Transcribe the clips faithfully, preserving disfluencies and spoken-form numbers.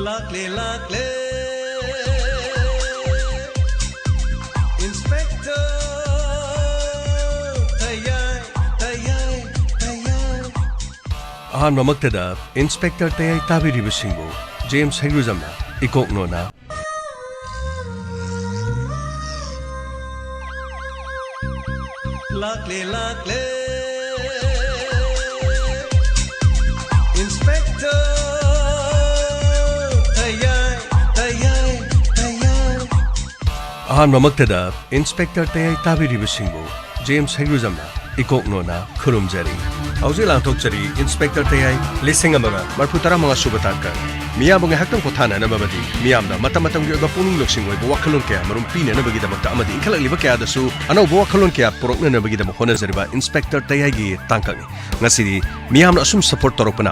ꯂꯥꯛꯂꯦ, ꯂꯥꯛꯂꯦ, Inspector ꯇꯌꯥꯏ, ꯇꯌꯥꯏ, ꯇꯌꯥꯏ꯫ ꯑꯍꯥꯟꯕꯃꯛꯇꯗ ꯏꯟꯁꯄꯦꯛꯇꯔ ꯇꯌꯥꯏ ꯇꯥꯕꯤꯔꯤꯕꯁꯤꯡꯕꯨ ꯖꯦꯝꯁ ꯍꯩꯒ꯭ꯔꯨꯖꯝꯅ ꯏꯀꯣꯛ ꯅꯣꯅ꯫ ꯂꯥꯛꯂꯦ, ꯂꯥꯛꯂꯦ, Inspector ꯇꯌꯥꯏ, ꯇꯌꯥꯏ, ꯇꯌꯥꯏ꯫ ꯑꯍꯥꯟꯕꯃꯛꯇꯗ ꯏꯟꯁꯄꯦꯛꯇꯔ ꯇꯌꯥꯏ ꯇꯥꯕꯤꯔꯤꯕꯁꯤꯡꯕꯨ ꯖꯦꯝꯁ ꯍꯩꯒ꯭ꯔꯨꯖꯝꯅ ꯏꯀꯣꯛ ꯅꯣꯅ ꯈꯨꯔꯨꯝꯖꯔꯤ꯫ ꯍꯧꯖꯤꯛ ꯂꯥꯟꯊꯣꯛꯆꯔꯤ ꯏꯟꯁꯄꯦꯛꯇꯔ ꯇꯌꯥꯏ ꯂꯤꯁꯤꯡ ꯑꯃꯒ ꯃꯔꯐꯨ ꯇꯔꯥ ꯃꯉꯥ ꯁꯨꯕ ꯇꯥꯡꯀꯛ꯫ ꯃꯤꯌꯥꯝꯕꯨ ꯉꯥꯏꯍꯥꯛꯇꯪ ꯄꯣꯊꯥꯅꯅꯕ ꯑꯃꯗꯤ ꯃꯤꯌꯥꯝꯗ ꯃꯇꯝ ꯃꯇꯝꯒꯤ ꯑꯣꯏꯕ ꯄꯨꯛꯅꯤꯡ ꯂꯧꯁꯤꯡ ꯑꯣꯏꯕ ꯋꯥꯈꯜꯂꯣꯟ ꯀꯌꯥ ꯃꯔꯨꯝ ꯄꯤꯅꯅꯕꯒꯤꯗꯃꯛꯇ ꯑꯃꯗꯤ ꯏꯟꯈꯠꯂꯛꯂꯤꯕ ꯀꯌꯥꯗꯁꯨ ꯑꯅꯧꯕ ꯋꯥꯈꯜꯂꯣꯟ ꯀꯌꯥ ꯄꯨꯔꯛꯅꯅꯕꯒꯤꯗꯃꯛ ꯍꯣꯠꯅꯖꯔꯤꯕ ꯏꯟꯁꯄꯦꯛꯇꯔ ꯇꯌꯥꯏꯒꯤ ꯇꯥꯡꯀꯛꯅꯤ꯫ ꯉꯁꯤꯗꯤ ꯃꯤꯌꯥꯝꯅ ꯑꯁꯨꯝ ꯁꯄꯣꯔꯠ ꯇꯧꯔꯛꯄꯅ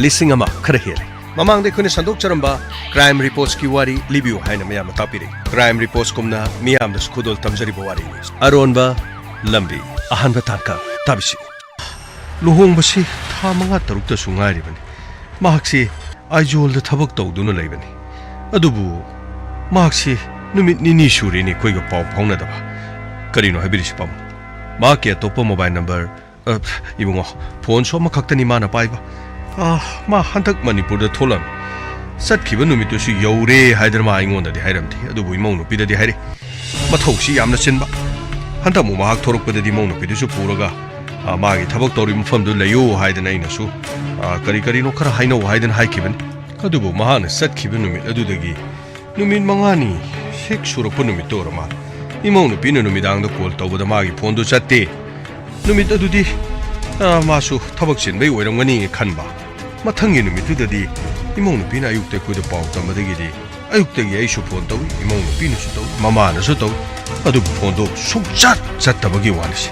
ꯂꯤꯁꯤꯡ ꯑꯃ ꯈꯔ ꯍꯦꯜꯂꯦ꯫ ꯃꯃꯥꯡꯗ ꯑꯩꯈꯣꯏꯅ ꯁꯟꯗꯣꯛꯆꯔꯝꯕ ꯀ꯭ꯔꯥꯏꯝ ꯔꯤꯄꯣꯔꯠꯁꯀꯤ ꯋꯥꯔꯤ ꯂꯤꯕꯤꯌꯨ ꯍꯥꯏꯅ ꯃꯌꯥꯝꯅ ꯇꯥꯛꯄꯤꯔꯛꯏ꯫ ꯀ꯭ꯔꯥꯏꯝ ꯔꯤꯄꯣꯔꯠꯁꯀꯨꯝꯅ ꯃꯤꯌꯥꯝꯗꯁꯨ ꯈꯨꯗꯣꯜ ꯇꯝꯖꯔꯤꯕ ꯋꯥꯔꯤꯅꯤ꯫ ꯑꯔꯣꯟꯕ ꯂꯝꯕꯤ ꯑꯍꯥꯟꯕ ꯇꯥꯡꯀꯛ ꯇꯥꯕꯤꯁꯤ꯫ ꯂꯨꯍꯣꯡꯕꯁꯤ ꯊꯥ ꯃꯉꯥ ꯇꯔꯨꯛꯇꯁꯨ ꯉꯥꯏꯔꯤꯕꯅꯤ꯫ ꯃꯍꯥꯛꯁꯤ ꯑꯥꯏꯖꯣꯜꯗ ꯊꯕꯛ ꯇꯧꯗꯨꯅ ꯂꯩꯕꯅꯤ꯫ ꯑꯗꯨꯕꯨ ꯃꯍꯥꯛꯁꯤ ꯅꯨꯃꯤꯠ ꯅꯤꯅꯤ ꯁꯨꯔꯦꯅꯦ ꯑꯩꯈꯣꯏꯒ ꯄꯥꯎ ꯐꯥꯎꯅꯗꯕ꯫ ꯀꯔꯤꯅꯣ ꯍꯥꯏꯕꯤꯔꯤꯁꯤ, ꯄꯥꯕꯨꯡ? ꯃꯍꯥꯛꯀꯤ ꯑꯇꯣꯞꯄ ꯃꯣꯕꯥꯏꯜ ꯅꯝꯕꯔ, ꯑ, ꯏꯕꯨꯡꯉꯣ, ꯐꯣꯟꯁꯨ ꯑꯃꯈꯛꯇꯅꯤ ꯃꯥꯅ ꯄꯥꯏꯕ꯫ ꯑ, ꯃꯥ ꯍꯟꯗꯛ ꯃꯅꯤꯄꯨꯔꯗ ꯊꯣꯛꯂꯝꯃꯤ꯫ ꯆꯠꯈꯤꯕ ꯅꯨꯃꯤꯠꯇꯨꯁꯨ ꯌꯧꯔꯦ ꯍꯥꯏꯗꯅ ꯃꯥ ꯑꯩꯉꯣꯟꯗꯗꯤ ꯍꯥꯏꯔꯝꯗꯦ, ꯑꯗꯨꯕꯨ ꯏꯃꯧ ꯅꯨꯄꯤꯗꯗꯤ ꯍꯥꯏꯔꯛꯏ꯫ ꯃꯊꯧꯁꯤ ꯌꯥꯝꯅ ꯆꯤꯟꯕ꯫ ꯍꯟꯗꯛ ꯑꯃꯨꯛ ꯃꯍꯥꯛ ꯊꯣꯔꯛꯄꯗꯗꯤ ꯏꯃꯧ ꯅꯨꯄꯤꯗꯨꯁꯨ ꯄꯨꯔꯒ, ꯑ, ꯃꯥꯒꯤ ꯊꯕꯛ ꯇꯧꯔꯤꯕ ꯃꯐꯝꯗꯨ ꯂꯩꯌꯨ ꯍꯥꯏꯗꯅ ꯑꯩꯅꯁꯨ, ꯑ, ꯀꯔꯤ ꯀꯔꯤꯅꯣ ꯈꯔ ꯍꯥꯏꯅꯧ ꯍꯥꯏꯗꯅ ꯍꯥꯏꯈꯤꯕꯅꯤ꯫ ꯑꯗꯨꯕꯨ ꯃꯍꯥꯛꯅ ꯆꯠꯈꯤꯕ ꯅꯨꯃꯤꯠ ꯑꯗꯨꯗꯒꯤ ꯅꯨꯃꯤꯠ ꯃꯉꯥꯅꯤ ꯍꯦꯛ ꯁꯨꯔꯛꯄ ꯅꯨꯃꯤꯠꯇꯨ ꯑꯣꯏꯔ ꯃꯥꯜꯂꯦ, ꯏꯃꯧ ꯅꯨꯄꯤꯅ ꯅꯨꯃꯤꯗꯥꯡꯗ ꯀꯣꯜ ꯇꯧꯕꯗ ꯃꯥꯒꯤ ꯐꯣꯟꯗꯨ ꯆꯠꯇꯦ꯫ ꯅꯨꯃꯤꯠ ꯑꯗꯨꯗꯤ, ꯑ, ꯃꯥꯁꯨ ꯊꯕꯛ ꯆꯤꯟꯕꯩ ꯑꯣꯏꯔꯝꯒꯅꯤ ꯈꯟꯕ꯫ ꯃꯊꯪꯒꯤ ꯅꯨꯃꯤꯠꯇꯨꯗꯗꯤ ꯏꯃꯧ ꯅꯨꯄꯤꯅ ꯑꯌꯨꯛꯇ ꯑꯩꯈꯣꯏꯗ ꯄꯥꯎ ꯇꯝꯕꯗꯒꯤꯗꯤ ꯑꯌꯨꯛꯇꯒꯤ ꯑꯩꯁꯨ ꯐꯣꯟ ꯇꯧꯏ, ꯏꯃꯧ ꯅꯨꯄꯤꯅꯁꯨ ꯇꯧꯏ, ꯃꯃꯥꯅꯁꯨ ꯇꯧꯏ, ꯑꯗꯨꯕꯨ ꯐꯣꯟꯗꯣ ꯁꯨꯡꯆꯠ ꯆꯠꯇꯕꯒꯤ ꯋꯥꯅꯤꯁꯦ꯫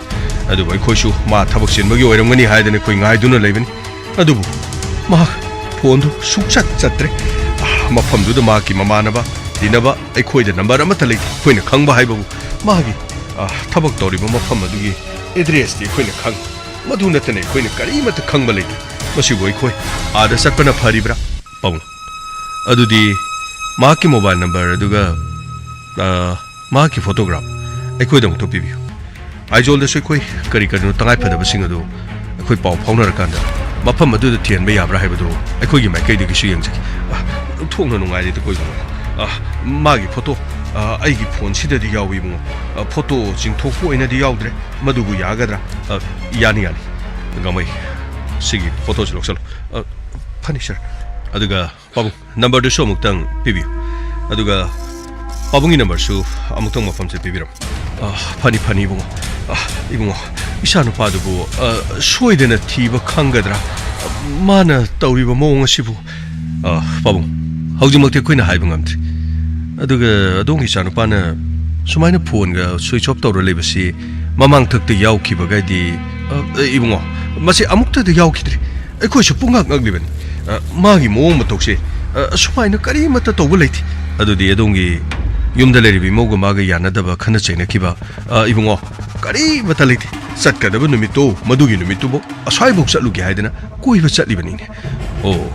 ꯑꯗꯨꯕꯨ ꯑꯩꯈꯣꯏꯁꯨ ꯃꯥ ꯊꯕꯛ ꯆꯤꯟꯕꯒꯤ ꯑꯣꯏꯔꯝꯒꯅꯤ ꯍꯥꯏꯗꯅ ꯑꯩꯈꯣꯏ ꯉꯥꯏꯗꯨꯅ ꯂꯩꯕꯅꯤ꯫ ꯑꯗꯨꯕꯨ ꯃꯍꯥꯛ ꯐꯣꯟꯗꯨ ꯁꯨꯡꯆꯠ ꯆꯠꯇ꯭ꯔꯦ꯫ ꯑꯥ, ꯃꯐꯝꯗꯨꯗ ꯃꯍꯥꯛꯀꯤ ꯃꯃꯥꯟꯅꯕ, ꯇꯤꯟꯅꯕ, ꯑꯩꯈꯣꯏꯗ ꯅꯝꯕꯔ ꯑꯃꯠꯇ ꯂꯩꯇꯦ꯫ ꯑꯩꯈꯣꯏꯅ ꯈꯪꯕ ꯍꯥꯏꯕꯕꯨ ꯃꯥꯒꯤ, ꯑꯥ, ꯊꯕꯛ ꯇꯧꯔꯤꯕ ꯃꯐꯝ ꯑꯗꯨꯒꯤ ꯑꯦꯗ꯭ꯔꯦꯁꯇꯤ ꯑꯩꯈꯣꯏꯅ ꯈꯪꯉꯤ꯫ ꯃꯗꯨ ꯅꯠꯇꯅ ꯑꯩꯈꯣꯏꯅ ꯀꯔꯤꯃꯠꯇ ꯈꯪꯕ ꯂꯩꯇꯦ꯫ ꯃꯁꯤꯕꯨ ꯑꯩꯈꯣꯏ ꯑꯥꯗ ꯆꯠꯄꯅ ꯐꯔꯤꯕ꯭ꯔꯥ? ꯄꯥꯕꯨꯡ, ꯑꯗꯨꯗꯤ ꯃꯍꯥꯛꯀꯤ ꯃꯣꯕꯥꯏꯜ ꯅꯝꯕꯔ ꯑꯗꯨꯒ, ꯑ, ꯃꯍꯥꯛꯀꯤ ꯐꯣꯇꯣꯒ꯭ꯔꯥꯐ ꯑꯩꯈꯣꯏꯗ ꯑꯃꯨꯛꯇ ꯄꯤꯕꯤꯌꯨ꯫ ꯑꯥꯏꯖꯣꯜꯗꯁꯨ ꯑꯩꯈꯣꯏ ꯀꯔꯤ ꯀꯔꯤꯅꯣ ꯇꯉꯥꯏ ꯐꯗꯕꯁꯤꯡ ꯑꯗꯨ ꯑꯩꯈꯣꯏ ꯄꯥꯎ ꯐꯥꯎꯅꯔꯀꯥꯟꯗ ꯃꯐꯝ ꯑꯗꯨꯗ ꯊꯤꯍꯟꯕ ꯌꯥꯕ꯭ꯔꯥ ꯍꯥꯏꯕꯗꯨ ꯑꯩꯈꯣꯏꯒꯤ ꯃꯥꯏꯀꯩꯗꯒꯤꯁꯨ ꯌꯦꯡꯖꯒꯦ꯫ ꯑ, ꯑꯣꯟꯊꯣꯛꯅ ꯅꯨꯡꯉꯥꯏꯔꯦꯗꯀꯣ ꯏꯕꯨꯡꯉꯣ꯫ ꯑ, ꯃꯥꯒꯤ ꯐꯣꯇꯣ, ꯑ, ꯑꯩꯒꯤ ꯐꯣꯟꯁꯤꯗꯗꯤ ꯌꯥꯎꯏ ꯏꯕꯨꯡꯉꯣ꯫ ꯑ, ꯐꯣꯇꯣ ꯆꯤꯡꯊꯣꯛꯄ ꯑꯣꯏꯅꯗꯤ ꯌꯥꯎꯗ꯭ꯔꯦ꯫ ꯃꯗꯨꯕꯨ ꯌꯥꯒꯗ꯭ꯔꯥ? ꯑ, ꯌꯥꯅꯤ, ꯌꯥꯅꯤ꯫ ꯒꯥꯡꯃꯩ, ꯁꯤꯒꯤ ꯐꯣꯇꯣꯁꯤ ꯂꯧꯁꯜꯂꯨ꯫ ꯑ, ꯐꯅꯤ, ꯁꯥꯔ꯫ ꯑꯗꯨꯒ ꯄꯥꯕꯨꯡ, ꯅꯝꯕꯔꯗꯨꯁꯨ ꯑꯃꯨꯛꯇꯪ ꯄꯤꯕꯤꯌꯨ꯫ ꯑꯗꯨꯒ ꯄꯥꯕꯨꯡꯒꯤ ꯅꯝꯕꯔꯁꯨ ꯑꯃꯨꯛꯇꯪ ꯃꯐꯝꯁꯤꯗ ꯄꯤꯕꯤꯔꯝꯃꯨ꯫ ꯑ, ꯐꯅꯤ, ꯐꯅꯤ, ꯏꯕꯨꯡꯉꯣ꯫ ꯑ, ꯏꯕꯨꯡꯉꯣ, ꯏꯆꯥꯅꯨꯄꯥꯗꯨꯕꯨ, ꯑ, ꯁꯣꯏꯗꯅ ꯊꯤꯕ ꯈꯪꯒꯗ꯭ꯔꯥ? ꯃꯥꯅ ꯇꯧꯔꯤꯕ ꯃꯑꯣꯡ ꯑꯁꯤꯕꯨ, ꯑ, ꯄꯥꯕꯨꯡ, ꯍꯧꯖꯤꯛꯃꯛꯇꯤ ꯑꯩꯈꯣꯏꯅ ꯍꯥꯏꯕ ꯉꯝꯗ꯭ꯔꯤ꯫ ꯑꯗꯨꯒ ꯑꯗꯣꯝꯒꯤ ꯏꯆꯥꯅꯨꯄꯥꯅ ꯁꯨꯃꯥꯏꯅ ꯐꯣꯟꯒ ꯁ꯭ꯋꯤꯆ ꯑꯣꯐ ꯇꯧꯔ ꯂꯩꯕꯁꯤ ꯃꯃꯥꯡꯊꯛꯇ ꯌꯥꯎꯈꯤꯕꯒꯥꯏꯗꯤ, ꯑ, ꯑ, ꯏꯕꯨꯡꯉꯣ, ꯃꯁꯤ ꯑꯃꯨꯛꯇꯗ ꯌꯥꯎꯈꯤꯗ꯭ꯔꯤ꯫ ꯑꯩꯈꯣꯏꯁꯨ ꯄꯨꯡꯉꯛ ꯉꯛꯂꯤꯕꯅꯤ꯫ ꯑ, ꯃꯥꯒꯤ ꯃꯑꯣꯡ ꯃꯇꯧꯁꯦ, ꯑ, ꯑꯁꯨꯃꯥꯏꯅ ꯀꯔꯤꯃꯠꯇ ꯇꯧꯕ ꯂꯩꯇꯦ꯫ ꯑꯗꯨꯗꯤ ꯑꯗꯣꯝꯒꯤ ꯌꯨꯝꯗ ꯂꯩꯔꯤꯕ ꯏꯃꯧꯒ ꯃꯥꯒ ꯌꯥꯅꯗꯕ, ꯈꯟꯅ ꯆꯩꯅꯈꯤꯕ, ꯑ, ꯏꯕꯨꯡꯉꯣ, ꯀꯔꯤꯃꯠꯇ ꯂꯩꯇꯦ꯫ ꯆꯠꯀꯗꯕ ꯅꯨꯃꯤꯠꯇꯣ, ꯃꯗꯨꯒꯤ ꯅꯨꯃꯤꯠꯇꯨꯕꯨ ꯑꯁ꯭ꯋꯥꯏꯐꯥꯎ ꯆꯠꯂꯨꯒꯦ ꯍꯥꯏꯗꯅ ꯀꯣꯏꯕ ꯆꯠꯂꯤꯕꯅꯤꯅꯦ꯫ ꯑꯣ,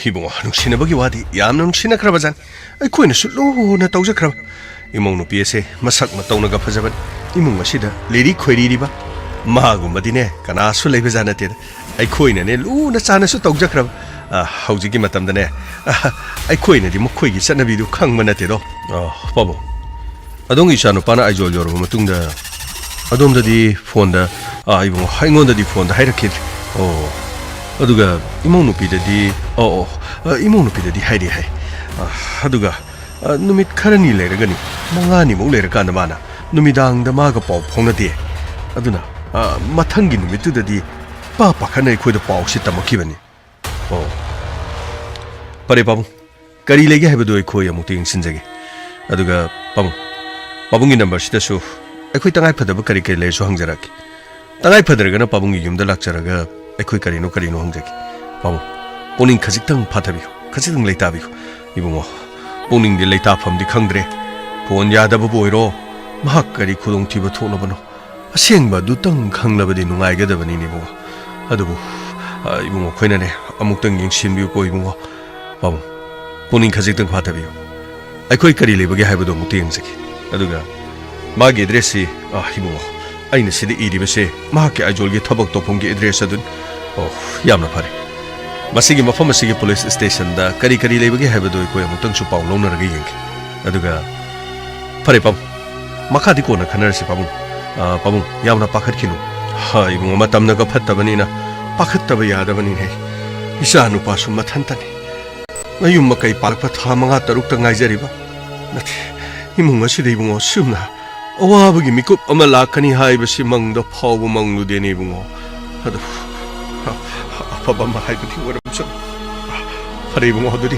ꯏꯕꯨꯡꯉꯣ, ꯅꯨꯡꯁꯤꯅꯕꯒꯤ ꯋꯥꯗꯤ ꯌꯥꯝꯅ ꯅꯨꯡꯁꯤꯅꯈ꯭ꯔꯕꯖꯥꯠꯅꯤ꯫ ꯑꯩꯈꯣꯏꯅꯁꯨ ꯂꯨꯅ ꯇꯧꯖꯈ꯭ꯔꯕ꯫ ꯏꯃꯧ ꯅꯨꯄꯤ ꯑꯁꯦ ꯃꯁꯛ ꯃꯇꯧꯅꯒ ꯐꯖꯕꯅꯤ꯫ ꯏꯃꯨꯡ ꯑꯁꯤꯗ ꯂꯤꯔꯤ ꯈꯣꯏꯔꯤꯔꯤꯕ ꯃꯥꯒꯨꯝꯕꯗꯤꯅꯦ ꯀꯅꯥꯁꯨ ꯂꯩꯕꯖꯥꯠ ꯅꯠꯇꯦꯗ꯫ ꯑꯩꯈꯣꯏꯅꯅꯦ ꯂꯨꯅ ꯆꯥꯅꯁꯨ ꯇꯧꯖꯈ꯭ꯔꯕ꯫ ꯑ, ꯍꯧꯖꯤꯛꯀꯤ ꯃꯇꯝꯗꯅꯦ, ꯑ, ꯑꯩꯈꯣꯏꯅꯗꯤ ꯃꯈꯣꯏꯒꯤ ꯆꯠꯅꯕꯤꯗꯨ ꯈꯪꯕ ꯅꯠꯇꯦꯗꯣ꯫ ꯑ, ꯄꯥꯕꯨꯡ, ꯑꯗꯣꯝꯒꯤ ꯏꯆꯥꯅꯨꯄꯥꯅ ꯑꯥꯏꯖꯣꯜ ꯌꯧꯔꯕ ꯃꯇꯨꯡꯗ ꯑꯗꯣꯝꯗꯗꯤ ꯐꯣꯟꯗ, ꯑ, ꯏꯕꯨꯡꯉꯣ, ꯑꯩꯉꯣꯟꯗꯗꯤ ꯐꯣꯟꯗ ꯍꯥꯏꯔꯛꯈꯤꯗ꯭ꯔꯤ꯫ ꯑꯣ, ꯑꯗꯨꯒ ꯏꯃꯧ ꯅꯨꯄꯤꯗꯗꯤ, ꯑꯣ, ꯑꯣ, ꯑ, ꯏꯃꯧ ꯅꯨꯄꯤꯗꯗꯤ ꯍꯥꯏꯔꯤ ꯍꯥꯏ꯫ ꯑ, ꯑꯗꯨꯒ ꯑ, ꯅꯨꯃꯤꯠ ꯈꯔꯅꯤ ꯂꯩꯔꯒꯅꯤ, ꯃꯉꯥꯅꯤꯃꯨꯛ ꯂꯩꯔꯀꯥꯟꯗ ꯃꯥꯅ ꯅꯨꯃꯤꯗꯥꯡꯗ ꯃꯥꯒ ꯄꯥꯎ ꯐꯥꯎꯅꯗꯦ꯫ ꯑꯗꯨꯅ, ꯑ, ꯃꯊꯪꯒꯤ ꯅꯨꯃꯤꯠꯇꯨꯗꯗꯤ ꯄꯥ ꯄꯥꯈꯠꯅ ꯑꯩꯈꯣꯏꯗ ꯄꯥꯎꯁꯤ ꯇꯝꯃꯛꯈꯤꯕꯅꯤ꯫ ꯑꯣ꯫ ꯐꯔꯦ, ꯄꯥꯕꯨꯡ꯫ ꯀꯔꯤ ꯂꯩꯒꯦ ꯍꯥꯏꯕꯗꯨ ꯑꯩꯈꯣꯏ ꯑꯃꯨꯛꯇ ꯌꯦꯡꯁꯤꯟꯖꯒꯦ꯫ ꯑꯗꯨꯒ, ꯄꯥꯕꯨꯡ, ꯄꯥꯕꯨꯡꯒꯤ ꯅꯝꯕꯔꯁꯤꯗꯁꯨ ꯑꯩꯈꯣꯏ ꯇꯉꯥꯏ ꯐꯗꯕ ꯀꯔꯤ ꯀꯔꯤ ꯂꯩꯔꯁꯨ ꯍꯪꯖꯔꯛꯀꯦ꯫ ꯇꯉꯥꯏ ꯐꯗ꯭ꯔꯒꯅ ꯄꯥꯕꯨꯡꯒꯤ ꯌꯨꯝꯗ ꯂꯥꯛꯆꯔꯒ ꯑꯩꯈꯣꯏ ꯀꯔꯤꯅꯣ ꯀꯔꯤꯅꯣ ꯍꯪꯖꯒꯦ꯫ ꯄꯥꯕꯨꯡ, ꯄꯨꯛꯅꯤꯡ ꯈꯖꯤꯛꯇꯪ ꯐꯥꯊꯕꯤꯌꯨ, ꯈꯖꯤꯛꯇꯪ ꯂꯩꯇꯥꯕꯤꯌꯨ꯫ ꯏꯕꯨꯡꯉꯣ, ꯄꯨꯛꯅꯤꯡꯗꯤ ꯂꯩꯇꯥꯐꯝꯗꯤ ꯈꯪꯗ꯭ꯔꯦ꯫ ꯐꯣꯟ ꯌꯥꯗꯕꯕꯨ ꯑꯣꯏꯔꯣ, ꯃꯍꯥꯛ ꯀꯔꯤ ꯈꯨꯗꯣꯡꯊꯤꯕ ꯊꯣꯛꯂꯕꯅꯣ? ꯑꯁꯦꯡꯕ ꯑꯗꯨꯇꯪ ꯈꯪꯂꯕꯗꯤ ꯅꯨꯡꯉꯥꯏꯒꯗꯕꯅꯤꯅꯦ, ꯏꯕꯨꯡꯉꯣ꯫ ꯑꯗꯨꯕꯨ, ꯑ, ꯏꯕꯨꯡꯉꯣ, ꯑꯩꯈꯣꯏꯅꯅꯦ, ꯑꯃꯨꯛꯇꯪ ꯌꯦꯡꯁꯤꯟꯕꯤꯌꯨꯀꯣ, ꯏꯕꯨꯡꯉꯣ꯫ ꯄꯥꯕꯨꯡ, ꯄꯨꯛꯅꯤꯡ ꯈꯖꯤꯛꯇꯪ ꯐꯥꯊꯕꯤꯌꯨ꯫ ꯑꯩꯈꯣꯏ ꯀꯔꯤ ꯂꯩꯕꯒꯦ ꯍꯥꯏꯕꯗꯨ ꯑꯃꯨꯛꯇ ꯌꯦꯡꯖꯒꯦ꯫ ꯑꯗꯨꯒ ꯃꯥꯒꯤ ꯑꯦꯗ꯭ꯔꯦꯁꯁꯤ, ꯑ, ꯏꯕꯨꯡꯉꯣ, ꯑꯩꯅ ꯁꯤꯗ ꯏꯔꯤꯕꯁꯦ ꯃꯍꯥꯛꯀꯤ ꯑꯥꯏꯖꯣꯜꯒꯤ ꯊꯕꯛ ꯇꯧꯐꯝꯒꯤ ꯑꯦꯗ꯭ꯔꯦꯁ ꯑꯗꯨꯅꯤ꯫ ꯑꯣ, ꯌꯥꯝꯅ ꯐꯔꯦ꯫ ꯃꯁꯤꯒꯤ ꯃꯐꯝ ꯑꯁꯤꯒꯤ ꯄꯨꯂꯤꯁ ꯁ꯭ꯇꯦꯁꯟꯗ ꯀꯔꯤ ꯀꯔꯤ ꯂꯩꯕꯒꯦ ꯍꯥꯏꯕꯗꯨ ꯑꯩꯈꯣꯏ ꯑꯃꯨꯛꯇꯪꯁꯨ ꯄꯥꯎ ꯂꯧꯅꯔꯒ ꯌꯦꯡꯒꯦ꯫ ꯑꯗꯨꯒ ꯐꯔꯦ ꯄꯥꯕꯨꯡ, ꯃꯈꯥꯗꯤ ꯀꯣꯟꯅ ꯈꯟꯅꯔꯁꯤ ꯄꯥꯕꯨꯡ꯫ ꯑ, ꯄꯥꯕꯨꯡ, ꯌꯥꯝꯅ ꯄꯥꯈꯠꯈꯤꯅꯨ꯫ ꯍꯥ, ꯏꯕꯨꯡꯉꯣ, ꯃꯇꯝꯅꯒ ꯐꯠꯇꯕꯅꯤꯅ ꯄꯥꯈꯠꯇꯕ ꯌꯥꯗꯕꯅꯤꯅꯦ꯫ ꯏꯆꯥ ꯅꯨꯄꯥꯁꯨ ꯃꯊꯟꯇꯅꯤ꯫ ꯃꯌꯨꯝ ꯃꯀꯩ ꯄꯥꯜꯂꯛꯄ ꯊꯥ ꯃꯉꯥ ꯇꯔꯨꯛꯇ ꯉꯥꯏꯖꯔꯤꯕ꯫ ꯅꯠꯇꯦ, ꯏꯃꯨꯡ ꯑꯁꯤꯗ ꯏꯕꯨꯡꯉꯣ ꯑꯁꯨꯝꯅ ꯑꯋꯥꯕꯒꯤ ꯃꯤꯀꯨꯞ ꯑꯃ ꯂꯥꯛꯀꯅꯤ ꯍꯥꯏꯕꯁꯤ ꯃꯪꯗ ꯐꯥꯎꯕ ꯃꯪꯂꯨꯗꯦꯅꯦ ꯏꯕꯨꯡꯉꯣ꯫ ꯑꯗꯨꯕꯨ ꯑꯐꯕ ꯑꯃ ꯍꯥꯏꯕꯗꯤ ꯑꯣꯏꯔꯝꯁꯅꯨ꯫ ꯐꯔꯦ ꯏꯕꯨꯡꯉꯣ, ꯑꯗꯨꯗꯤ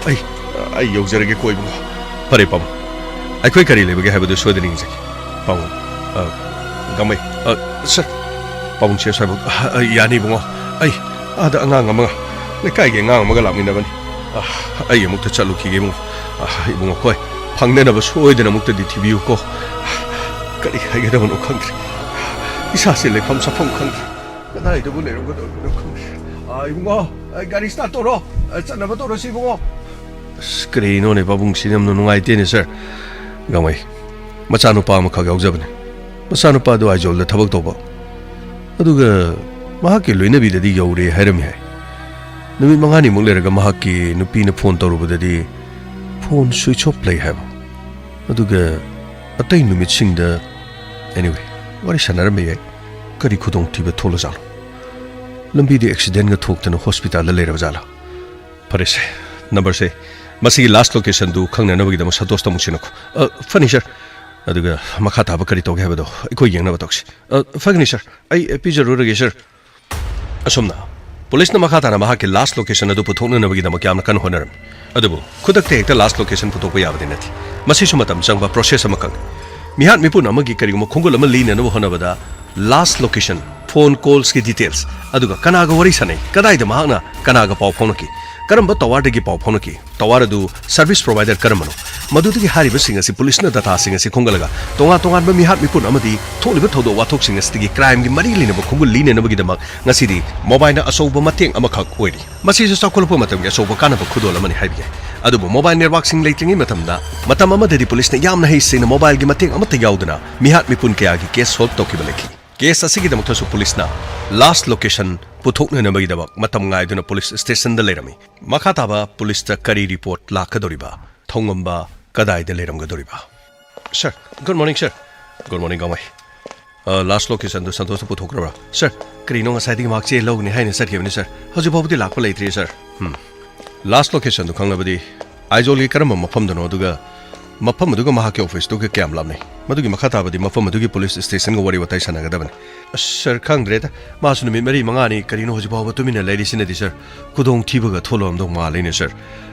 ꯑꯩ, ꯑꯩ ꯌꯧꯖꯔꯒꯦꯀꯣ ꯏꯕꯨꯡꯉꯣ꯫ ꯐꯔꯦ ꯄꯥꯕꯨꯡ, ꯑꯩꯈꯣꯏ ꯀꯔꯤ ꯂꯩꯕꯒꯦ ꯍꯥꯏꯕꯗꯨ ꯁꯣꯏꯗꯅ ꯌꯦꯡꯖꯒꯦ꯫ ꯄꯥꯕꯨꯡ, ꯑ, ꯒꯥꯡꯃꯩ, ꯑ, ꯁꯔ, ꯄꯥꯕꯨꯡꯁꯦ ꯁ꯭ꯋꯥꯏꯕꯧ, ꯑ, ꯌꯥꯅꯤ ꯏꯕꯨꯡꯉꯣ꯫ ꯑꯩ ꯑꯥꯗ ꯑꯉꯥꯡ ꯑꯃꯒ, ꯂꯩꯀꯥꯏꯒꯤ ꯑꯉꯥꯡ ꯑꯃꯒ ꯂꯥꯛꯃꯤꯟꯅꯕꯅꯤ꯫ ꯑ, ꯑꯩ ꯑꯃꯨꯛꯇ ꯆꯠꯂꯨꯈꯤꯒꯦ ꯏꯕꯨꯡꯉꯣ꯫ ꯑ, ꯏꯕꯨꯡꯉꯣ, ꯍꯣꯏ, ꯐꯪꯅꯅꯕ ꯁꯣꯏꯗꯅ ꯑꯃꯨꯛꯇꯗꯤ ꯊꯤꯕꯤꯌꯨꯀꯣ꯫ ꯀꯔꯤ ꯍꯥꯏꯒꯗꯕꯅꯣ ꯈꯪꯗ꯭ꯔꯦ꯫ ꯏꯁꯥꯁꯦ ꯂꯩꯐꯝ ꯆꯥꯐꯝ ꯈꯪꯗ꯭ꯔꯦ꯫ ꯀꯗꯥꯏꯗꯕꯨ ꯂꯩꯔꯝꯒꯗꯧꯔꯤꯕꯅꯣ ꯈꯪꯗ꯭ꯔꯦ꯫ ꯑ, ꯏꯕꯨꯡꯉꯣ, ꯑ, ꯒꯥꯔꯤ ꯁ꯭ꯇꯥꯔꯠ ꯇꯧꯔꯣ꯫ ꯑ, ꯆꯠꯅꯕ ꯇꯧꯔꯁꯤ ꯏꯕꯨꯡꯉꯣ꯫ ꯑꯁ, ꯀꯔꯤꯅꯣꯅꯦ ꯄꯥꯕꯨꯡꯁꯤ ꯌꯥꯝꯅ ꯅꯨꯡꯉꯥꯏꯇꯦꯅꯦ ꯁꯔ꯫ ꯒꯥꯡꯃꯩ, ꯃꯆꯥꯅꯨꯄꯥ ꯑꯃꯈꯛ ꯌꯥꯎꯖꯕꯅꯦ꯫ ꯃꯆꯥꯅꯨꯄꯥꯗꯨ ꯑꯥꯏꯖꯣꯜꯗ ꯊꯕꯛ ꯇꯧꯕ꯫ ꯑꯗꯨꯒ ꯃꯍꯥꯛꯀꯤ ꯂꯣꯏꯅꯕꯤꯗꯗꯤ ꯌꯧꯔꯦ ꯍꯥꯏꯔꯝꯃꯤ ꯍꯥꯏ꯫ ꯅꯨꯃꯤꯠ ꯃꯉꯥꯅꯤꯃꯨꯛ ꯂꯩꯔꯒ ꯃꯍꯥꯛꯀꯤ ꯅꯨꯄꯤꯅ ꯐꯣꯟ ꯇꯧꯔꯨꯕꯗꯗꯤ ꯐꯣꯟ ꯁ꯭ꯋꯤꯆ ꯑꯣꯐ ꯂꯩ ꯍꯥꯏꯕ꯫ ꯑꯗꯨꯒ ꯑꯇꯩ ꯅꯨꯃꯤꯠꯁꯤꯡꯗ, anyway, ꯋꯥꯔꯤ ꯁꯥꯟꯅꯔꯝꯕ ꯌꯥꯏ꯫ ꯀꯔꯤ ꯈꯨꯗꯣꯡꯊꯤꯕ ꯊꯣꯛꯂꯖꯥꯠꯅꯣ? ꯂꯝꯕꯤꯗ ꯑꯦꯛꯁꯤꯗꯦꯟꯒ ꯊꯣꯛꯇꯅ ꯍꯣꯁꯄꯤꯇꯥꯜꯗ ꯂꯩꯔꯕ ꯖꯥꯠꯂꯥ? ꯐꯔꯦꯁꯦ, ꯅꯝꯕꯔꯁꯦ, ꯃꯁꯤꯒꯤ ꯂꯥꯁ ꯂꯣꯀꯦꯁꯟꯗꯨ ꯈꯪꯅꯅꯕꯒꯤꯗꯃꯛ ꯁꯟꯇꯣꯁꯇ ꯑꯃꯨꯛ ꯁꯤꯟꯅꯈꯣ꯫ ꯑ, ꯐꯅꯤ ꯁꯔ꯫ ꯑꯗꯨꯒ ꯃꯈꯥ ꯇꯥꯕ ꯀꯔꯤ ꯇꯧꯒꯦ ꯍꯥꯏꯕꯗꯣ ꯑꯩꯈꯣꯏ ꯌꯦꯡꯅꯕ ꯇꯧꯁꯤ꯫ ꯑ, ꯐꯒꯅꯤ ꯁꯔ, ꯑꯩ ꯄꯤꯖꯔꯨꯔꯒꯦ ꯁꯔ꯫ ꯑꯁꯨꯝꯅ ꯄꯨꯂꯤꯁꯅ ꯃꯈꯥ ꯇꯥꯅ ꯃꯍꯥꯛꯀꯤ ꯂꯥꯁ ꯂꯣꯀꯦꯁꯟ ꯑꯗꯨ ꯄꯨꯊꯣꯛꯅꯅꯕꯒꯤꯗꯃꯛ ꯌꯥꯝꯅ ꯀꯟꯅ ꯍꯣꯠꯅꯔꯝꯃꯤ꯫ ꯑꯗꯨꯕꯨ ꯈꯨꯗꯛꯇ ꯍꯦꯛꯇ ꯂꯥꯁ ꯂꯣꯀꯦꯁꯟ ꯄꯨꯊꯣꯛꯄ ꯌꯥꯕꯗꯤ ꯅꯠꯇꯦ꯫ ꯃꯁꯤꯁꯨ ꯃꯇꯝ ꯆꯪꯕ ꯄ꯭ꯔꯣꯁꯦꯁ ꯑꯃꯈꯛꯅꯤ꯫ ꯃꯤꯍꯥꯠ ꯃꯤꯄꯨꯟ ꯑꯃꯒꯤ ꯀꯔꯤꯒꯨꯝꯕ ꯈꯣꯡꯒꯨꯜ ꯑꯃ ꯂꯤꯅꯅꯕ ꯍꯣꯠꯅꯕꯗ ꯂꯥꯁ ꯂꯣꯀꯦꯁꯟ, ꯐꯣꯟ ꯀꯣꯜꯁꯀꯤ ꯗꯤꯇꯦꯜꯁ, ꯑꯗꯨꯒ ꯀꯅꯥꯒ ꯋꯥꯔꯤ ꯁꯥꯟꯅꯩ, ꯀꯗꯥꯏꯗ ꯃꯍꯥꯛꯅ ꯀꯅꯥꯒ ꯄꯥꯎ ꯐꯥꯎꯅꯈꯤ, ꯀꯔꯝꯕ ꯇꯋꯥꯔꯗꯒꯤ ꯄꯥꯎ ꯐꯥꯎꯅꯈꯤ, ꯇꯋꯥꯔ ꯑꯗꯨ ꯁꯔꯚꯤꯁ ꯄ꯭ꯔꯣꯚꯥꯏꯗꯔ ꯀꯔꯝꯕꯅꯣ, ꯃꯗꯨꯗꯒꯤ ꯍꯥꯏꯔꯤꯕꯁꯤꯡ ꯑꯁꯤ ꯄꯨꯂꯤꯁꯅ ꯗꯇꯥꯁꯤꯡ ꯑꯁꯤ ꯈꯣꯝꯒꯠꯂꯒ ꯇꯣꯉꯥꯟ ꯇꯣꯉꯥꯟꯕ ꯃꯤꯍꯥꯠ ꯃꯤꯄꯨꯟ ꯑꯃꯗꯤ ꯊꯣꯛꯂꯤꯕ ꯊꯧꯗꯣꯛ ꯋꯥꯊꯣꯛꯁꯤꯡ ꯑꯁꯤꯗꯒꯤ ꯀ꯭ꯔꯥꯏꯝꯒꯤ ꯃꯔꯤ ꯂꯩꯅꯕ ꯈꯣꯡꯒꯨꯜ ꯂꯤꯅꯅꯕꯒꯤꯗꯃꯛ ꯉꯁꯤꯗꯤ ꯃꯣꯕꯥꯏꯜꯅ ꯑꯆꯧꯕ ꯃꯇꯦꯡ ꯑꯃꯈꯛ ꯑꯣꯏꯔꯤ꯫ ꯃꯁꯤꯁꯨ ꯆꯥꯎꯈꯠꯂꯛꯄ ꯃꯇꯝꯒꯤ ꯑꯆꯧꯕ ꯀꯥꯟꯅꯕ ꯈꯨꯗꯣꯜ ꯑꯃꯅꯤ ꯍꯥꯏꯕ ꯌꯥꯏ꯫ ꯑꯗꯨꯕꯨ ꯃꯣꯕꯥꯏꯜ ꯅꯦꯠꯋꯥꯔꯛꯁꯤꯡ ꯂꯩꯇ꯭ꯔꯤꯉꯩ ꯃꯇꯝꯗ ꯃꯇꯝ ꯑꯃꯗꯗꯤ ꯄꯨꯂꯤꯁꯅ ꯌꯥꯝꯅ ꯍꯩꯁꯤꯡꯅ ꯃꯣꯕꯥꯏꯜꯒꯤ ꯃꯇꯦꯡ ꯑꯃꯠꯇ ꯌꯥꯎꯗꯅ ꯃꯤꯍꯥꯠ ꯃꯤꯄꯨꯟ ꯀꯌꯥꯒꯤ ꯀꯦꯁ ꯁꯣꯜꯕ ꯇꯧꯈꯤꯕ ꯂꯩꯈꯤ꯫ ꯀꯦꯁ ꯑꯁꯤꯒꯤꯗꯃꯛꯇꯁꯨ ꯄꯨꯂꯤꯁꯅ ꯂꯥꯁ ꯂꯣꯀꯦꯁꯟ ꯄꯨꯊꯣꯛꯅꯅꯕꯒꯤꯗꯃꯛ ꯃꯇꯝ ꯉꯥꯏꯗꯨꯅ ꯄꯨꯂꯤꯁ ꯁ꯭ꯇꯦꯁꯟꯗ ꯂꯩꯔꯝꯃꯤ꯫ ꯃꯈꯥ ꯇꯥꯕ ꯄꯨꯂꯤꯁꯇ ꯀꯔꯤ ꯔꯤꯄꯣꯔꯠ ꯂꯥꯛꯀꯗꯧꯔꯤꯕ? ꯊꯣꯡꯉꯝꯕ ꯀꯗꯥꯏꯗ ꯂꯩꯔꯝꯒꯗꯧꯔꯤꯕ? Sir, good morning, sir. Good morning, ꯒꯥꯡꯃꯩ꯫ ꯑ, ꯂꯥꯁ ꯂꯣꯀꯦꯁꯟꯗꯨ ꯁꯟꯇꯣꯁꯇ ꯄꯨꯊꯣꯛꯈ꯭ꯔꯕ꯭ꯔꯥ? Sir, ꯀꯔꯤꯅꯣ, ꯉꯁꯥꯏꯗꯒꯤ ꯃꯍꯥꯛ ꯆꯦ ꯂꯧꯒꯅꯤ ꯍꯥꯏꯅ ꯆꯠꯈꯤꯕꯅꯤ, sir꯫ ꯍꯧꯖꯤꯛ ꯐꯥꯎꯕꯗꯤ ꯂꯥꯛꯄ ꯂꯩꯇ꯭ꯔꯤ, sir꯫ ꯎꯝ꯫ ꯂꯥꯁ ꯂꯣꯀꯦꯁꯟꯗꯨ ꯈꯪꯂꯕꯗꯤ ꯑꯥꯏꯖꯣꯜꯒꯤ ꯀꯔꯝꯕ ꯃꯐꯝꯗꯅꯣ, ꯑꯗꯨꯒ ꯃꯐꯝ ꯑꯗꯨꯒ ꯃꯍꯥꯛꯀꯤ ꯑꯣꯐꯤꯁꯇꯨꯒ ꯀꯌꯥꯝ ꯂꯥꯞꯅꯩ? ꯃꯗꯨꯒꯤ ꯃꯈꯥ ꯇꯥꯕꯗꯤ ꯃꯐꯝ ꯑꯗꯨꯒꯤ ꯄꯨꯂꯤꯁ ꯁ꯭ꯇꯦꯁꯟꯒ ꯋꯥꯔꯤ ꯋꯥꯇꯥꯏ ꯁꯥꯟꯅꯒꯗꯕꯅꯤ꯫ ꯑꯁ, sir, ꯈꯪꯗ꯭ꯔꯦꯗ꯫ ꯃꯥꯁꯨ ꯅꯨꯃꯤꯠ ꯃꯔꯤ ꯃꯉꯥꯅꯤ ꯀꯔꯤꯅꯣ ꯍꯧꯖꯤꯛ ꯐꯥꯎꯕ ꯇꯨꯃꯤꯟꯅ ꯂꯩꯔꯤꯁꯤꯅꯗꯤ, sir, ꯈꯨꯗꯣꯡ ꯊꯤꯕꯒ ꯊꯣꯛꯂꯝꯗꯧ ꯃꯥꯜꯂꯤꯅꯦ, sir꯫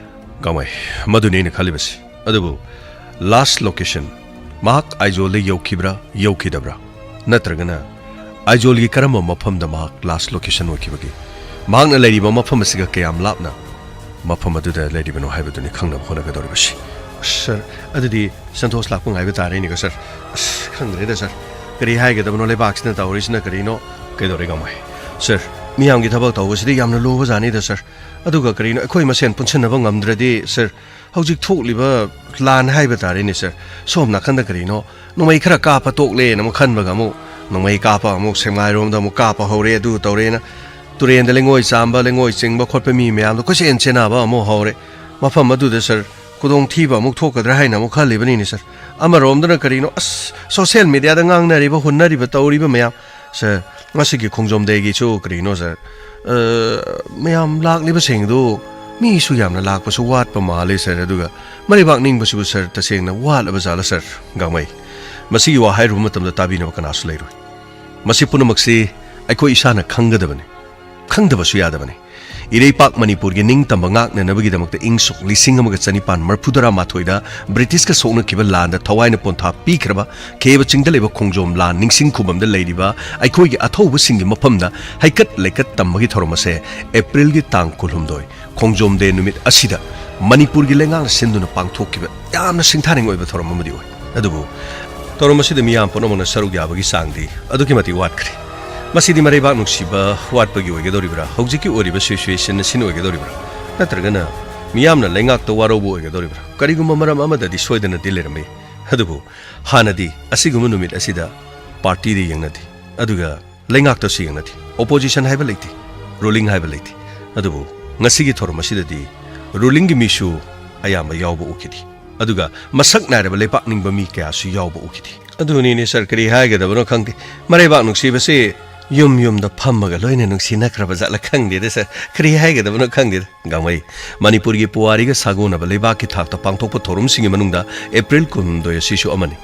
ꯒꯥꯡꯃꯩ, ꯃꯗꯨꯅꯤ ꯑꯩꯅ ꯈꯜꯂꯤꯕꯁꯤ꯫ ꯑꯗꯨꯕꯨ ꯂꯥꯁ ꯂꯣꯀꯦꯁꯟ, ꯃꯍꯥꯛ ꯑꯥꯏꯖꯣꯜꯗ ꯌꯧꯈꯤꯕ꯭ꯔꯥ, ꯌꯧꯈꯤꯗꯕ꯭ꯔꯥ? ꯅꯠꯇ꯭ꯔꯒꯅ ꯑꯥꯏꯖꯣꯜꯒꯤ ꯀꯔꯝꯕ ꯃꯐꯝꯗ ꯃꯍꯥꯛ ꯂꯥꯁ ꯂꯣꯀꯦꯁꯟ ꯑꯣꯏꯈꯤꯕꯒꯦ? ꯃꯍꯥꯛꯅ ꯂꯩꯔꯤꯕ ꯃꯐꯝ ꯑꯁꯤꯒ ꯀꯌꯥꯝ ꯂꯥꯞꯅ ꯃꯐꯝ ꯑꯗꯨꯗ ꯂꯩꯔꯤꯕꯅꯣ ꯍꯥꯏꯕꯗꯨꯅꯤ ꯈꯪꯅꯕ ꯍꯣꯠꯅꯒꯗꯧꯔꯤꯕꯁꯤ꯫ Sir, ꯑꯗꯨꯗꯤ ꯁꯟꯇꯣꯁ ꯂꯥꯛꯄ ꯉꯥꯏꯕ ꯇꯥꯔꯦꯅꯦꯀꯣ, sir꯫ ꯑꯁ, ꯈꯪꯗ꯭ꯔꯦꯗ, sir꯫ ꯀꯔꯤ ꯍꯥꯏꯒꯗꯕꯅꯣ, ꯂꯩꯕꯥꯛꯁꯤꯅ ꯇꯧꯔꯤꯁꯤꯅ ꯀꯔꯤꯅꯣ? ꯀꯩꯗꯧꯔꯦ, ꯒꯥꯡꯃꯩ? Sir, ꯃꯤꯌꯥꯝꯒꯤ ꯊꯕꯛ ꯇꯧꯕꯁꯤꯗꯤ ꯌꯥꯝꯅ ꯂꯨꯕ ꯖꯥꯠꯅꯤꯗ, sir꯫ ꯑꯗꯨꯒ ꯀꯔꯤꯅꯣ, ꯑꯩꯈꯣꯏ ꯃꯁꯦꯟ ꯄꯨꯟꯁꯤꯟꯅꯕ ꯉꯝꯗ꯭ꯔꯗꯤ, sir, ꯍꯧꯖꯤꯛ ꯊꯣꯛꯂꯤꯕ ꯂꯥꯟ ꯍꯥꯏꯕ ꯇꯥꯔꯦꯅꯦ, sir꯫ ꯁꯣꯝ ꯅꯥꯀꯟꯗ ꯀꯔꯤꯅꯣ, ꯅꯣꯡꯃꯩ ꯈꯔ ꯀꯥꯞꯄ ꯇꯣꯛꯂꯦꯅ ꯑꯃꯨꯛ ꯈꯟꯕꯒ ꯑꯃꯨꯛ ꯅꯣꯡꯃꯩ ꯀꯥꯞꯄ ꯑꯃꯨꯛ ꯁꯦꯛꯃꯥꯏꯔꯣꯝꯗ ꯑꯃꯨꯛ ꯀꯥꯞꯄ ꯍꯧꯔꯦ, ꯑꯗꯨ ꯇꯧꯔꯦꯅ ꯇꯨꯔꯦꯟꯗ ꯂꯩꯉꯣꯏ ꯆꯥꯝꯕ, ꯂꯩꯉꯣꯏ ꯆꯤꯡꯕ ꯈꯣꯠꯄ ꯃꯤ ꯃꯌꯥꯝꯗꯣ ꯀꯣꯏꯆꯦꯟ ꯆꯦꯟꯅꯕ ꯑꯃꯨꯛ ꯍꯧꯔꯦ꯫ ꯃꯐꯝ ꯑꯗꯨꯗ, sir, ꯈꯨꯗꯣꯡꯊꯤꯕ ꯑꯃꯨꯛ ꯊꯣꯛꯀꯗ꯭ꯔꯥ ꯍꯥꯏꯅ ꯑꯃꯨꯛ ꯈꯜꯂꯤꯕꯅꯤꯅꯦ, sir꯫ ꯑꯃꯔꯣꯝꯗꯅ ꯀꯔꯤꯅꯣ, ꯑꯁ, social media ꯗ ꯉꯥꯡꯅꯔꯤꯕ, ꯍꯨꯟꯅꯔꯤꯕ, ꯇꯧꯔꯤꯕ ꯃꯌꯥꯝ, sir, ꯉꯁꯤꯒꯤ ꯈꯣꯡꯖꯣꯝ day ꯒꯤꯁꯨ ꯀꯔꯤꯅꯣ, sir, ꯑ, ꯃꯌꯥꯝ ꯂꯥꯛꯂꯤꯕꯁꯤꯡꯗꯨ ꯃꯤꯁꯨ ꯌꯥꯝꯅ ꯂꯥꯛꯄꯁꯨ ꯋꯥꯠꯄ ꯃꯥꯜꯂꯤ, sir꯫ ꯑꯗꯨꯒ ꯃꯔꯩꯕꯥꯛ ꯅꯤꯡꯕꯁꯤꯕꯨ, sir, ꯇꯁꯦꯡꯅ ꯋꯥꯠꯂꯕ ꯖꯥꯠꯂ, sir? ꯒꯥꯡꯃꯩ, ꯃꯁꯤꯒꯤ ꯋꯥ ꯍꯥꯏꯔꯨꯕ ꯃꯇꯝꯗ ꯇꯥꯕꯤꯅꯕ ꯀꯅꯥꯁꯨ ꯂꯩꯔꯣꯏ꯫ ꯃꯁꯤ ꯄꯨꯝꯅꯃꯛꯁꯤ ꯑꯩꯈꯣꯏ ꯏꯁꯥꯅ ꯈꯪꯒꯗꯕꯅꯤ, ꯈꯪꯗꯕꯁꯨ ꯌꯥꯗꯕꯅꯤ꯫ ꯏꯔꯩꯄꯥꯛ ꯃꯅꯤꯄꯨꯔꯒꯤ ꯅꯤꯡꯇꯝꯕ ꯉꯥꯛꯅꯅꯕꯒꯤꯗꯃꯛꯇ ꯏꯪ ꯁꯣꯛ ꯂꯤꯁꯤꯡ ꯑꯃꯒ ꯆꯅꯤꯄꯥꯟ ꯃꯔꯤꯐꯨꯇꯔꯥ ꯃꯥꯊꯣꯏꯗ ꯕ꯭ꯔꯤꯇꯤꯁꯀ ꯁꯣꯛꯅꯈꯤꯕ ꯂꯥꯟꯗ ꯊꯋꯥꯏꯅ ꯄꯣꯟꯊꯥ ꯄꯤꯈ꯭ꯔꯕ ꯈꯦꯕ ꯆꯤꯡꯗ ꯂꯩꯕ ꯈꯣꯡꯖꯣꯝ ꯂꯥꯟ ꯅꯤꯡꯁꯤꯡ ꯈꯨꯕꯝꯗ ꯂꯩꯔꯤꯕ ꯑꯩꯈꯣꯏꯒꯤ ꯑꯊꯧꯕꯁꯤꯡꯒꯤ ꯃꯐꯝꯗ ꯍꯩꯀꯠ ꯂꯩꯀꯠ ꯇꯝꯕꯒꯤ ꯊꯧꯔꯝ ꯑꯁꯦ ꯑꯦꯄ꯭ꯔꯤꯜꯒꯤ ꯇꯥꯡ ꯀꯨꯟꯍꯨꯝꯗꯣꯏ, ꯈꯣꯡꯖꯣꯝ day ꯅꯨꯃꯤꯠ ꯑꯁꯤꯗ ꯃꯅꯤꯄꯨꯔꯒꯤ ꯂꯩꯉꯥꯛꯅ ꯁꯤꯟꯗꯨꯅ ꯄꯥꯡꯊꯣꯛꯈꯤꯕ ꯌꯥꯝꯅ ꯁꯤꯡꯊꯥꯅꯤꯡ ꯑꯣꯏꯕ ꯊꯧꯔꯝ ꯑꯃꯗꯤ ꯑꯣꯏ꯫ ꯑꯗꯨꯕꯨ ꯊꯧꯔꯝ ꯑꯁꯤꯗ ꯃꯤꯌꯥꯝ ꯄꯨꯝꯅꯃꯛꯅ ꯁꯔꯨꯛ ꯌꯥꯕꯒꯤ ꯆꯥꯡꯗꯤ ꯑꯗꯨꯛꯀꯤ ꯃꯇꯤꯛ ꯋꯥꯠꯈ꯭ꯔꯦ꯫ ꯃꯁꯤꯗꯤ ꯃꯔꯩꯕꯥꯛ ꯅꯨꯡꯁꯤꯕ ꯋꯥꯠꯄꯒꯤ ꯑꯣꯏꯒꯗꯧꯔꯤꯕ꯭ꯔꯥ? ꯍꯧꯖꯤꯛꯀꯤ ꯑꯣꯏꯔꯤꯕ situation ꯑꯁꯤꯅ ꯑꯣꯏꯒꯗꯧꯔꯤꯕ꯭ꯔꯥ? ꯅꯠꯇ꯭ꯔꯒꯅ ꯃꯤꯌꯥꯝꯅ ꯂꯩꯉꯥꯛꯇ ꯋꯥꯔꯧꯕ ꯑꯣꯏꯒꯗꯧꯔꯤꯕ꯭ꯔꯥ? ꯀꯔꯤꯒꯨꯝꯕ ꯃꯔꯝ ꯑꯃꯗꯗꯤ ꯁꯣꯏꯗꯅꯗꯤ ꯂꯩꯔꯝꯕ ꯌꯥꯏ꯫ ꯑꯗꯨꯕꯨ ꯍꯥꯟꯅꯗꯤ ꯑꯁꯤꯒꯨꯝꯕ ꯅꯨꯃꯤꯠ ꯑꯁꯤꯗ ꯄꯥꯔꯇꯤꯗ ꯌꯦꯡꯅꯗꯦ, ꯑꯗꯨꯒ ꯂꯩꯉꯥꯛꯇꯁꯨ ꯌꯦꯡꯅꯗꯦ꯫ ꯑꯣꯄꯣꯖꯤꯁꯟ ꯍꯥꯏꯕ ꯂꯩꯇꯦ, ꯔꯨꯂꯤꯡ ꯍꯥꯏꯕ ꯂꯩꯇꯦ꯫ ꯑꯗꯨꯕꯨ ꯉꯁꯤꯒꯤ ꯊꯧꯔꯝ ꯑꯁꯤꯗꯗꯤ ꯔꯨꯂꯤꯡꯒꯤ ꯃꯤꯁꯨ ꯑꯌꯥꯝꯕ ꯌꯥꯎꯕ ꯎꯈꯤꯗꯦ, ꯑꯗꯨꯒ ꯃꯁꯛ ꯅꯥꯏꯔꯕ ꯂꯩꯕꯥꯛ ꯅꯤꯡꯕ ꯃꯤ ꯀꯌꯥꯁꯨ ꯌꯥꯎꯕ ꯎꯈꯤꯗꯦ꯫ ꯑꯗꯨꯅꯤꯅꯦ ꯁꯥꯔ, ꯀꯔꯤ ꯍꯥꯏꯒꯗꯕꯅꯣ ꯈꯪꯗꯦ꯫ ꯃꯔꯩꯕꯥꯛ ꯅꯨꯡꯁꯤꯕꯁꯤ ꯌꯨꯝ ꯌꯨꯝꯗ ꯐꯝꯃꯒ ꯂꯣꯏꯅ ꯅꯨꯡꯁꯤꯅꯈ꯭ꯔꯕ ꯖꯥꯠꯂ ꯈꯪꯗꯦꯗ ꯁꯥꯔ, ꯀꯔꯤ ꯍꯥꯏꯒꯗꯕꯅꯣ ꯈꯪꯗꯦꯗ꯫ ꯒꯥꯡꯃꯩ, ꯃꯅꯤꯄꯨꯔꯒꯤ ꯄꯨꯋꯥꯔꯤꯒ ꯁꯥꯒꯣꯟꯅꯕ ꯂꯩꯕꯥꯛꯀꯤ ꯊꯥꯛꯇ ꯄꯥꯡꯊꯣꯛꯄ ꯊꯧꯔꯝꯁꯤꯡꯒꯤ ꯃꯅꯨꯡꯗ ꯑꯦꯄ꯭ꯔꯤꯜ ꯀꯨꯟꯍꯨꯝꯗꯣꯏ ꯑꯁꯤꯁꯨ ꯑꯃꯅꯤ꯫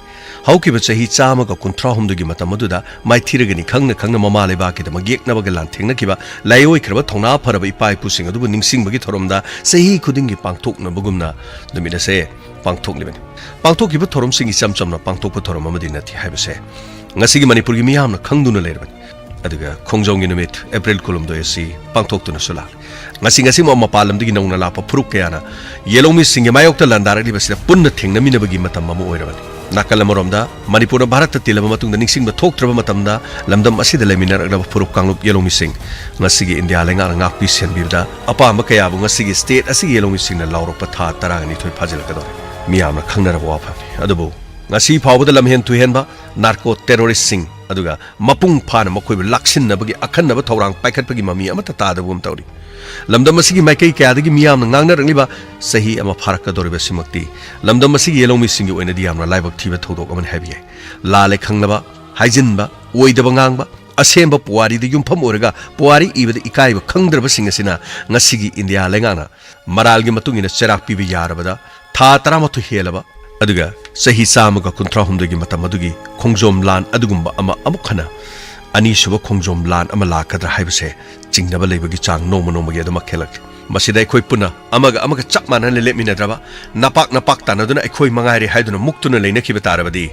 ꯍꯧꯈꯤꯕ ꯆꯍꯤ ꯆꯥꯝꯃꯒ ꯀꯨꯟꯊ꯭ꯔꯥꯍꯨꯝꯗꯣꯏꯒꯤ ꯃꯇꯝ ꯑꯗꯨꯗ ꯃꯥꯏꯊꯤꯔꯒꯅꯤ ꯈꯪꯅ ꯈꯪꯅ ꯃꯃꯥ ꯂꯩꯕꯥꯛꯀꯤꯗꯃꯛ ꯌꯦꯛꯅꯕꯒ ꯂꯥꯟꯊꯦꯡꯅꯈꯤꯕ ꯂꯥꯏꯑꯣꯏꯈ꯭ꯔꯕ ꯊꯧꯅꯥ ꯐꯔꯕ ꯏꯄꯥ ꯏꯄꯨꯁꯤꯡ ꯑꯗꯨꯕꯨ ꯅꯤꯡꯁꯤꯡꯕꯒꯤ ꯊꯧꯔꯝꯗ ꯆꯍꯤ ꯈꯨꯗꯤꯡꯒꯤ ꯄꯥꯡꯊꯣꯛꯅꯕꯒꯨꯝꯅ ꯅꯨꯃꯤꯠ ꯑꯁꯦ ꯄꯥꯡꯊꯣꯛꯂꯤꯕꯅꯤ꯫ ꯄꯥꯡꯊꯣꯛꯈꯤꯕ ꯊꯧꯔꯝꯁꯤꯡ ꯏꯆꯝ ꯆꯝꯅ ꯄꯥꯡꯊꯣꯛꯄ ꯊꯧꯔꯝ ꯑꯃꯗꯤ ꯅꯠꯇꯦ ꯍꯥꯏꯕꯁꯦ ꯉꯁꯤꯒꯤ ꯃꯅꯤꯄꯨꯔꯒꯤ ꯃꯤꯌꯥꯝꯅ ꯈꯪꯗꯨꯅ ꯂꯩꯔꯕꯅꯤ꯫ ꯑꯗꯨꯒ ꯈꯣꯡꯖꯣꯝꯒꯤ ꯅꯨꯃꯤꯠ ꯑꯦꯄ꯭ꯔꯤꯜ ꯀꯨꯟꯍꯨꯝꯗꯣꯏ ꯑꯁꯤ ꯄꯥꯡꯊꯣꯛꯇꯨꯅꯁꯨ ꯂꯥꯛꯂꯤ꯫ ꯉꯁꯤ, ꯉꯁꯤꯃꯛ ꯃꯄꯥꯟ ꯂꯝꯗꯒꯤ ꯅꯧꯅ ꯂꯥꯛꯄ ꯐꯨꯔꯨꯞ ꯀꯌꯥꯅ ꯌꯦꯂꯧꯃꯤꯁꯤꯡꯒꯤ ꯃꯥꯌꯣꯛꯇ ꯂꯥꯟꯗꯥꯔꯛꯂꯤꯕꯁꯤꯗ ꯄꯨꯟꯅ ꯊꯦꯡꯅꯃꯤꯟꯅꯕꯒꯤ ꯃꯇꯝ ꯑꯃ ꯑꯣꯏꯔꯕꯅꯤ꯫ ꯅꯥꯀꯜ ꯑꯃꯔꯣꯝꯗ ꯃꯅꯤꯄꯨꯔꯅ ꯚꯥꯔꯠꯇ ꯇꯤꯜꯂꯕ ꯃꯇꯨꯡꯗ ꯅꯤꯡꯁꯤꯡꯕ ꯊꯣꯛꯇ꯭ꯔꯕ ꯃꯇꯝꯗ ꯂꯝꯗꯝ ꯑꯁꯤꯗ ꯂꯩꯃꯤꯟꯅꯔꯛꯂꯕ ꯐꯨꯔꯨꯞ ꯀꯥꯡꯂꯨꯞ ꯌꯦꯂꯧꯃꯤꯁꯤꯡ ꯉꯁꯤꯒꯤ ꯏꯟꯗꯤꯌꯥ ꯂꯩꯉꯥꯛꯅ ꯉꯥꯛꯄꯤ ꯁꯦꯟꯕꯤꯕꯗ ꯑꯄꯥꯝꯕ ꯀꯌꯥꯕꯨ ꯉꯁꯤꯒꯤ ꯁ꯭ꯇꯦꯠ ꯑꯁꯤꯒꯤ ꯌꯦꯂꯧꯃꯤꯁꯤꯡꯅ ꯂꯥꯎꯔꯛꯄ ꯊꯥ ꯇꯔꯥꯅꯤꯊꯣꯏ ꯐꯥꯖꯤꯜꯂꯛꯀꯗꯧꯔꯦ꯫ ꯃꯤꯌꯥꯝꯅ ꯈꯪꯅꯔꯕ ꯋꯥꯐꯝꯅꯤ꯫ ꯑꯗꯨꯕꯨ ꯉꯁꯤ ꯐꯥꯎꯕꯗ ꯂꯝꯍꯦꯟ ꯇꯨꯍꯦꯟꯕ ꯅꯥꯔꯀꯣ ꯇꯦꯔꯣꯔꯤꯁꯁꯤꯡ ꯑꯗꯨꯒ ꯃꯄꯨꯡ ꯐꯥꯅ ꯃꯈꯣꯏꯕꯨ ꯂꯥꯛꯁꯤꯟꯅꯕꯒꯤ ꯑꯈꯟꯅꯕ ꯊꯧꯔꯥꯡ ꯄꯥꯏꯈꯠꯄꯒꯤ ꯃꯃꯤ ꯑꯃꯠꯇ ꯇꯥꯗꯕꯒꯨꯝ ꯇꯧꯔꯤ꯫ ꯂꯝꯗꯝ ꯑꯁꯤꯒꯤ ꯃꯥꯏꯀꯩ ꯀꯌꯥꯗꯒꯤ ꯃꯤꯌꯥꯝꯅ ꯉꯥꯡꯅꯔꯛꯂꯤꯕ ꯆꯍꯤ ꯑꯃ ꯐꯥꯔꯛꯀꯗꯧꯔꯤꯕꯁꯤꯃꯛꯇꯤ ꯂꯝꯗꯝ ꯑꯁꯤꯒꯤ ꯌꯦꯂꯧꯃꯤꯁꯤꯡꯒꯤ ꯑꯣꯏꯅꯗꯤ ꯌꯥꯝꯅ ꯂꯥꯏꯕꯛ ꯊꯤꯕ ꯊꯧꯗꯣꯛ ꯑꯃꯅꯤ ꯍꯥꯏꯕ ꯌꯥꯏ꯫ ꯂꯥꯜꯂꯦ ꯈꯪꯂꯕ, ꯍꯥꯏꯖꯤꯟꯕ, ꯑꯣꯏꯗꯕ ꯉꯥꯡꯕ, ꯑꯁꯦꯡꯕ ꯄꯨꯋꯥꯔꯤꯗ ꯌꯨꯝꯐꯝ ꯑꯣꯏꯔꯒ ꯄꯨꯋꯥꯔꯤ ꯏꯕꯗ ꯏꯀꯥꯏꯕ ꯈꯪꯗ꯭ꯔꯕꯁꯤꯡ ꯑꯁꯤꯅ ꯉꯁꯤꯒꯤ ꯏꯟꯗꯤꯌꯥ ꯂꯩꯉꯥꯛꯅ ꯃꯔꯥꯜꯒꯤ ꯃꯇꯨꯡ ꯏꯟꯅ ꯆꯩꯔꯥꯛ ꯄꯤꯕ ꯌꯥꯔꯕꯗ ꯊꯥ ꯇꯔꯥꯃꯥꯊꯣꯏ ꯍꯦꯜꯂꯕ, ꯑꯗꯨꯒ ꯆꯍꯤ ꯆꯥꯝꯃꯒ ꯀꯨꯟꯊ꯭ꯔꯥꯍꯨꯝꯗꯣꯏꯒꯤ ꯃꯇꯝ ꯑꯗꯨꯒꯤ ꯈꯣꯡꯖꯣꯝ ꯂꯥꯟ ꯑꯗꯨꯒꯨꯝꯕ ꯑꯃ ꯑꯃꯨꯛ ꯍꯟꯅ ꯑꯅꯤꯁꯨꯕ ꯈꯣꯡꯖꯣꯝ ꯂꯥꯟ ꯑꯃ ꯂꯥꯛꯀꯗ꯭ꯔꯥ ꯍꯥꯏꯕꯁꯦ ꯆꯤꯡꯅꯕ ꯂꯩꯕꯒꯤ ꯆꯥꯡ ꯅꯣꯡꯃ ꯅꯣꯡꯃꯒꯤ ꯑꯗꯨꯃꯛ ꯍꯦꯜꯂꯛꯂꯤ꯫ ꯃꯁꯤꯗ ꯑꯩꯈꯣꯏ ꯄꯨꯟꯅ ꯑꯃꯒ ꯑꯃꯒ ꯆꯞ ꯃꯥꯟꯅꯅ ꯂꯦꯞꯃꯤꯟꯅꯗ꯭ꯔꯕ, ꯅꯄꯥꯛ ꯅꯄꯥꯛ ꯇꯥꯟꯅꯗꯨꯅ ꯑꯩꯈꯣꯏ ꯃꯉꯥꯏꯔꯦ ꯍꯥꯏꯗꯨꯅ ꯃꯨꯛꯇꯨꯅ ꯂꯩꯅꯈꯤꯕ ꯇꯥꯔꯕꯗꯤ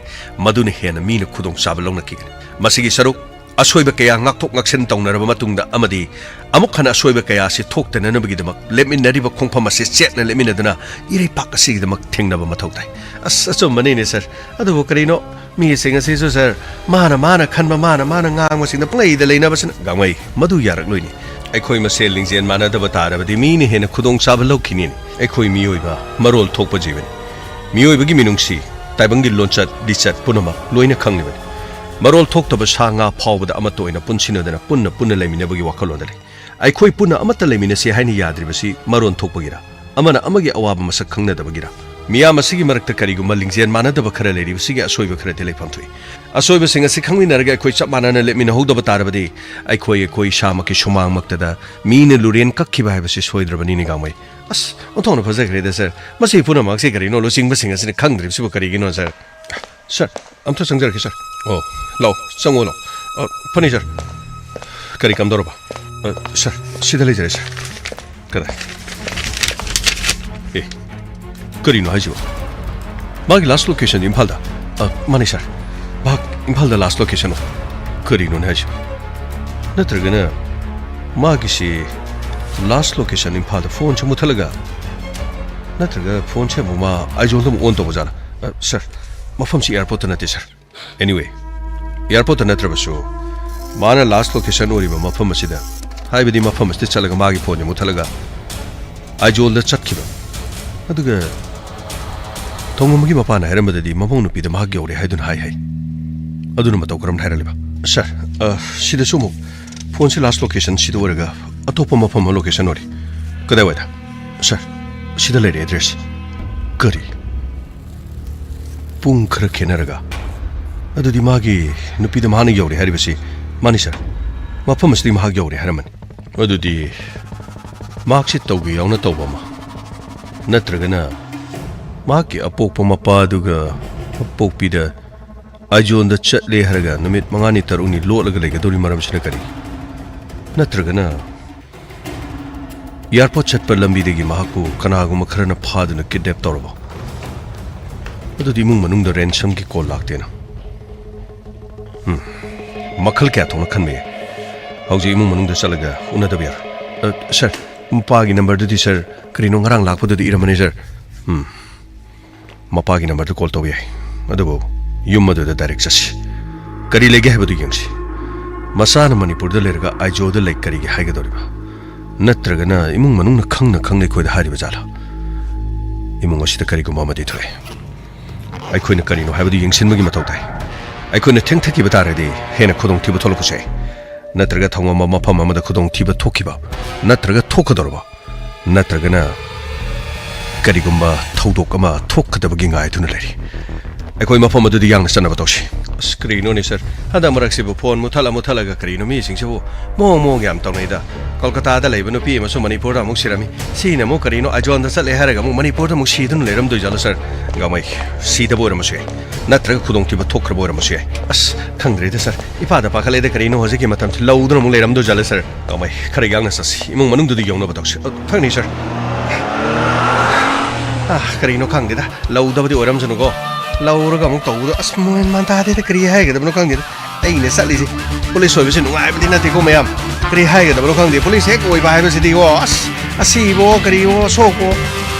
ꯃꯗꯨꯅ ꯍꯦꯟꯅ ꯃꯤꯅ ꯈꯨꯗꯣꯡꯆꯥꯕ ꯂꯧꯅꯈꯤꯒꯅꯤ꯫ ꯃꯁꯤꯒꯤ ꯁꯔꯨꯛ ꯑꯁꯣꯏꯕ ꯀꯌꯥ ꯉꯥꯛꯊꯣꯛ ꯉꯥꯛꯁꯤꯟ ꯇꯧꯅꯔꯕ ꯃꯇꯨꯡꯗ ꯑꯃꯗꯤ ꯑꯃꯨꯛ ꯍꯟꯅ ꯑꯁꯣꯏꯕ ꯀꯌꯥ ꯑꯁꯤ ꯊꯣꯛꯇꯅꯅꯕꯒꯤꯗꯃꯛ ꯂꯦꯞꯃꯤꯟꯅꯔꯤꯕ ꯈꯣꯡꯐꯝ ꯑꯁꯤ ꯆꯦꯠꯅ ꯂꯦꯞꯃꯤꯟꯅꯗꯨꯅ ꯏꯔꯩꯄꯥꯛ ꯑꯁꯤꯒꯤꯗꯃꯛ ꯊꯦꯡꯅꯕ ꯃꯊꯧ ꯇꯥꯏ꯫ ꯑꯁ, ꯑꯆꯨꯝꯕꯅꯤꯅꯦ ꯁꯥꯔ꯫ ꯑꯗꯨꯕꯨ ꯀꯔꯤꯅꯣ, ꯃꯤꯁꯤꯡ ꯑꯁꯤꯁꯨ ꯁꯥꯔ, ꯃꯥꯅ ꯃꯥꯅ ꯈꯟꯕ, ꯃꯥꯅ ꯃꯥꯅ ꯉꯥꯡꯕꯁꯤꯡꯗ ꯄꯪꯂꯩꯗ ꯂꯩꯅꯕꯁꯤꯅ꯫ ꯒꯥꯡꯃꯩ, ꯃꯗꯨ ꯌꯥꯔꯛꯂꯣꯏꯅꯦ꯫ ꯑꯩꯈꯣꯏ ꯃꯁꯦꯜ ꯂꯤꯡꯖꯦꯜ ꯃꯥꯟꯅꯗꯕ ꯇꯥꯔꯕꯗꯤ ꯃꯤꯅ ꯍꯦꯟꯅ ꯈꯨꯗꯣꯡꯆꯥꯕ ꯂꯧꯈꯤꯅꯤꯅꯦ꯫ ꯑꯩꯈꯣꯏ ꯃꯤꯑꯣꯏꯕ ꯃꯔꯣꯜ ꯊꯣꯛꯄ ꯖꯤꯕꯅꯤ꯫ ꯃꯤꯑꯣꯏꯕꯒꯤ ꯃꯤꯅꯨꯡꯁꯤ, ꯇꯥꯏꯕꯪꯒꯤ ꯂꯣꯟꯆꯠ ꯂꯤꯆꯠ ꯄꯨꯝꯅꯃꯛ ꯂꯣꯏꯅ ꯈꯪꯂꯤꯕꯅꯤ꯫ ꯃꯔꯣꯜ ꯊꯣꯛꯇꯕ ꯁꯥ ꯉꯥ ꯐꯥꯎꯕꯗ ꯑꯃꯠꯇ ꯑꯣꯏꯅ ꯄꯨꯟꯁꯤꯟꯅꯗꯅ ꯄꯨꯟꯅ ꯄꯨꯟꯅ ꯂꯩꯃꯤꯟꯅꯕꯒꯤ ꯋꯥꯈꯜꯂꯣꯟꯗ ꯂꯩ꯫ ꯑꯩꯈꯣꯏ ꯄꯨꯟꯅ ꯑꯃꯠꯇ ꯂꯩꯃꯤꯟꯅꯁꯤ ꯍꯥꯏꯅ ꯌꯥꯗ꯭ꯔꯤꯕꯁꯤ ꯃꯔꯣꯟ ꯊꯣꯛꯄꯒꯤꯔ? ꯑꯃꯅ ꯑꯃꯒꯤ ꯑꯋꯥꯕ ꯃꯁꯛ ꯈꯪꯅꯗꯕꯒꯤꯔ? ꯃꯤꯌꯥꯝ ꯑꯁꯤꯒꯤ ꯃꯔꯛꯇ ꯀꯔꯤꯒꯨꯝꯕ ꯂꯤꯡꯖꯦꯜ ꯃꯥꯟꯅꯗꯕ ꯈꯔ ꯂꯩꯔꯤꯕꯁꯤꯒꯤ ꯑꯁꯣꯏꯕ ꯈꯔꯗꯤ ꯂꯩꯐꯝ ꯊꯣꯛꯏ꯫ ꯑꯁꯣꯏꯕꯁꯤꯡ ꯑꯁꯤ ꯈꯪꯃꯤꯟꯅꯔꯒ ꯑꯩꯈꯣꯏ ꯆꯞ ꯃꯥꯟꯅꯅ ꯂꯦꯞꯃꯤꯟꯅꯍꯧꯗꯕ ꯇꯥꯔꯕꯗꯤ ꯑꯩꯈꯣꯏ ꯑꯩꯈꯣꯏ ꯏꯁꯥꯃꯛꯀꯤ ꯁꯨꯃꯥꯡꯃꯛꯇꯗ ꯃꯤꯅ ꯂꯨꯔꯦꯟ ꯀꯛꯈꯤꯕ ꯍꯥꯏꯕꯁꯤ ꯁꯣꯏꯗ꯭ꯔꯕꯅꯤꯅꯦ ꯒꯥꯡꯃꯩ꯫ ꯑꯁ, ꯑꯣꯟꯊꯣꯛꯅ ꯐꯖꯈ꯭ꯔꯦꯗ ꯁꯥꯔ꯫ ꯃꯁꯤ ꯄꯨꯝꯅꯃꯛꯁꯦ ꯀꯔꯤꯅꯣ? ꯂꯨꯆꯤꯡꯕꯁꯤꯡ ꯑꯁꯤꯅ ꯈꯪꯗ꯭ꯔꯤꯕꯁꯤꯕꯨ ꯀꯔꯤꯒꯤꯅꯣ ꯁꯥꯔ? ꯁꯥꯔ, ꯑꯝꯇ ꯆꯪꯖꯔꯛꯀꯦ ꯁꯥꯔ꯫ ꯑꯣ, ꯂꯥꯛꯑꯣ, ꯆꯪꯉꯣ ꯂꯥꯛꯑꯣ꯫ ꯑ, ꯐꯅꯤ ꯁꯥꯔ꯫ ꯀꯔꯤ ꯀꯝꯗꯧꯔꯕ? ꯑ, ꯁꯥꯔ, ꯁꯤꯗ ꯂꯩꯖꯔꯦ ꯁꯥꯔ꯫ ꯀꯗꯥꯏ? ꯑꯦ, ꯀꯔꯤꯅꯣ ꯍꯥꯏꯁꯤꯕꯣ? ꯃꯥꯒꯤ ꯂꯥꯁ ꯂꯣꯀꯦꯁꯟ ꯏꯝꯐꯥꯜꯗ? ꯑ, ꯃꯥꯅꯦ ꯁꯥꯔ꯫ ꯃꯍꯥꯛ ꯏꯝꯐꯥꯜꯗ ꯂꯥꯁ ꯂꯣꯀꯦꯁꯟ ꯑꯣꯏ꯫ ꯀꯔꯤꯅꯣꯅꯦ ꯍꯥꯏꯁꯤꯕꯣ? ꯅꯠꯇ꯭ꯔꯒꯅ ꯃꯥꯒꯤꯁꯤ ꯂꯥꯁ ꯂꯣꯀꯦꯁꯟ ꯏꯝꯐꯥꯜꯗ ꯐꯣꯟꯁꯦ ꯃꯨꯠꯊꯠꯂꯒ, ꯅꯠꯇ꯭ꯔꯒ ꯐꯣꯟꯁꯦ ꯑꯃꯨꯛ ꯃꯥ ꯑꯥꯏꯖꯣꯜꯗ ꯑꯃꯨꯛ ꯑꯣꯟ ꯇꯧꯕ ꯖꯥꯠꯂꯥ? ꯑ, ꯁꯥꯔ, ꯃꯐꯝꯁꯤ ꯑꯦꯌꯥꯔꯄꯣꯔꯠꯇ ꯅꯠꯇꯦ ꯁꯥꯔ꯫ ꯑꯦꯅꯤꯋꯦ, ꯑꯦꯌꯥꯔꯄꯣꯔꯠꯇ ꯅꯠꯇ꯭ꯔꯕꯁꯨ ꯃꯥꯅ ꯂꯥꯁ ꯂꯣꯀꯦꯁꯟ ꯑꯣꯏꯔꯤꯕ ꯃꯐꯝ ꯑꯁꯤꯗ, ꯍꯥꯏꯕꯗꯤ ꯃꯐꯝ ꯑꯁꯤꯗ ꯆꯠꯂꯒ ꯃꯥꯒꯤ ꯐꯣꯟꯁꯦ ꯃꯨꯠꯊꯠꯂꯒ ꯑꯥꯏꯖꯣꯜꯗ ꯆꯠꯈꯤꯕ, ꯑꯗꯨꯒ ꯊꯣꯡꯉꯝꯕꯒꯤ ꯃꯄꯥꯅ ꯍꯥꯏꯔꯝꯕꯗꯗꯤ ꯃꯃꯧ ꯅꯨꯄꯤꯗ ꯃꯍꯥꯛ ꯌꯧꯔꯦ ꯍꯥꯏꯗꯨꯅ ꯍꯥꯏ ꯍꯥꯏ꯫ ꯑꯗꯨꯅ ꯃꯇꯧ ꯀꯔꯝꯅ ꯍꯥꯏꯔꯛꯂꯤꯕ? ꯁꯥꯔ, ꯑ, ꯁꯤꯗꯁꯨ ꯑꯃꯨꯛ ꯐꯣꯟꯁꯦ ꯂꯥꯁ ꯂꯣꯀꯦꯁꯟ ꯁꯤꯗ ꯑꯣꯏꯔꯒ ꯑꯇꯣꯞꯄ ꯃꯐꯝ ꯑꯃ ꯂꯣꯀꯦꯁꯟ ꯑꯣꯏꯔꯤ꯫ ꯀꯗꯥꯏꯋꯥꯏꯗ? ꯁꯥꯔ, ꯁꯤꯗ ꯂꯩꯔꯦ ꯑꯦꯗ꯭ꯔꯦꯁ꯫ ꯀꯔꯤ? ꯄꯨꯡ ꯈꯔ ꯈꯦꯠꯅꯔꯒ? ꯑꯗꯨꯗꯤ ꯃꯥꯒꯤ ꯅꯨꯄꯤꯗ ꯃꯍꯥꯛꯅ ꯌꯧꯔꯦ ꯍꯥꯏꯔꯤꯕꯁꯤ? ꯃꯥꯅꯤ ꯁꯥꯔ, ꯃꯐꯝ ꯑꯁꯤꯗꯒꯤ ꯃꯍꯥꯛ ꯌꯧꯔꯦ ꯍꯥꯏꯔꯝꯃꯅꯤ꯫ ꯑꯗꯨꯗꯤ ꯃꯍꯥꯛꯁꯤ ꯇꯧꯒꯦ ꯌꯥꯎꯅ ꯇꯧꯕ ꯑꯃ, ꯅꯠꯇ꯭ꯔꯒꯅ ꯃꯍꯥꯛꯀꯤ ꯑꯄꯣꯛꯄ ꯃꯄꯥ ꯑꯗꯨꯒ ꯑꯄꯣꯛꯄꯤꯗ ꯑꯥꯏꯖꯣꯜꯗ ꯆꯠꯂꯦ ꯍꯥꯏꯔꯒ ꯅꯨꯃꯤꯠ ꯃꯉꯥꯅꯤ ꯇꯔꯨꯛꯅꯤ ꯂꯣꯠꯂꯒ ꯂꯩꯒꯗꯧꯔꯤ ꯃꯔꯝꯁꯤꯅ ꯀꯔꯤ? ꯅꯠꯇ꯭ꯔꯒꯅ ꯑꯦꯌꯥꯔꯄꯣꯔꯠ ꯆꯠꯄ ꯂꯝꯕꯤꯗꯒꯤ ꯃꯍꯥꯛꯄꯨ ꯀꯅꯥꯒꯨꯝꯕ ꯈꯔꯅ ꯐꯥꯗꯨꯅ ꯀꯤꯗꯅꯦꯞ ꯇꯧꯔꯕ? ꯑꯗꯨꯗꯤ ꯏꯃꯨꯡ ꯃꯅꯨꯡꯗ ꯔꯦꯟꯁꯝꯒꯤ ꯀꯣꯜ ꯂꯥꯛꯇꯦꯅ꯫ ꯎꯝ, ꯃꯈꯜ ꯀꯌꯥ ꯊꯣꯛꯅ ꯈꯟꯕ ꯌꯥꯏ꯫ ꯍꯧꯖꯤꯛ ꯏꯃꯨꯡ ꯃꯅꯨꯡꯗ ꯆꯠꯂꯒ ꯎꯅꯗꯕ ꯌꯥꯔꯣꯏ꯫ ꯑ, ꯁꯥꯔ, ꯃꯄꯥꯒꯤ ꯅꯝꯕꯔꯗꯨꯗꯤ ꯁꯥꯔ, ꯀꯔꯤꯅꯣ ꯉꯔꯥꯡ ꯂꯥꯛꯄꯗꯨꯗꯤ ꯏꯔꯝꯕꯅꯤ ꯁꯥꯔ꯫ ꯎꯝ, ꯃꯄꯥꯒꯤ ꯅꯝꯕꯔꯗꯨ ꯀꯣꯜ ꯇꯧꯕ ꯌꯥꯏ, ꯑꯗꯨꯕꯨ ꯌꯨꯝ ꯑꯗꯨꯗ ꯗꯥꯏꯔꯦꯛ ꯆꯠꯁꯤ꯫ ꯀꯔꯤ ꯂꯩꯒꯦ ꯍꯥꯏꯕꯗꯨ ꯌꯦꯡꯁꯤ꯫ ꯃꯆꯥꯅ ꯃꯅꯤꯄꯨꯔꯗ ꯂꯩꯔꯒ ꯑꯥꯏꯖꯣꯜꯗ ꯂꯩ ꯀꯔꯤꯒꯤ ꯍꯥꯏꯒꯗꯧꯔꯤꯕ? ꯅꯠꯇ꯭ꯔꯒꯅ ꯏꯃꯨꯡ ꯃꯅꯨꯡꯅ ꯈꯪꯅ ꯈꯪꯅ ꯑꯩꯈꯣꯏꯗ ꯍꯥꯏꯔꯤꯕ ꯖꯥꯠꯂꯥ? ꯏꯃꯨꯡ ꯑꯁꯤꯗ ꯀꯔꯤꯒꯨꯝꯕ ꯑꯃꯗꯤ ꯊꯣꯛꯑꯦ꯫ ꯑꯩꯈꯣꯏꯅ ꯀꯔꯤꯅꯣ ꯍꯥꯏꯕꯗꯨ ꯌꯦꯡꯁꯤꯟꯕꯒꯤ ꯃꯊꯧ ꯇꯥꯏ꯫ ꯑꯩꯈꯣꯏꯅ ꯊꯦꯡꯊꯈꯤꯕ ꯇꯥꯔꯒꯗꯤ ꯍꯦꯟꯅ ꯈꯨꯗꯣꯡꯊꯤꯕ ꯊꯣꯛꯂꯛꯄꯁꯨ ꯌꯥꯏ꯫ ꯅꯠꯇ꯭ꯔꯒ ꯊꯧꯉꯝꯕ ꯃꯐꯝ ꯑꯃꯗ ꯈꯨꯗꯣꯡꯊꯤꯕ ꯊꯣꯛꯈꯤꯕ ꯅꯠꯇ꯭ꯔꯒ ꯊꯣꯛꯀꯗꯧꯔꯕ ꯅꯠꯇ꯭ꯔꯒꯅ ꯀꯔꯤꯒꯨꯝꯕ ꯊꯧꯗꯣꯛ ꯑꯃ ꯊꯣꯛꯀꯗꯕꯒꯤ ꯉꯥꯏꯗꯨꯅ ꯂꯩꯔꯤ꯫ ꯑꯩꯈꯣꯏ ꯃꯐꯝ ꯑꯗꯨꯗ ꯌꯥꯡꯅ ꯆꯠꯅꯕ ꯇꯧꯁꯤ꯫ ꯑꯁ, ꯀꯔꯤꯅꯣꯅꯦ ꯁꯥꯔ? ꯍꯟꯗꯛ ꯃꯔꯛꯁꯤꯕꯨ ꯐꯣꯟ ꯃꯨꯠꯊꯠꯂ ꯃꯨꯠꯊꯠꯂꯒ ꯀꯔꯤꯅꯣ ꯃꯤꯁꯤꯡꯁꯤꯕꯨ ꯃꯑꯣꯡ ꯃꯑꯣꯡ ꯌꯥꯝ ꯇꯧꯅꯩꯗ꯫ ꯀꯣꯜꯀꯇꯥꯗ ꯂꯩꯕ ꯅꯨꯄꯤ ꯑꯃꯁꯨ ꯃꯅꯤꯄꯨꯔꯗ ꯑꯃꯨꯛ ꯁꯤꯔꯝꯃꯤ꯫ ꯁꯤꯅ ꯑꯃꯨꯛ ꯀꯔꯤꯅꯣ ꯑꯥꯏꯖꯣꯜꯗ ꯆꯠꯂꯦ ꯍꯥꯏꯔꯒ ꯑꯃꯨꯛ ꯃꯅꯤꯄꯨꯔꯗ ꯑꯃꯨꯛ ꯁꯤꯗꯨꯅ ꯂꯩꯔꯝꯗꯣꯏ ꯖꯥꯠꯂꯣ ꯁꯥꯔ? ꯒꯥꯡꯃꯩ, ꯁꯤꯗꯕ ꯑꯣꯏꯔꯝꯃꯁꯨ ꯌꯥꯏ, ꯅꯠꯇ꯭ꯔꯒ ꯈꯨꯗꯣꯡꯊꯤꯕ ꯊꯣꯛꯈ꯭ꯔꯕ ꯑꯣꯏꯔꯝꯃꯁꯨ ꯌꯥꯏ꯫ ꯑꯁ, ꯈꯪꯗ꯭ꯔꯦꯗ ꯁꯥꯔ, ꯏꯄꯥꯗ ꯄꯥꯈꯠꯂꯦꯗ꯫ ꯀꯔꯤꯅꯣ ꯍꯧꯖꯤꯛꯀꯤ ꯃꯇꯝꯁꯤ ꯂꯧꯗꯨꯅ ꯑꯃꯨꯛ ꯂꯩꯔꯝꯗꯣꯏ ꯖꯥꯠꯂ ꯁꯥꯔ? ꯒꯥꯡꯃꯩ, ꯈꯔ ꯌꯥꯡꯅ ꯆꯠꯁꯤ, ꯏꯃꯨꯡ ꯃꯅꯨꯡꯗꯨꯗꯤ ꯌꯧꯅꯕ ꯇꯧꯁꯤ꯫ ꯑ, ꯈꯪꯅꯤ ꯁꯥꯔ꯫ ꯑ, ꯀꯔꯤꯅꯣ ꯈꯪꯗꯦꯗ, ꯂꯧꯗꯕꯗꯤ ꯑꯣꯏꯔꯝꯁꯅꯨꯀꯣ꯫ ꯂꯧꯔꯒ ꯑꯃꯨꯛ ꯇꯧꯕꯗꯣ ꯑꯁ ꯃꯣꯏ ꯃꯥꯟ ꯇꯥꯗꯦꯗ, ꯀꯔꯤ ꯍꯥꯏꯒꯗꯕꯅꯣ ꯈꯪꯗꯦꯗ꯫ ꯑꯩꯅ ꯆꯠꯂꯤꯁꯦ ꯄꯨꯂꯤꯁ ꯑꯣꯏꯕꯁꯦ ꯅꯨꯡꯉꯥꯏꯕꯗꯤ ꯅꯠꯇꯦꯀꯣ ꯃꯌꯥꯝ꯫ ꯀꯔꯤ ꯍꯥꯏꯒꯗꯕꯅꯣ ꯈꯪꯗꯦ, ꯄꯨꯂꯤꯁ ꯍꯦꯛ ꯑꯣꯏꯕ ꯍꯥꯏꯕꯁꯤꯗꯤꯀꯣ, ꯑꯁ, ꯑꯁꯤꯕꯣ ꯀꯔꯤꯕꯣ ꯁꯣꯛꯄꯣ,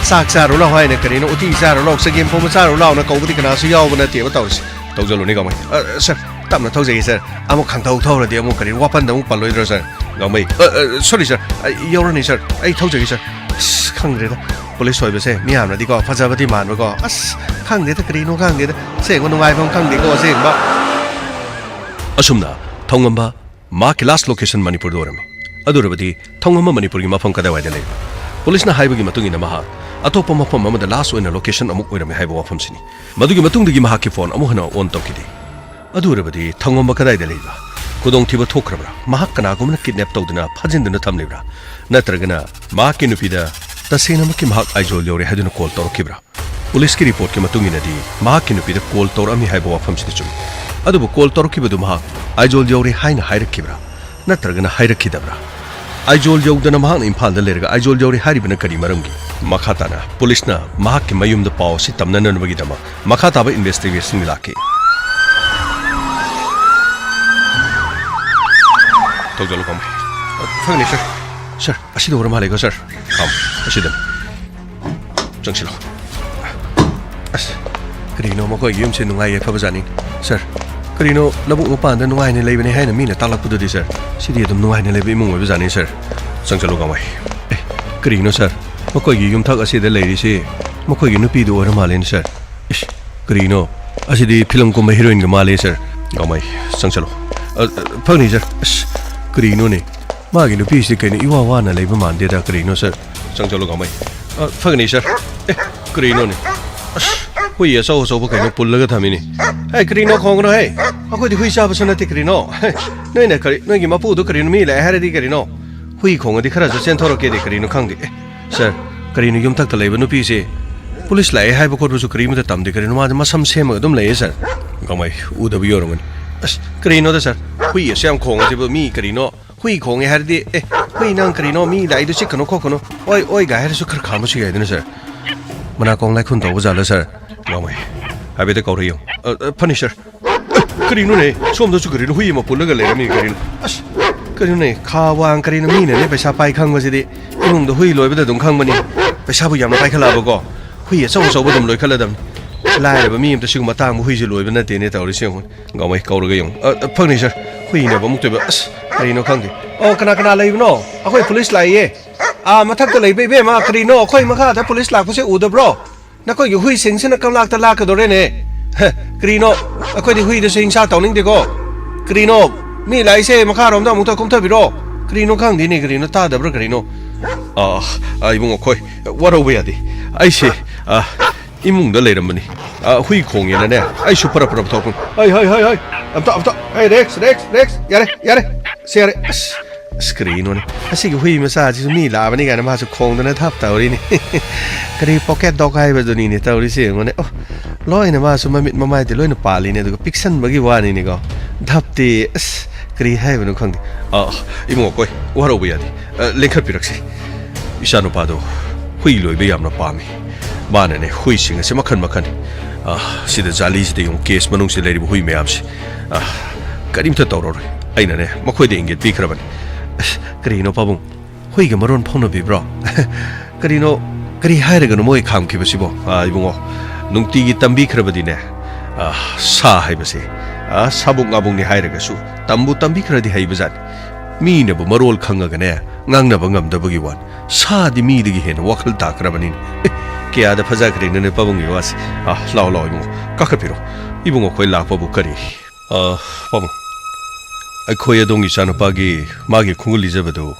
ꯆꯥꯛ ꯆꯥꯔꯨ ꯂꯥꯎ ꯍꯥꯏꯅ ꯀꯔꯤꯅꯣ, ꯎꯇꯤ ꯆꯥꯔꯨ ꯂꯥꯎ, ꯆꯒꯦꯝ ꯄꯣꯝꯕ ꯆꯥꯔꯨ ꯂꯥꯎꯅ ꯀꯧꯕꯗꯤ ꯀꯅꯥꯁꯨ ꯌꯥꯎꯕ ꯅꯠꯇꯦꯕ ꯇꯧꯔꯤꯁꯦ꯫ ꯊꯧꯖꯜꯂꯨꯅꯦ ꯒꯥꯡꯃꯩ꯫ ꯑ, ꯁꯥꯔ, ꯇꯞꯅ ꯊꯧꯖꯒꯦ ꯁꯥꯔ꯫ ꯑꯃꯨꯛ ꯈꯪꯊꯧ ꯊꯧꯔꯗꯤ ꯑꯃꯨꯛ ꯀꯔꯤ ꯋꯥꯄꯟꯗ ꯑꯃꯨꯛ ꯄꯜꯂꯣꯏꯗ꯭ꯔꯣ ꯁꯥꯔ? ꯒꯥꯡꯃꯩ, ꯑ, ꯑ, ꯁꯣꯔꯤ ꯁꯥꯔ, ꯑꯩ ꯌꯧꯔꯅꯤ ꯁꯥꯔ, ꯑꯩ ꯊꯧꯖꯒꯦ ꯁꯥꯔ꯫ ꯑꯁ, ꯈꯪꯗ꯭ꯔꯦꯗ, ꯄꯨꯂꯤꯁ ꯑꯣꯏꯕꯁꯦ ꯃꯤꯌꯥꯝꯅꯗꯤꯀꯣ ꯐꯖꯕꯗꯤ ꯃꯥꯟꯕꯀꯣ, ꯑꯁ, ꯈꯪꯗꯦꯗ, ꯀꯔꯤꯅꯣ ꯈꯪꯗꯦꯗ, ꯑꯁꯦꯡꯕ ꯅꯨꯡꯉꯥꯏꯐꯝ ꯈꯪꯗꯦꯀꯣ ꯑꯁꯦꯡꯕ꯫ ꯑꯁꯨꯝꯅ ꯊꯧꯉꯝꯕ ꯃꯍꯥꯛꯀꯤ ꯂꯥꯁ ꯂꯣꯀꯦꯁꯟ ꯃꯅꯤꯄꯨꯔꯗ ꯑꯣꯏꯔꯝꯃꯤ꯫ ꯑꯗꯨ ꯑꯣꯏꯔꯕꯗꯤ ꯊꯧꯉꯝꯕ ꯃꯅꯤꯄꯨꯔꯒꯤ ꯃꯐꯝ ꯀꯗꯥꯏꯋꯥꯏꯗ ꯂꯩꯕ? ꯄꯨꯂꯤꯁꯅ ꯍꯥꯏꯕꯒꯤ ꯃꯇꯨꯡ ꯏꯟꯅ ꯃꯍꯥꯛ ꯑꯇꯣꯞꯄ ꯃꯐꯝ ꯑꯃꯗ ꯂꯥꯁ ꯑꯣꯏꯅ ꯂꯣꯀꯦꯁꯟ ꯑꯃꯨꯛ ꯑꯣꯏꯔꯝꯃꯤ ꯍꯥꯏꯕ ꯋꯥꯐꯝꯁꯤꯅꯤ꯫ ꯃꯗꯨꯒꯤ ꯃꯇꯨꯡꯗꯒꯤ ꯃꯍꯥꯛꯀꯤ ꯐꯣꯟ ꯑꯃꯨꯛ ꯍꯟꯅ ꯑꯣꯟ ꯇꯧꯈꯤꯗꯦ꯫ ꯑꯗꯨ ꯑꯣꯏꯔꯕꯗꯤ ꯊꯧꯉꯝꯕ ꯀꯗꯥꯏꯗ ꯂꯩꯕ? ꯈꯨꯗꯣꯡꯊꯤꯕ ꯊꯣꯛꯈ꯭ꯔꯕ꯭ꯔꯥ? ꯃꯍꯥꯛ ꯀꯅꯥꯒꯨꯝꯕꯅ ꯀꯤꯗꯅꯦꯞ ꯇꯧꯗꯨꯅ ꯐꯥꯖꯤꯟꯗꯨꯅ ꯊꯝꯂꯤꯕ꯭ꯔꯥ? ꯅꯠꯇ꯭ꯔꯒꯅ ꯃꯍꯥꯛꯀꯤ ꯅꯨꯄꯤꯗ ꯇꯁꯦꯡꯅꯃꯛꯀꯤ ꯃꯍꯥꯛ ꯑꯥꯏꯖꯣꯜ ꯌꯧꯔꯦ ꯍꯥꯏꯗꯨꯅ ꯀꯣꯜ ꯇꯧꯔꯛꯈꯤꯕ꯭ꯔꯥ? ꯄꯨꯂꯤꯁꯀꯤ ꯔꯤꯄꯣꯔꯠꯀꯤ ꯃꯇꯨꯡ ꯏꯟꯅꯗꯤ ꯃꯍꯥꯛꯀꯤ ꯅꯨꯄꯤꯗ ꯀꯣꯜ ꯇꯧꯔꯛꯑꯝꯃꯤ ꯍꯥꯏꯕ ꯋꯥꯐꯝꯁꯤꯗꯤ ꯆꯨꯝꯃꯤ꯫ ꯑꯗꯨꯕꯨ ꯀꯣꯜ ꯇꯧꯔꯛꯈꯤꯕꯗꯨ ꯃꯍꯥꯛ ꯑꯥꯏꯖꯣꯜ ꯌꯧꯔꯦ ꯍꯥꯏꯅ ꯍꯥꯏꯔꯛꯈꯤꯕ꯭ꯔꯥ? ꯅꯠꯇ꯭ꯔꯒꯅ ꯍꯥꯏꯔꯛꯈꯤꯗꯕ꯭ꯔꯥ? ꯑꯥꯏꯖꯣꯜ ꯌꯧꯗꯅ ꯃꯍꯥꯛꯅ ꯏꯝꯐꯥꯜꯗ ꯂꯩꯔꯒ ꯑꯥꯏꯖꯣꯜ ꯌꯧꯔꯦ ꯍꯥꯏꯔꯤꯕꯅ ꯀꯔꯤ ꯃꯔꯝꯒꯤ? ꯃꯈꯥ ꯇꯥꯅ ꯄꯨꯂꯤꯁꯅ ꯃꯍꯥꯛꯀꯤ ꯃꯌꯨꯝꯗ ꯄꯥꯎ ꯑꯁꯤ ꯇꯝꯅꯅꯕꯒꯤꯗꯃꯛ ꯃꯈꯥ ꯇꯥꯕ ꯏꯟꯚꯦꯁꯇꯤꯒꯦꯁꯟꯒꯤ ꯂꯥꯛꯈꯤ꯫ ꯇꯧꯖꯜꯂꯨ ꯈꯪꯃꯩ꯫ ꯈꯪꯅꯤ ꯁꯥꯔ꯫ ꯁꯥꯔ, ꯑꯁꯤꯗ ꯑꯣꯏꯔ ꯃꯥꯜꯂꯦꯀꯣ ꯁꯥꯔ꯫ ꯑꯥ, ꯑꯁꯤꯗꯅꯤ꯫ ꯆꯪꯁꯤꯜꯂꯣ꯫ ꯑꯁ, ꯀꯔꯤꯅꯣ ꯃꯈꯣꯏꯒꯤ ꯌꯨꯝꯁꯦ ꯅꯨꯡꯉꯥꯏ ꯌꯥꯏꯐꯕ ꯖꯥꯠꯅꯤ꯫ ꯁꯥꯔ, ꯀꯔꯤꯅꯣ, ꯂꯧꯕꯨꯛ ꯃꯄꯥꯟꯗ ꯅꯨꯡꯉꯥꯏꯅ ꯂꯩꯕꯅꯦ ꯍꯥꯏꯅ ꯃꯤꯅ ꯇꯥꯛꯂꯛꯄꯗꯨꯗꯤ, ꯁꯥꯔ? ꯁꯤꯗꯤ ꯑꯗꯨꯝ ꯅꯨꯡꯉꯥꯏꯅ ꯂꯩꯕ ꯏꯃꯨꯡ ꯑꯣꯏꯕ ꯖꯥꯠꯅꯤ, ꯁꯥꯔ꯫ ꯆꯪꯁꯜꯂꯨ, ꯀꯃꯥꯏ? ꯑꯦ, ꯀꯔꯤꯅꯣ, ꯁꯥꯔ? ꯃꯈꯣꯏꯒꯤ ꯌꯨꯝꯊꯛ ꯑꯁꯤꯗ ꯂꯩꯔꯤꯁꯤ ꯃꯈꯣꯏꯒꯤ ꯅꯨꯄꯤꯗꯨ ꯑꯣꯏꯔ ꯃꯥꯜꯂꯦꯅꯦ, ꯁꯥꯔ꯫ ꯏꯁ, ꯀꯔꯤꯅꯣ? ꯑꯁꯤꯗꯤ ꯐꯤꯂꯝ ꯀꯨꯝꯕ ꯍꯤꯔꯣꯏꯟꯒ ꯃꯥꯜꯂꯦ, ꯁꯥꯔ꯫ ꯀꯃꯥꯏ? ꯆꯪꯁꯜꯂꯨ꯫ ꯑ, ꯑ, ꯐꯒꯅꯤ, ꯁꯥꯔ꯫ ꯑꯁ, ꯀꯔꯤꯅꯣꯅꯦ? ꯃꯥꯒꯤ ꯅꯨꯄꯤꯁꯤ ꯀꯩꯅꯣ ꯏꯋꯥ ꯋꯥꯅ ꯂꯩꯕ ꯃꯥꯟꯗꯦꯗ, ꯀꯔꯤꯅꯣ, ꯁꯥꯔ? ꯆꯪꯁꯜꯂꯨ, ꯀꯃꯥꯏ? ꯑ, ꯐꯒꯅꯤ, ꯁꯥꯔ꯫ ꯑꯦ, ꯀꯔꯤꯅꯣꯅꯦ? ꯑꯁ, ꯍꯨꯏ ꯑꯆꯧ ꯑꯆꯧꯕ ꯀꯩꯅꯣ ꯄꯨꯜꯂꯒ ꯊꯝꯃꯤꯅꯦ꯫ ꯍꯦ, ꯀꯔꯤꯅꯣ ꯈꯣꯡꯒꯅꯣ, ꯍꯦ? ꯑꯩꯈꯣꯏꯗꯤ ꯍꯨꯏ ꯆꯥꯕꯁꯨ ꯅꯠꯇꯦ, ꯀꯔꯤꯅꯣ? ꯍꯦ, ꯅꯣꯏꯅ ꯀꯔꯤ, ꯅꯣꯏꯒꯤ ꯃꯄꯨꯗꯣ ꯀꯔꯤꯅꯣ, ꯃꯤ ꯂꯥꯛꯑꯦ ꯍꯥꯏꯔꯗꯤ ꯀꯔꯤꯅꯣ? ꯍꯨꯏ ꯈꯣꯡꯉꯗꯤ ꯈꯔꯁꯨ ꯆꯦꯟꯊꯣꯔꯛꯀꯦꯗꯤ ꯀꯔꯤꯅꯣ ꯈꯪꯗꯦ꯫ ꯑꯦ, ꯁꯥꯔ, ꯀꯔꯤꯅꯣ ꯌꯨꯝꯊꯛꯇ ꯂꯩꯕ ꯅꯨꯄꯤꯁꯦ ꯄꯨꯂꯤꯁ ꯂꯥꯛꯑꯦ ꯍꯥꯏꯕ ꯈꯣꯠꯄꯁꯨ ꯀꯔꯤꯃꯇ ꯇꯝꯗꯦ, ꯀꯔꯤꯅꯣ ꯃꯥꯗꯤ ꯃꯁꯝ ꯁꯦꯝꯃꯒ ꯑꯗꯨꯝ ꯂꯩꯌꯦ, ꯁꯥꯔ꯫ ꯀꯃꯥꯏ, ꯎꯗꯕ ꯌꯧꯔꯝꯒꯅꯤ꯫ ꯑꯁ, ꯀꯔꯤꯅꯣꯗ, ꯁꯥꯔ? ꯍꯨꯏ ꯑꯁꯨꯛ ꯌꯥꯝ ꯈꯣꯡꯉꯁꯤꯕꯨ ꯃꯤ ꯀꯔꯤꯅꯣ? ꯍꯨꯏ ꯈꯣꯡꯉꯦ ꯍꯥꯏꯔꯗꯤ, "ꯑꯦ, ꯍꯨꯏ ꯅꯪ ꯀꯔꯤꯅꯣ? ꯃꯤ ꯂꯥꯛꯏꯗꯣ ꯆꯤꯛꯀꯅꯣ ꯈꯣꯠꯀꯅꯣ꯫ ꯑꯣꯏ, ꯑꯣꯏꯒ" ꯍꯥꯏꯔꯁꯨ ꯈꯔ ꯈꯥꯝꯕꯁꯨ ꯌꯥꯏꯗꯅ, ꯁꯥꯔ꯫ ꯃꯅꯥꯀꯣꯡ ꯂꯥꯏꯈꯨꯟ ꯇꯧꯕ ꯖꯥꯠꯂ, ꯁꯥꯔ? ꯉꯥꯎꯃꯩ, ꯍꯥꯏꯐꯦꯠꯇ ꯀꯧꯔ ꯌꯦꯡꯉꯨ꯫ ꯑ, ꯑ, ꯐꯅꯤ, ꯁꯥꯔ꯫ ꯑꯦ, ꯀꯔꯤꯅꯣꯅꯦ? ꯁꯣꯝꯗꯁꯨ ꯀꯔꯤꯅꯣ? ꯍꯨꯏ ꯑꯃ ꯄꯨꯜꯂꯒ ꯂꯩꯔꯝꯃꯤ ꯀꯔꯤꯅꯣ? ꯑꯁ, ꯀꯔꯤꯅꯣꯅꯦ? ꯈꯥ ꯋꯥꯡ ꯀꯔꯤꯅꯣ? ꯃꯤꯅꯅꯦ ꯄꯩꯁꯥ ꯄꯥꯏ ꯈꯪꯕꯁꯤꯗꯤ ꯏꯃꯨꯡꯗ ꯍꯨꯏ ꯂꯣꯏꯕꯗ ꯑꯗꯨꯝ ꯈꯪꯕꯅꯤ꯫ ꯄꯩꯁꯥꯕꯨ ꯌꯥꯝꯅ ꯄꯥꯏꯈꯠꯂꯛꯑꯕꯀꯣ, ꯍꯨꯏ ꯑꯆꯧ ꯑꯆꯧꯕ ꯑꯗꯨꯝ ꯂꯣꯏꯈꯠꯂꯗꯕꯅꯤ꯫ ꯂꯥꯏꯔꯕ ꯃꯤ ꯑꯝꯇ ꯁꯤꯒꯨꯝꯕ ꯑꯇꯥꯡꯕ ꯍꯨꯏꯁꯦ ꯂꯣꯏꯕ ꯅꯠꯇꯦꯅꯦ ꯇꯧꯔꯤꯁꯦ ꯌꯦꯡꯉꯨ꯫ ꯉꯥꯎꯃꯩ ꯀꯧꯔꯒ ꯌꯦꯡꯉꯨ꯫ ꯑ, ꯑ, ꯐꯪꯅꯤ, ꯁꯥꯔ꯫ ꯍꯨꯏꯅꯕ ꯑꯃꯨꯛꯇꯣꯏꯕ꯫ ꯑꯁ, ꯀꯔꯤꯅꯣ ꯈꯪꯗꯦ꯫ ꯑꯣ, ꯀꯅꯥ ꯀꯅꯥ ꯂꯩꯕꯅꯣ? ꯑꯩꯈꯣꯏ ꯄꯨꯂꯤꯁ ꯂꯥꯛꯏꯌꯦ꯫ ꯑꯥ, ꯃꯊꯛꯇ ꯂꯩꯕ ꯏꯕꯦꯝꯃ, ꯀꯔꯤꯅꯣ? ꯑꯩꯈꯣꯏ ꯃꯈꯥꯗ ꯄꯨꯂꯤꯁ ꯂꯥꯛꯄꯁꯦ ꯎꯗꯕ꯭ꯔꯣ? ꯅꯈꯣꯏꯒꯤ ꯍꯨꯏꯁꯤꯡꯁꯤꯅ ꯀꯪꯂꯥꯛꯇ ꯂꯥꯛꯀꯗꯣꯔꯦꯅꯦ꯫ ꯍ, ꯀꯔꯤꯅꯣ? ꯑꯩꯈꯣꯏꯗꯤ ꯍꯨꯏꯗꯁꯨ ꯍꯤꯡꯁꯥ ꯇꯧꯅꯤꯡꯗꯦꯀꯣ꯫ ꯀꯔꯤꯅꯣ? ꯃꯤ ꯂꯥꯛꯏꯁꯦ ꯃꯈꯥꯔꯣꯝꯗ ꯑꯃꯨꯛꯇ ꯀꯨꯝꯊꯕꯤꯔꯣ꯫ ꯀꯔꯤꯅꯣ ꯈꯪꯗꯦꯅꯦ, ꯀꯔꯤꯅꯣ ꯇꯥꯗꯕ꯭ꯔꯥ ꯀꯔꯤꯅꯣ? ꯑꯥ, ꯑꯥ, ꯏꯕꯨꯡꯉꯣ, ꯑꯩꯈꯣꯏ ꯋꯥꯔꯧꯕ ꯌꯥꯗꯦ꯫ ꯑꯩꯁꯦ, ꯑꯥ, ꯏꯃꯨꯡꯗ ꯂꯩꯔꯝꯕꯅꯤ꯫ ꯑꯥ, ꯍꯨꯏ ꯈꯣꯡꯉꯦꯅꯅꯦ, ꯑꯩꯁꯨ ꯄꯔꯞ ꯄꯔꯞ ꯊꯣꯛꯄꯅꯤ꯫ ꯍꯩ, ꯍꯩ, ꯍꯩ, ꯍꯩ, ꯑꯝꯇ, ꯑꯝꯇ, ꯍꯩ, ꯔꯦꯛꯁ, ꯔꯦꯛꯁ, ꯔꯦꯛꯁ, ꯌꯥꯔꯦ, ꯌꯥꯔꯦ, ꯁꯦ, ꯌꯥꯔꯦ꯫ ꯑꯁ, ꯑꯁ, ꯀꯔꯤꯅꯣꯅꯦ? ꯑꯁꯤꯒꯤ ꯍꯨꯏ ꯃꯆꯥꯁꯤꯁꯨ ꯃꯤ ꯂꯥꯛꯑꯕꯅꯤ ꯀꯥꯏꯅ ꯃꯥꯁꯨ ꯈꯣꯡꯗꯅ ꯊꯞ ꯇꯧꯔꯤꯅꯦ꯫ ꯀꯔꯤ ꯄꯣꯀꯦꯠ ꯗꯣꯒ ꯍꯥꯏꯕꯗꯨꯅꯤꯅꯦ ꯇꯧꯔꯤꯁꯦ ꯌꯦꯡꯉꯨꯅꯦ꯫ ꯑꯣ, ꯂꯣꯏꯅ ꯃꯥꯁꯨ ꯃꯃꯤꯠ ꯃꯃꯥꯏꯗꯤ ꯂꯣꯏꯅ ꯄꯥꯜꯂꯤꯅꯦ, ꯑꯗꯨꯒ ꯄꯤꯛꯁꯟꯕꯒꯤ ꯋꯥꯅꯤꯅꯦꯀꯣ꯫ ꯙꯞꯇꯤ, ꯑꯁ, ꯀꯔꯤ ꯍꯥꯏꯕꯅꯣ ꯈꯪꯗꯦ꯫ ꯑ, ꯏꯕꯨꯡꯉꯣ, ꯑꯩꯈꯣꯏ ꯋꯥꯔꯧꯕ ꯌꯥꯗꯦ꯫ ꯑ, ꯂꯦꯡꯈꯠꯄꯤꯔꯛꯁꯤ꯫ ꯏꯆꯥꯅꯨꯄꯥꯗꯣ ꯍꯨꯏ ꯂꯣꯏꯕ ꯌꯥꯝꯅ ꯄꯥꯝꯃꯤ꯫ ꯃꯥꯅꯅꯦ ꯍꯨꯏꯁꯤꯡ ꯑꯁꯦ ꯃꯈꯟ ꯃꯈꯟ, ꯑ, ꯁꯤꯗ ꯖꯥꯂꯤꯁꯤꯗ ꯌꯦꯡꯉꯨ, ꯀꯦꯁ ꯃꯅꯨꯡꯁꯤꯗ ꯂꯩꯔꯤꯕ ꯍꯨꯏ ꯃꯌꯥꯝꯁꯦ꯫ ꯑ, ꯀꯔꯤꯝꯇ ꯇꯧꯔꯔꯣꯏ꯫ ꯑꯩꯅꯅꯦ ꯃꯈꯣꯏꯗ ꯏꯪꯒꯤꯠ ꯄꯤꯈ꯭ꯔꯕꯅꯤ꯫ ꯑꯁ, ꯀꯔꯤꯅꯣ ꯄꯥꯕꯨꯡ? ꯍꯨꯏꯒ ꯃꯔꯣꯟ ꯐꯥꯎꯅꯕꯤꯕ꯭ꯔꯣ? ꯀꯔꯤꯅꯣ, ꯀꯔꯤ ꯍꯥꯏꯔꯒꯅꯣ ꯃꯣꯏ ꯈꯥꯝꯈꯤꯕꯁꯤꯕꯣ? ꯑ, ꯏꯕꯨꯡꯉꯣ, ꯅꯨꯡꯇꯤꯒꯤ ꯇꯝꯕꯤꯈ꯭ꯔꯕꯗꯤꯅꯦ, ꯑ, ꯁꯥ ꯍꯥꯏꯕꯁꯦ ꯑ, ꯁꯥꯕꯨꯛ ꯉꯥꯕꯨꯛꯅꯤ ꯍꯥꯏꯔꯒꯁꯨ ꯇꯝꯕꯨ ꯇꯝꯕꯤꯈ꯭ꯔꯗꯤ ꯍꯩꯕꯖꯥꯠꯅꯤ꯫ ꯃꯤꯅꯕꯨ ꯃꯔꯣꯜ ꯈꯪꯉꯒꯅꯦ, ꯉꯥꯡꯅꯕ ꯉꯝꯗꯕꯒꯤ ꯋꯥꯅꯤ꯫ ꯁꯥꯗꯤ ꯃꯤꯗꯒꯤ ꯍꯦꯟꯅ ꯋꯥꯈꯜ ꯇꯥꯈ꯭ꯔꯕꯅꯤꯅꯦ꯫ ꯑꯦ, ꯀꯌꯥꯗ ꯐꯖꯈ꯭ꯔꯦꯅꯦ ꯄꯥꯕꯨꯡꯒꯤ ꯋꯥꯁꯦ꯫ ꯑ, ꯂꯥꯛꯑꯣ, ꯂꯥꯛꯑꯣ ꯏꯕꯨꯡꯉꯣ, ꯀꯥꯈꯠꯄꯤꯔꯣ꯫ ꯏꯕꯨꯡꯉꯣ, ꯑꯩꯈꯣꯏ ꯂꯥꯛꯄꯕꯨ ꯀꯔꯤ? ꯑ, ꯄꯥꯕꯨꯡ, ꯑꯩꯈꯣꯏ ꯑꯗꯣꯝꯒꯤ ꯏꯆꯥꯅꯨꯄꯥꯒꯤ ꯃꯥꯒꯤ ꯈꯣꯡꯒꯨꯜ ꯂꯤꯖꯕꯗꯨ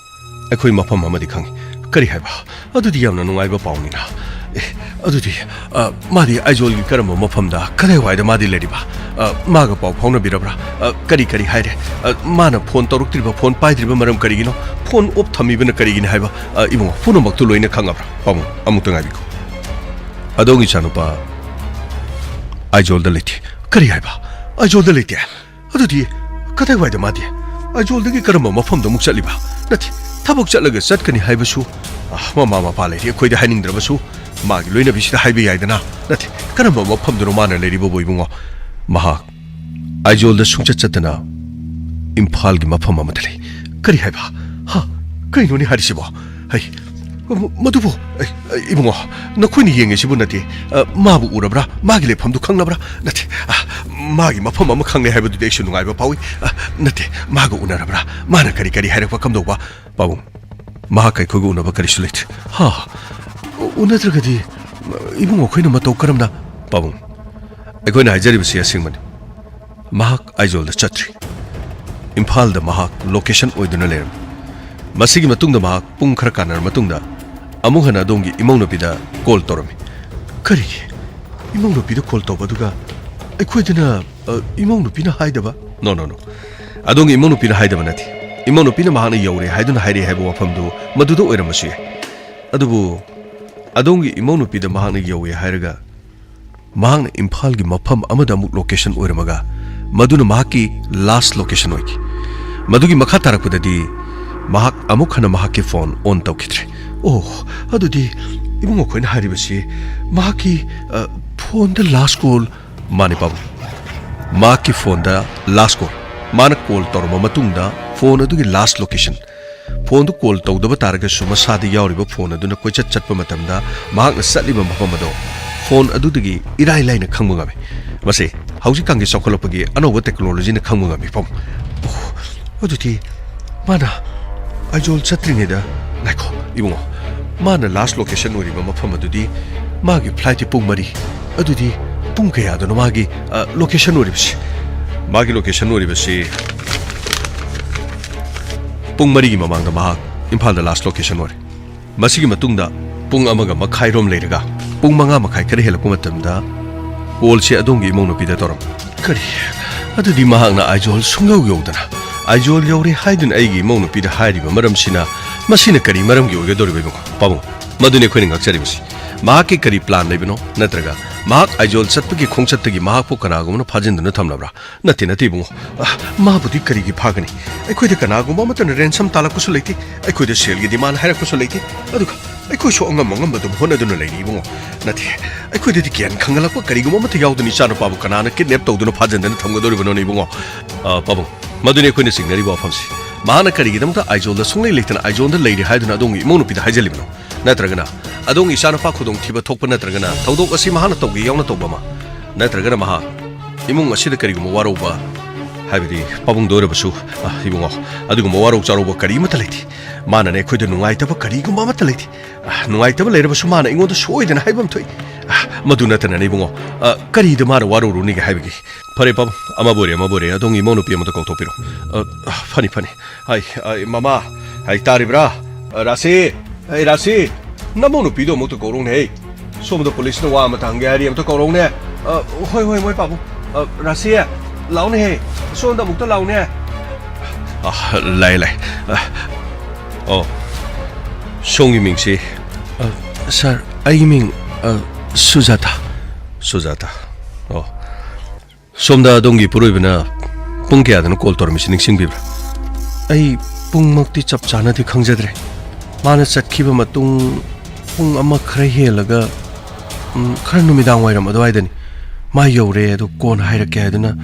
ꯑꯩꯈꯣꯏ ꯃꯐꯝ ꯑꯃꯗꯤ ꯈꯪꯉꯤ꯫ ꯀꯔꯤ ꯍꯥꯏꯕ? ꯑꯗꯨꯗꯤ ꯌꯥꯝꯅ ꯅꯨꯡꯉꯥꯏꯕ ꯄꯥꯎꯅꯤꯅ꯫ ꯑꯦ, ꯑꯗꯨꯗꯤ, ꯑ, ꯃꯥꯗꯤ ꯑꯥꯏꯖꯣꯜꯒꯤ ꯀꯔꯝꯕ ꯃꯐꯝꯗ, ꯀꯗꯥꯏꯋꯥꯏꯗ ꯃꯥꯗꯤ ꯂꯩꯔꯤꯕ? ꯑ, ꯃꯥꯒ ꯄꯥꯎ ꯐꯥꯎꯅꯕꯤꯔꯕ꯭ꯔꯥ? ꯑ, ꯀꯔꯤ ꯀꯔꯤ ꯍꯥꯏꯔꯦ? ꯑ, ꯃꯥꯅ ꯐꯣꯟ ꯇꯧꯔꯛꯇ꯭ꯔꯤꯕ, ꯐꯣꯟ ꯄꯥꯏꯗ꯭ꯔꯤꯕ ꯃꯔꯝ ꯀꯔꯤꯒꯤꯅꯣ? ꯐꯣꯟ ꯑꯣꯐ ꯊꯝꯃꯤꯕꯅ ꯀꯔꯤꯒꯤꯅꯤ ꯍꯥꯏꯕ? ꯑ, ꯏꯕꯨꯡꯉꯣ, ꯄꯨꯝꯅꯃꯛꯇꯨ ꯂꯣꯏꯅ ꯈꯪꯉꯕ꯭ꯔꯥ? ꯄꯥꯕꯨꯡ, ꯑꯃꯨꯛꯇ ꯉꯥꯏꯕꯤꯈꯣ꯫ ꯑꯗꯣꯝꯒꯤ ꯏꯆꯥꯅꯨꯄꯥ ꯑꯥꯏꯖꯣꯜꯗ ꯂꯩꯇꯦ꯫ ꯀꯔꯤ ꯍꯥꯏꯕ? ꯑꯥꯏꯖꯣꯜꯗ ꯂꯩꯇꯦ? ꯑꯗꯨꯗꯤ ꯀꯗꯥꯏꯋꯥꯏꯗ ꯃꯥꯗꯤ? ꯑꯥꯏꯖꯣꯜꯗꯒꯤ ꯀꯔꯝꯕ ꯃꯐꯝꯗ ꯑꯃꯨꯛ ꯆꯠꯂꯤꯕ? ꯅꯠꯇꯦ, ꯊꯕꯛ ꯆꯠꯂꯒ ꯆꯠꯀꯅꯤ ꯍꯥꯏꯕꯁꯨ, ꯑ, ꯃꯃꯥ ꯃꯄꯥ ꯂꯩꯔꯤ, ꯑꯩꯈꯣꯏꯗ ꯍꯥꯏꯅꯤꯡꯗ꯭ꯔꯕꯁꯨ ꯃꯥꯒꯤ ꯂꯣꯏꯅꯕꯤꯁꯤꯗ ꯍꯥꯏꯕ ꯌꯥꯏꯗꯅ? ꯅꯠꯇꯦ, ꯀꯔꯝꯕ ꯃꯐꯝꯗꯅꯣ ꯃꯥꯅ ꯂꯩꯔꯤꯕꯕꯨ ꯏꯕꯨꯡꯉꯣ? ꯃꯍꯥꯛ ꯑꯥꯏꯖꯣꯜꯗ ꯁꯨꯡꯆꯠ ꯆꯠꯇꯅ ꯏꯝꯐꯥꯜꯒꯤ ꯃꯐꯝ ꯑꯃꯗ ꯂꯩ꯫ ꯀꯔꯤ ꯍꯥꯏꯕ? ꯍꯥ? ꯀꯩꯅꯣꯅꯦ ꯍꯥꯏꯔꯤꯁꯤꯕꯣ? ꯍꯩ, ꯃ-, ꯃꯗꯨꯕꯨ, ꯑꯩ, ꯑꯩ, ꯏꯕꯨꯡꯉꯣ, ꯅꯈꯣꯏꯅ ꯌꯦꯡꯉꯤꯁꯤꯕꯨ ꯅꯠꯇꯦ, ꯑ, ꯃꯥꯕꯨ ꯎꯔꯕ꯭ꯔꯥ? ꯃꯥꯒꯤ ꯂꯩꯐꯝꯗꯨ ꯈꯪꯂꯕ꯭ꯔꯥ? ꯅꯠꯇꯦ, ꯑ, ꯃꯥꯒꯤ ꯃꯐꯝ ꯑꯃ ꯈꯪꯂꯦ ꯍꯥꯏꯕꯗꯨꯗꯤ ꯑꯩꯁꯨ ꯅꯨꯡꯉꯥꯏꯕ ꯐꯥꯎꯏ꯫ ꯑ, ꯅꯠꯇꯦ, ꯃꯥꯒ ꯎꯅꯔꯕ꯭ꯔꯥ? ꯃꯥꯅ ꯀꯔꯤ ꯀꯔꯤ ꯍꯥꯏꯔꯛꯄ ꯀꯝꯗꯧꯕ? ꯄꯥꯕꯨꯡ, ꯃꯍꯥꯛ ꯑꯩꯈꯣꯏꯒ ꯎꯅꯕ ꯀꯔꯤꯁꯨ ꯂꯩꯇ꯭ꯔꯦ꯫ ꯍꯥ? ꯎ-, ꯎꯅꯗ꯭ꯔꯒꯗꯤ ꯏꯕꯨꯡꯉꯣ ꯑꯩꯈꯣꯏꯅ ꯃꯇꯧ ꯀꯔꯝꯅ? ꯄꯥꯕꯨꯡ, ꯑꯩꯈꯣꯏꯅ ꯍꯥꯏꯖꯔꯤꯕꯁꯤ ꯑꯁꯦꯡꯕꯅꯤ꯫ ꯃꯍꯥꯛ ꯑꯥꯏꯖꯣꯜꯗ ꯆꯠꯇ꯭ꯔꯤ꯫ ꯏꯝꯐꯥꯜꯗ ꯃꯍꯥꯛ ꯂꯣꯀꯦꯁꯟ ꯑꯣꯏꯗꯨꯅ ꯂꯩꯔꯝꯃꯤ꯫ ꯃꯁꯤꯒꯤ ꯃꯇꯨꯡꯗ ꯃꯍꯥꯛ ꯄꯨꯡ ꯈꯔ ꯀꯥꯟꯅꯔ ꯃꯇꯨꯡꯗ ꯑꯃꯨꯛ ꯍꯟꯅ ꯑꯗꯣꯝꯒꯤ ꯏꯃꯧꯅꯨꯄꯤꯗ ꯀꯣꯜ ꯇꯧꯔꯝꯃꯤ꯫ ꯀꯔꯤꯒꯤ? ꯏꯃꯧꯅꯨꯄꯤꯗ ꯀꯣꯜ ꯇꯧꯕ ꯑꯗꯨꯒ ꯑꯩꯈꯣꯏꯗꯅ, ꯑ, ꯏꯃꯧꯅꯨꯄꯤꯅ ꯍꯥꯏꯗꯕ? No, no, no. ꯑꯗꯣꯝꯒꯤ ꯏꯃꯧꯅꯨꯄꯤꯅ ꯍꯥꯏꯗꯕ ꯅꯠꯇꯦ꯫ ꯏꯃꯧꯅꯨꯄꯤꯅ ꯃꯍꯥꯛꯅ ꯌꯧꯔꯦ ꯍꯥꯏꯗꯨꯅ ꯍꯥꯏꯔꯛꯑꯦ ꯍꯥꯏꯕ ꯋꯥꯐꯝꯗꯨ ꯃꯗꯨꯗ ꯑꯣꯏꯔꯝꯕꯁꯨ ꯌꯥꯏ꯫ ꯑꯗꯨꯕꯨ ꯑꯗꯣꯝꯒꯤ ꯏꯃꯧꯅꯨꯄꯤꯗ ꯃꯍꯥꯛꯅ ꯌꯧꯋꯦ ꯍꯥꯏꯔꯒ ꯃꯍꯥꯛꯅ ꯏꯝꯐꯥꯜꯒꯤ ꯃꯐꯝ ꯑꯃꯗ ꯑꯃꯨꯛ ꯂꯣꯀꯦꯁꯟ ꯑꯣꯏꯔꯝꯃꯒ ꯃꯗꯨꯅ ꯃꯍꯥꯛꯀꯤ ꯂꯥꯁ ꯂꯣꯀꯦꯁꯟ ꯑꯣꯏꯈꯤ꯫ ꯃꯗꯨꯒꯤ ꯃꯈꯥ ꯇꯥꯔꯛꯄꯗꯗꯤ ꯃꯍꯥꯛ ꯑꯃꯨꯛ ꯍꯟꯅ ꯃꯍꯥꯛꯀꯤ ꯐꯣꯟ ꯑꯣꯟ ꯇꯧꯈꯤꯗ꯭ꯔꯦ꯫ ꯑꯣ, ꯑꯗꯨꯗꯤ ꯏꯕꯨꯡꯉꯣ ꯑꯩꯈꯣꯏꯅ ꯍꯥꯏꯔꯤꯕꯁꯤ ꯃꯍꯥꯛꯀꯤ, ꯑ, ꯐꯣꯟꯗ ꯂꯥꯁ ꯀꯣꯜ, ꯃꯥꯅꯤ ꯄꯥꯕꯨꯡ, ꯃꯍꯥꯛꯀꯤ ꯐꯣꯟꯗ ꯂꯥꯁ ꯀꯣꯜ, ꯃꯥꯅ ꯀꯣꯜ ꯇꯧꯔꯕ ꯃꯇꯨꯡꯗ ꯐꯣꯟ ꯑꯗꯨꯒꯤ ꯂꯥꯁ ꯂꯣꯀꯦꯁꯟ, ꯐꯣꯟꯗꯨ ꯀꯣꯜ ꯇꯧꯗꯕ ꯇꯥꯔꯒꯁꯨ ꯃꯁꯥꯗ ꯌꯥꯎꯔꯤꯕ ꯐꯣꯟ ꯑꯗꯨꯅ ꯀꯣꯏꯆꯠ ꯆꯠꯄ ꯃꯇꯝꯗ ꯃꯍꯥꯛꯅ ꯆꯠꯂꯤꯕ ꯃꯐꯝ ꯑꯗꯣ ꯐꯣꯟ ꯑꯗꯨꯗꯒꯤ ꯏꯔꯥꯏ ꯂꯥꯏꯅ ꯈꯪꯕ ꯉꯝꯃꯤ꯫ ꯃꯁꯤ ꯍꯧꯖꯤꯛꯀꯥꯟꯒꯤ ꯆꯥꯎꯈꯠꯂꯛꯄꯒꯤ ꯑꯅꯧꯕ ꯇꯦꯛꯅꯣꯂꯣꯖꯤꯅ ꯈꯪꯕ ꯉꯝꯃꯤ, ꯄꯥꯕꯨꯡ꯫ ꯑꯣ, ꯑꯗꯨꯗꯤ ꯃꯥꯅ ꯑꯥꯏꯖꯣꯜ ꯆꯠꯇ꯭ꯔꯤꯉꯩꯗ, ꯉꯥꯏꯈꯣ, ꯏꯕꯨꯡꯉꯣ, ꯃꯥꯅ ꯂꯥꯁ ꯂꯣꯀꯦꯁꯟ ꯑꯣꯏꯔꯤꯕ ꯃꯐꯝ ꯑꯗꯨꯗꯤ ꯃꯥꯒꯤ ꯐ꯭ꯂꯥꯏꯠꯇꯤ ꯄꯨꯡ ꯃꯔꯤ, ꯑꯗꯨꯗꯤ ꯄꯨꯡ ꯀꯌꯥꯗꯅꯣ ꯃꯥꯒꯤ, ꯑ, ꯂꯣꯀꯦꯁꯟ ꯑꯣꯏꯔꯤꯕꯁꯤ? ꯃꯥꯒꯤ ꯂꯣꯀꯦꯁꯟ ꯑꯣꯏꯔꯤꯕꯁꯤ ꯄꯨꯡ ꯃꯔꯤꯒꯤ ꯃꯃꯥꯡꯗ ꯃꯍꯥꯛ ꯏꯝꯐꯥꯜꯗ ꯂꯥꯁ ꯂꯣꯀꯦꯁꯟ ꯑꯣꯏꯔꯦ꯫ ꯃꯁꯤꯒꯤ ꯃꯇꯨꯡꯗ ꯄꯨꯡ ꯑꯃꯒ ꯃꯈꯥꯏꯔꯣꯝ ꯂꯩꯔꯒ ꯄꯨꯡ ꯃꯉꯥ ꯃꯈꯥꯏ ꯈꯔ ꯍꯦꯜꯂꯛꯄ ꯃꯇꯝꯗ ꯀꯣꯜꯁꯦ ꯑꯗꯣꯝꯒꯤ ꯏꯃꯧ ꯅꯨꯄꯤꯗ ꯇꯧꯔꯝꯃꯤ꯫ ꯀꯔꯤ? ꯑꯗꯨꯗꯤ ꯃꯍꯥꯛꯅ ꯑꯥꯏꯖꯣꯜ ꯁꯨꯡꯌꯧ ꯌꯧꯗꯅ ꯑꯥꯏꯖꯣꯜ ꯌꯧꯔꯦ ꯍꯥꯏꯗꯨꯅ ꯑꯩꯒꯤ ꯏꯃꯧ ꯅꯨꯄꯤꯗ ꯍꯥꯏꯔꯤꯕ ꯃꯔꯝꯁꯤꯅ, ꯃꯁꯤꯅ ꯀꯔꯤ ꯃꯔꯝꯒꯤ ꯑꯣꯏꯒꯗꯧꯔꯤꯕ, ꯏꯕꯨꯡꯉꯣ? ꯄꯥꯕꯨꯡ, ꯃꯗꯨꯅꯤ ꯑꯩꯈꯣꯏꯅ ꯉꯛꯆꯔꯤꯕꯁꯤ꯫ ꯃꯍꯥꯛꯀꯤ ꯀꯔꯤ ꯄ꯭ꯂꯥꯟ ꯂꯩꯕꯅꯣ? ꯅꯠꯇ꯭ꯔꯒ ꯃꯍꯥꯛ ꯑꯥꯏꯖꯣꯜ ꯆꯠꯄꯒꯤ ꯈꯣꯡꯆꯠꯇꯒꯤ ꯃꯍꯥꯛꯄꯨ ꯀꯅꯥꯒꯨꯝꯕꯅ ꯐꯥꯖꯤꯟꯗꯨꯅ ꯊꯝꯂꯕ꯭ꯔꯥ? ꯅꯠꯇꯦ, ꯅꯠꯇꯦ, ꯏꯕꯨꯡꯉꯣ꯫ ꯑ, ꯃꯥꯕꯨꯗꯤ ꯀꯔꯤꯒꯤ ꯐꯥꯒꯅꯤ? ꯑꯩꯈꯣꯏꯗ ꯀꯅꯥꯒꯨꯝꯕ ꯑꯃꯠꯇꯅ ꯔꯦꯟꯁꯝ ꯇꯥꯜꯂꯛꯄꯁꯨ ꯂꯩꯇꯦ, ꯑꯩꯈꯣꯏꯗ ꯁꯦꯜꯒꯤ ꯗꯤꯃꯥꯟ ꯍꯥꯏꯔꯛꯄꯁꯨ ꯂꯩꯇꯦ꯫ ꯑꯗꯨꯒ ꯑꯩꯈꯣꯏꯁꯨ ꯑꯉꯝ ꯑꯉꯝꯕ ꯑꯗꯨꯝ ꯍꯣꯠꯅꯗꯨꯅ ꯂꯩꯔꯤ, ꯏꯕꯨꯡꯉꯣ꯫ ꯅꯠꯇꯦ, ꯑꯩꯈꯣꯏꯗꯗꯤ ꯒ꯭ꯌꯥꯟ ꯈꯪꯍꯜꯂꯛꯄ ꯀꯔꯤꯒꯨꯝꯕ ꯑꯃꯠꯇ ꯌꯥꯎꯗꯅ ꯏꯆꯥꯅꯨꯄꯥꯕꯨ ꯀꯅꯥꯅ ꯀꯤꯗꯅꯦꯞ ꯇꯧꯗꯨꯅ ꯐꯥꯖꯤꯟꯗꯅ ꯊꯝꯒꯗꯧꯔꯤꯕꯅꯣꯅꯦ, ꯏꯕꯨꯡꯉꯣ? ꯑ, ꯄꯥꯕꯨꯡ, ꯃꯗꯨꯅꯤ ꯑꯩꯈꯣꯏꯅ ꯆꯤꯡꯅꯔꯤꯕ ꯋꯥꯐꯝꯁꯤ꯫ ꯃꯍꯥꯛꯅ ꯀꯔꯤꯒꯤꯗꯃꯛꯇ ꯑꯥꯏꯖꯣꯜꯗ ꯁꯨꯡꯂꯩ ꯂꯩꯇꯅ ꯑꯥꯏꯖꯣꯜꯗ ꯂꯩꯔꯤ ꯍꯥꯏꯗꯨꯅ ꯑꯗꯣꯝꯒꯤ ꯏꯃꯧ ꯅꯨꯄꯤꯗ ꯍꯥꯏꯖꯜꯂꯤꯕꯅꯣ? ꯅꯠꯇ꯭ꯔꯒꯅ ꯑꯗꯣꯝꯒꯤ ꯏꯆꯥꯅꯨꯄꯥ ꯈꯨꯗꯣꯡꯊꯤꯕ ꯊꯣꯛꯄ, ꯅꯠꯇ꯭ꯔꯒꯅ ꯊꯧꯗꯣꯛ ꯑꯁꯤ ꯃꯍꯥꯛꯅ ꯇꯧꯒꯦ ꯌꯥꯎꯅ ꯇꯧꯕ ꯑꯃ, ꯅꯠꯇ꯭ꯔꯒꯅ ꯃꯍꯥꯛ ꯏꯃꯨꯡ ꯑꯁꯤꯗ ꯀꯔꯤꯒꯨꯝꯕ ꯋꯥꯔꯧꯕ, ꯍꯥꯏꯕꯗꯤ ꯄꯥꯕꯨꯡꯗ ꯑꯣꯏꯔꯕꯁꯨ, ꯑ, ꯏꯕꯨꯡꯉꯣ, ꯑꯗꯨꯒꯨꯝꯕ ꯋꯥꯔꯧ ꯆꯥꯔꯧꯕ ꯀꯔꯤ ꯑꯃꯠꯇ ꯂꯩꯇꯦ꯫ ꯃꯥꯅꯅꯦ ꯑꯩꯈꯣꯏꯗ ꯅꯨꯡꯉꯥꯏꯇꯕ ꯀꯔꯤꯒꯨꯝꯕ ꯑꯃꯠꯇ ꯂꯩꯇꯦ꯫ ꯑ, ꯅꯨꯡꯉꯥꯏꯇꯕ ꯂꯩꯔꯕꯁꯨ ꯃꯥꯅ ꯑꯩꯉꯣꯟꯗ ꯁꯣꯏꯗꯅ ꯍꯥꯏꯕ ꯑꯃ ꯊꯣꯛꯏ꯫ ꯑ, ꯃꯗꯨ ꯅꯠꯇꯅꯅꯦ, ꯏꯕꯨꯡꯉꯣ, ꯑ, ꯀꯔꯤꯗ ꯃꯥꯅ ꯋꯥꯔꯧꯔꯨꯅꯤꯒꯦ ꯍꯥꯏꯕꯒꯤ? ꯐꯔꯦ ꯄꯥꯕꯨꯡ, ꯑꯃꯕꯨ ꯑꯣꯏꯔꯦ ꯑꯃꯕꯨ ꯑꯣꯏꯔꯦ, ꯑꯗꯣꯝꯒꯤ ꯏꯃꯧ ꯅꯨꯄꯤ ꯑꯃꯗ ꯀꯧꯊꯣꯛꯄꯤꯔꯣ꯫ ꯑ, ꯑ, ꯐꯅꯤ, ꯐꯅꯤ꯫ ꯑꯩ, ꯑꯩ, ꯃꯃꯥ, ꯑꯩ, ꯇꯥꯔꯤꯕ꯭ꯔꯥ? ꯑ, ꯔꯥꯁꯤ, ꯑꯩ, ꯔꯥꯁꯤ, ꯅꯃꯧ ꯅꯨꯄꯤꯗꯣ ꯑꯃꯨꯛꯇ ꯀꯧꯔꯧꯅꯦ, ꯍꯩ꯫ ꯁꯣꯝꯗ ꯄꯨꯂꯤꯁꯅ ꯋꯥ ꯑꯃꯇ ꯍꯪꯒꯦ ꯍꯥꯏꯔꯤ, ꯑꯝꯇ ꯀꯧꯔꯧꯅꯦ꯫ ꯑ, ꯍꯣꯏ, ꯍꯣꯏ, ꯃꯣꯏ ꯄꯥꯕꯨꯡ꯫ ꯑ, ꯔꯥꯁꯤ, ꯂꯥꯎꯅꯦ, ꯍꯦ꯫ ꯁꯣꯝꯗ ꯑꯃꯨꯛꯇ ꯂꯥꯎꯅꯦ꯫ ꯑ, ꯂꯥꯛꯑꯦ, ꯂꯥꯛꯑꯦ꯫ ꯑ, ꯑꯣ, ꯁꯣꯝꯒꯤ ꯃꯤꯡꯁꯤ? ꯑ, ꯁꯥꯔ, ꯑꯩꯒꯤ ꯃꯤꯡ, ꯑ, ꯁꯨꯖꯥꯇꯥ꯫ ꯁꯨꯖꯥꯇꯥ꯫ ꯑꯣ꯫ ꯁꯣꯝꯗ ꯑꯗꯣꯝꯒꯤ ꯏꯄꯨꯔꯣꯏꯕꯅ ꯄꯨꯡ ꯀꯌꯥꯗꯅꯣ ꯀꯣꯜ ꯇꯧꯔꯝꯃꯤꯁꯤ ꯅꯤꯡꯁꯤꯡꯕꯤꯕ꯭ꯔꯥ? ꯑꯩ ꯄꯨꯡꯃꯛꯇꯤ ꯆꯞ ꯆꯥꯅꯗꯤ ꯈꯪꯖꯗ꯭ꯔꯦ꯫ ꯃꯥꯅ ꯆꯠꯈꯤꯕ ꯃꯇꯨꯡ ꯄꯨꯡ ꯑꯃ ꯈꯔ ꯍꯦꯜꯂꯒ, ꯎꯝ, ꯈꯔ ꯅꯨꯃꯤꯗꯥꯡ ꯋꯥꯏꯔꯝ ꯑꯗꯨꯋꯥꯏꯗꯅꯤ꯫ ꯃꯥ ꯌꯧꯔꯦ, ꯑꯗꯨ ꯀꯣꯟꯅ ꯍꯥꯏꯔꯛꯀꯦ ꯍꯥꯏꯗꯨꯅ,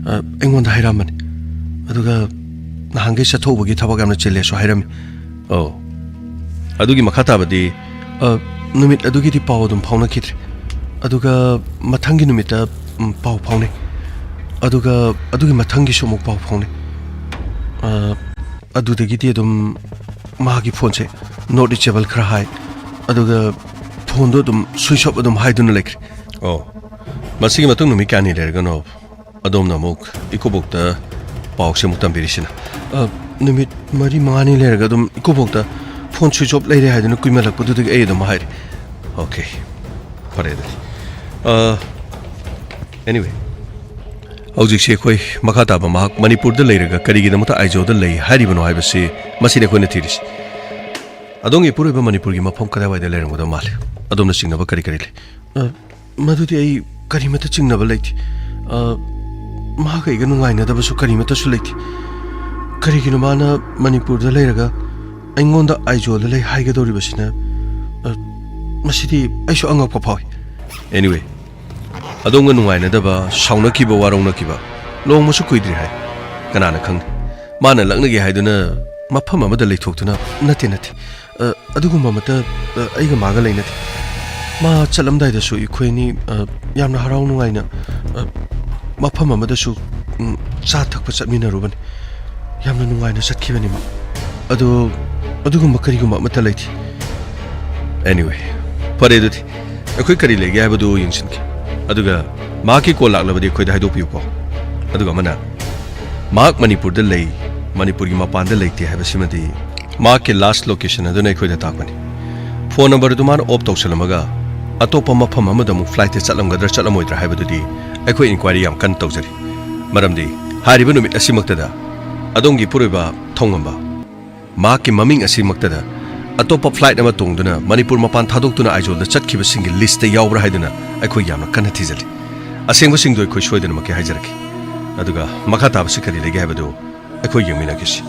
ꯑ, ꯑꯩꯉꯣꯟꯗ ꯍꯥꯏꯔꯛꯑꯝꯕꯅꯤ꯫ ꯑꯗꯨꯒ ꯅꯍꯥꯟꯈꯩ ꯆꯠꯊꯣꯛꯎꯕꯒꯤ ꯊꯕꯛ ꯌꯥꯝꯅ ꯆꯤꯜꯂꯦꯁꯨ ꯍꯥꯏꯔꯝꯃꯤ꯫ ꯑꯧ꯫ ꯑꯗꯨꯒꯤ ꯃꯈꯥ ꯇꯥꯕꯗꯤ? ꯑ, ꯅꯨꯃꯤꯠ ꯑꯗꯨꯒꯤꯗꯤ ꯄꯥꯎ ꯑꯗꯨꯝ ꯐꯥꯎꯅꯈꯤꯗ꯭ꯔꯦ꯫ ꯑꯗꯨꯒ ꯃꯊꯪꯒꯤ ꯅꯨꯃꯤꯠꯇ ꯎꯝ, ꯄꯥꯎ ꯐꯥꯎꯅꯩ꯫ ꯑꯗꯨꯒ ꯑꯗꯨꯒꯤ ꯃꯊꯪꯒꯤꯁꯨ ꯑꯃꯨꯛ ꯄꯥꯎ ꯐꯥꯎꯅꯩ꯫ ꯑ, ꯑꯗꯨꯗꯒꯤꯗꯤ ꯑꯗꯨꯝ ꯃꯥꯒꯤ ꯐꯣꯟꯁꯦ not reachable ꯈꯔ ꯍꯥꯏ꯫ ꯑꯗꯨꯒ ꯐꯣꯟꯗꯣ ꯑꯗꯨꯝ switch off ꯑꯗꯨꯝ ꯍꯥꯏꯗꯨꯅ ꯂꯩꯈ꯭ꯔꯦ꯫ ꯑꯣ, ꯃꯁꯤꯒꯤ ꯃꯇꯨꯡ ꯅꯨꯃꯤꯠ ꯀꯌꯥꯅꯤ ꯂꯩꯔꯒꯅꯣ ꯑꯗꯣꯝꯅ ꯑꯃꯨꯛ ꯏꯀꯨꯕꯣꯛꯇ ꯄꯥꯎꯁꯦ ꯑꯃꯨꯛ ꯇꯝꯕꯤꯔꯤꯁꯤꯅ? ꯑ, ꯅꯨꯃꯤꯠ ꯃꯔꯤ ꯃꯉꯥꯅꯤ ꯂꯩꯔꯒ ꯑꯗꯨꯝ ꯏꯀꯨꯕꯣꯛꯇ ꯐꯣꯟ switch off ꯂꯩꯔꯦ ꯍꯥꯏꯗꯨꯅ ꯀꯨꯏꯃꯜꯂꯛꯄꯗꯨꯗꯒꯤ ꯑꯩ ꯑꯗꯨꯝ ꯍꯥꯏꯔꯦ꯫ ꯑꯣꯀꯦ, ꯐꯔꯦ ꯑꯗꯨꯗꯤ꯫ ꯑ, anyway, ꯍꯧꯖꯤꯛꯁꯤ ꯑꯩꯈꯣꯏ ꯃꯈꯥ ꯇꯥꯕ ꯃꯍꯥꯛ ꯃꯅꯤꯄꯨꯔꯗ ꯂꯩꯔꯒ ꯀꯔꯤꯒꯤꯗꯃꯛꯇ ꯑꯥꯏꯖꯣꯜꯗ ꯂꯩ ꯍꯥꯏꯔꯤꯕꯅꯣ ꯍꯥꯏꯕꯁꯤ ꯃꯁꯤꯅꯤ ꯑꯩꯈꯣꯏꯅ ꯊꯤꯔꯤꯁꯤ꯫ ꯑꯗꯣꯝꯒꯤ ꯏꯄꯨꯔꯣꯏꯕ ꯃꯅꯤꯄꯨꯔꯒꯤ ꯃꯐꯝ ꯀꯗꯥꯏꯋꯥꯏꯗ ꯂꯩꯔꯝꯒꯗꯕ ꯃꯥꯜꯂꯤ? ꯑꯗꯣꯝꯅ ꯆꯤꯡꯅꯕ ꯀꯔꯤ ꯀꯔꯤ ꯂꯩ? ꯑ, ꯃꯗꯨꯗꯤ ꯑꯩ ꯀꯔꯤꯃꯠꯇ ꯆꯤꯡꯅꯕ ꯂꯩꯇꯦ꯫ ꯑ, ꯃꯍꯥꯛꯀ ꯑꯩꯒ ꯅꯨꯡꯉꯥꯏꯅꯗꯕꯁꯨ ꯀꯔꯤꯃꯠꯇꯁꯨ ꯂꯩꯇꯦ꯫ ꯀꯔꯤꯒꯤꯅꯣ ꯃꯥꯅ ꯃꯅꯤꯄꯨꯔꯗ ꯂꯩꯔꯒ ꯑꯩꯉꯣꯟꯗ ꯑꯥꯏꯖꯣꯜꯗ ꯂꯩ ꯍꯥꯏꯒꯗꯧꯔꯤꯕꯁꯤꯅ? ꯑ, ꯃꯁꯤꯗꯤ ꯑꯩꯁꯨ ꯑꯉꯛꯄ ꯐꯥꯎꯏ꯫ Anyway, ꯑꯗꯣꯝꯒ ꯅꯨꯡꯉꯥꯏꯅꯗꯕ, ꯁꯥꯎꯅꯈꯤꯕ, ꯋꯥꯔꯧꯅꯈꯤꯕ ꯂꯨꯍꯣꯡꯕꯁꯨ ꯀꯨꯏꯗ꯭ꯔꯤ ꯍꯥꯏ꯫ ꯀꯅꯥꯅ ꯈꯪꯅꯤ? ꯃꯥꯅ ꯂꯛꯅꯒꯦ ꯍꯥꯏꯗꯨꯅ ꯃꯐꯝ ꯑꯃꯗ ꯂꯩꯊꯣꯛꯇꯨꯅ, ꯅꯠꯇꯦ, ꯅꯠꯇꯦ꯫ ꯑ, ꯑꯗꯨꯒꯨꯝꯕ ꯑꯃꯠꯇ, ꯑ, ꯑꯩꯒ ꯃꯥꯒ ꯂꯩꯅꯗꯦ꯫ ꯃꯥ ꯆꯠꯂꯝꯗꯥꯏꯗꯁꯨ ꯑꯩꯈꯣꯏ ꯑꯅꯤ, ꯑ, ꯌꯥꯝꯅ ꯍꯔꯥꯎ ꯅꯨꯡꯉꯥꯏꯅ, ꯑ, ꯃꯐꯝ ꯑꯃꯗꯁꯨ, ꯎꯝ, ꯆꯥ ꯊꯛꯄ ꯆꯠꯃꯤꯟꯅꯔꯨꯕꯅꯤ꯫ ꯌꯥꯝꯅ ꯅꯨꯡꯉꯥꯏꯅ ꯆꯠꯈꯤꯕꯅꯤ ꯃꯥ꯫ ꯑꯗꯨ, ꯑꯗꯨꯒꯨꯝꯕ ꯀꯔꯤꯒꯨꯝꯕ ꯑꯃꯠꯇ ꯂꯩꯇꯦ꯫ Anyway, ꯐꯔꯦ ꯑꯗꯨꯗꯤ꯫ ꯑꯩꯈꯣꯏ ꯀꯔꯤ ꯂꯩꯒꯦ ꯍꯥꯏꯕꯗꯨ ꯌꯦꯡꯁꯤꯟꯒꯦ꯫ ꯑꯗꯨꯒ ꯃꯍꯥꯛꯀꯤ ꯀꯣꯜ ꯂꯥꯛꯂꯕꯗꯤ ꯑꯩꯈꯣꯏꯗ ꯍꯥꯏꯗꯣꯛꯄꯤꯌꯨꯀꯣ꯫ ꯑꯗꯨꯒ ꯑꯃꯅ, ꯃꯍꯥꯛ ꯃꯅꯤꯄꯨꯔꯗ ꯂꯩ, ꯃꯅꯤꯄꯨꯔꯒꯤ ꯃꯄꯥꯟꯗ ꯂꯩꯇꯦ ꯍꯥꯏꯕꯁꯤꯃꯗꯤ ꯃꯍꯥꯛꯀꯤ last location ꯑꯗꯨꯅ ꯑꯩꯈꯣꯏꯗ ꯇꯥꯛꯄꯅꯤ꯫ ꯐꯣꯟ ꯅꯝꯕꯔ ꯑꯗꯨ ꯃꯥꯅ off ꯇꯧꯁꯜꯂꯝꯃꯒ ꯑꯇꯣꯞꯄ ꯃꯐꯝ ꯑꯃꯗ ꯑꯃꯨꯛ flight ꯇ ꯆꯠꯂꯝꯒꯗ꯭ꯔꯥ ꯆꯠꯂꯝꯃꯣꯏꯗ꯭ꯔꯥ ꯍꯥꯏꯕꯗꯨꯗꯤ ꯑꯩꯈꯣꯏ inquiry ꯌꯥꯝ ꯀꯟꯅ ꯇꯧꯖꯔꯤ꯫ ꯃꯔꯝꯗꯤ ꯍꯥꯏꯔꯤꯕ ꯅꯨꯃꯤꯠ ꯑꯁꯤꯃꯛꯇꯗ ꯑꯗꯣꯝꯒꯤ ꯏꯄꯨꯔꯣꯏꯕ ꯊꯧꯉꯝꯕ ꯃꯍꯥꯛꯀꯤ ꯃꯃꯤꯡ ꯑꯁꯤꯃꯛꯇꯗ ꯑꯇꯣꯞꯄ flight ꯑꯃ ꯇꯣꯡꯗꯨꯅ ꯃꯅꯤꯄꯨꯔ ꯃꯄꯥꯟ ꯊꯥꯗꯣꯛꯇꯨꯅ ꯑꯥꯏꯖꯣꯜꯗ ꯆꯠꯈꯤꯕꯁꯤꯡꯒꯤ list ꯇ ꯌꯥꯎꯕ꯭ꯔꯥ ꯍꯥꯏꯗꯨꯅ ꯑꯩꯈꯣꯏ ꯌꯥꯝꯅ ꯀꯟꯅ ꯊꯤꯖꯤꯜꯂꯤ꯫ ꯑꯁꯦꯡꯕꯁꯤꯡꯗꯨ ꯑꯩꯈꯣꯏ ꯁꯣꯏꯗꯅꯃꯛꯀꯤ ꯍꯥꯏꯖꯔꯛꯀꯦ꯫ ꯑꯗꯨꯒ ꯃꯈꯥ ꯇꯥꯕꯁꯤ ꯀꯔꯤ ꯂꯩꯒꯦ ꯍꯥꯏꯕꯗꯨ ꯑꯩꯈꯣꯏ ꯌꯦꯡꯃꯤꯟꯅꯈꯤꯁꯤ꯫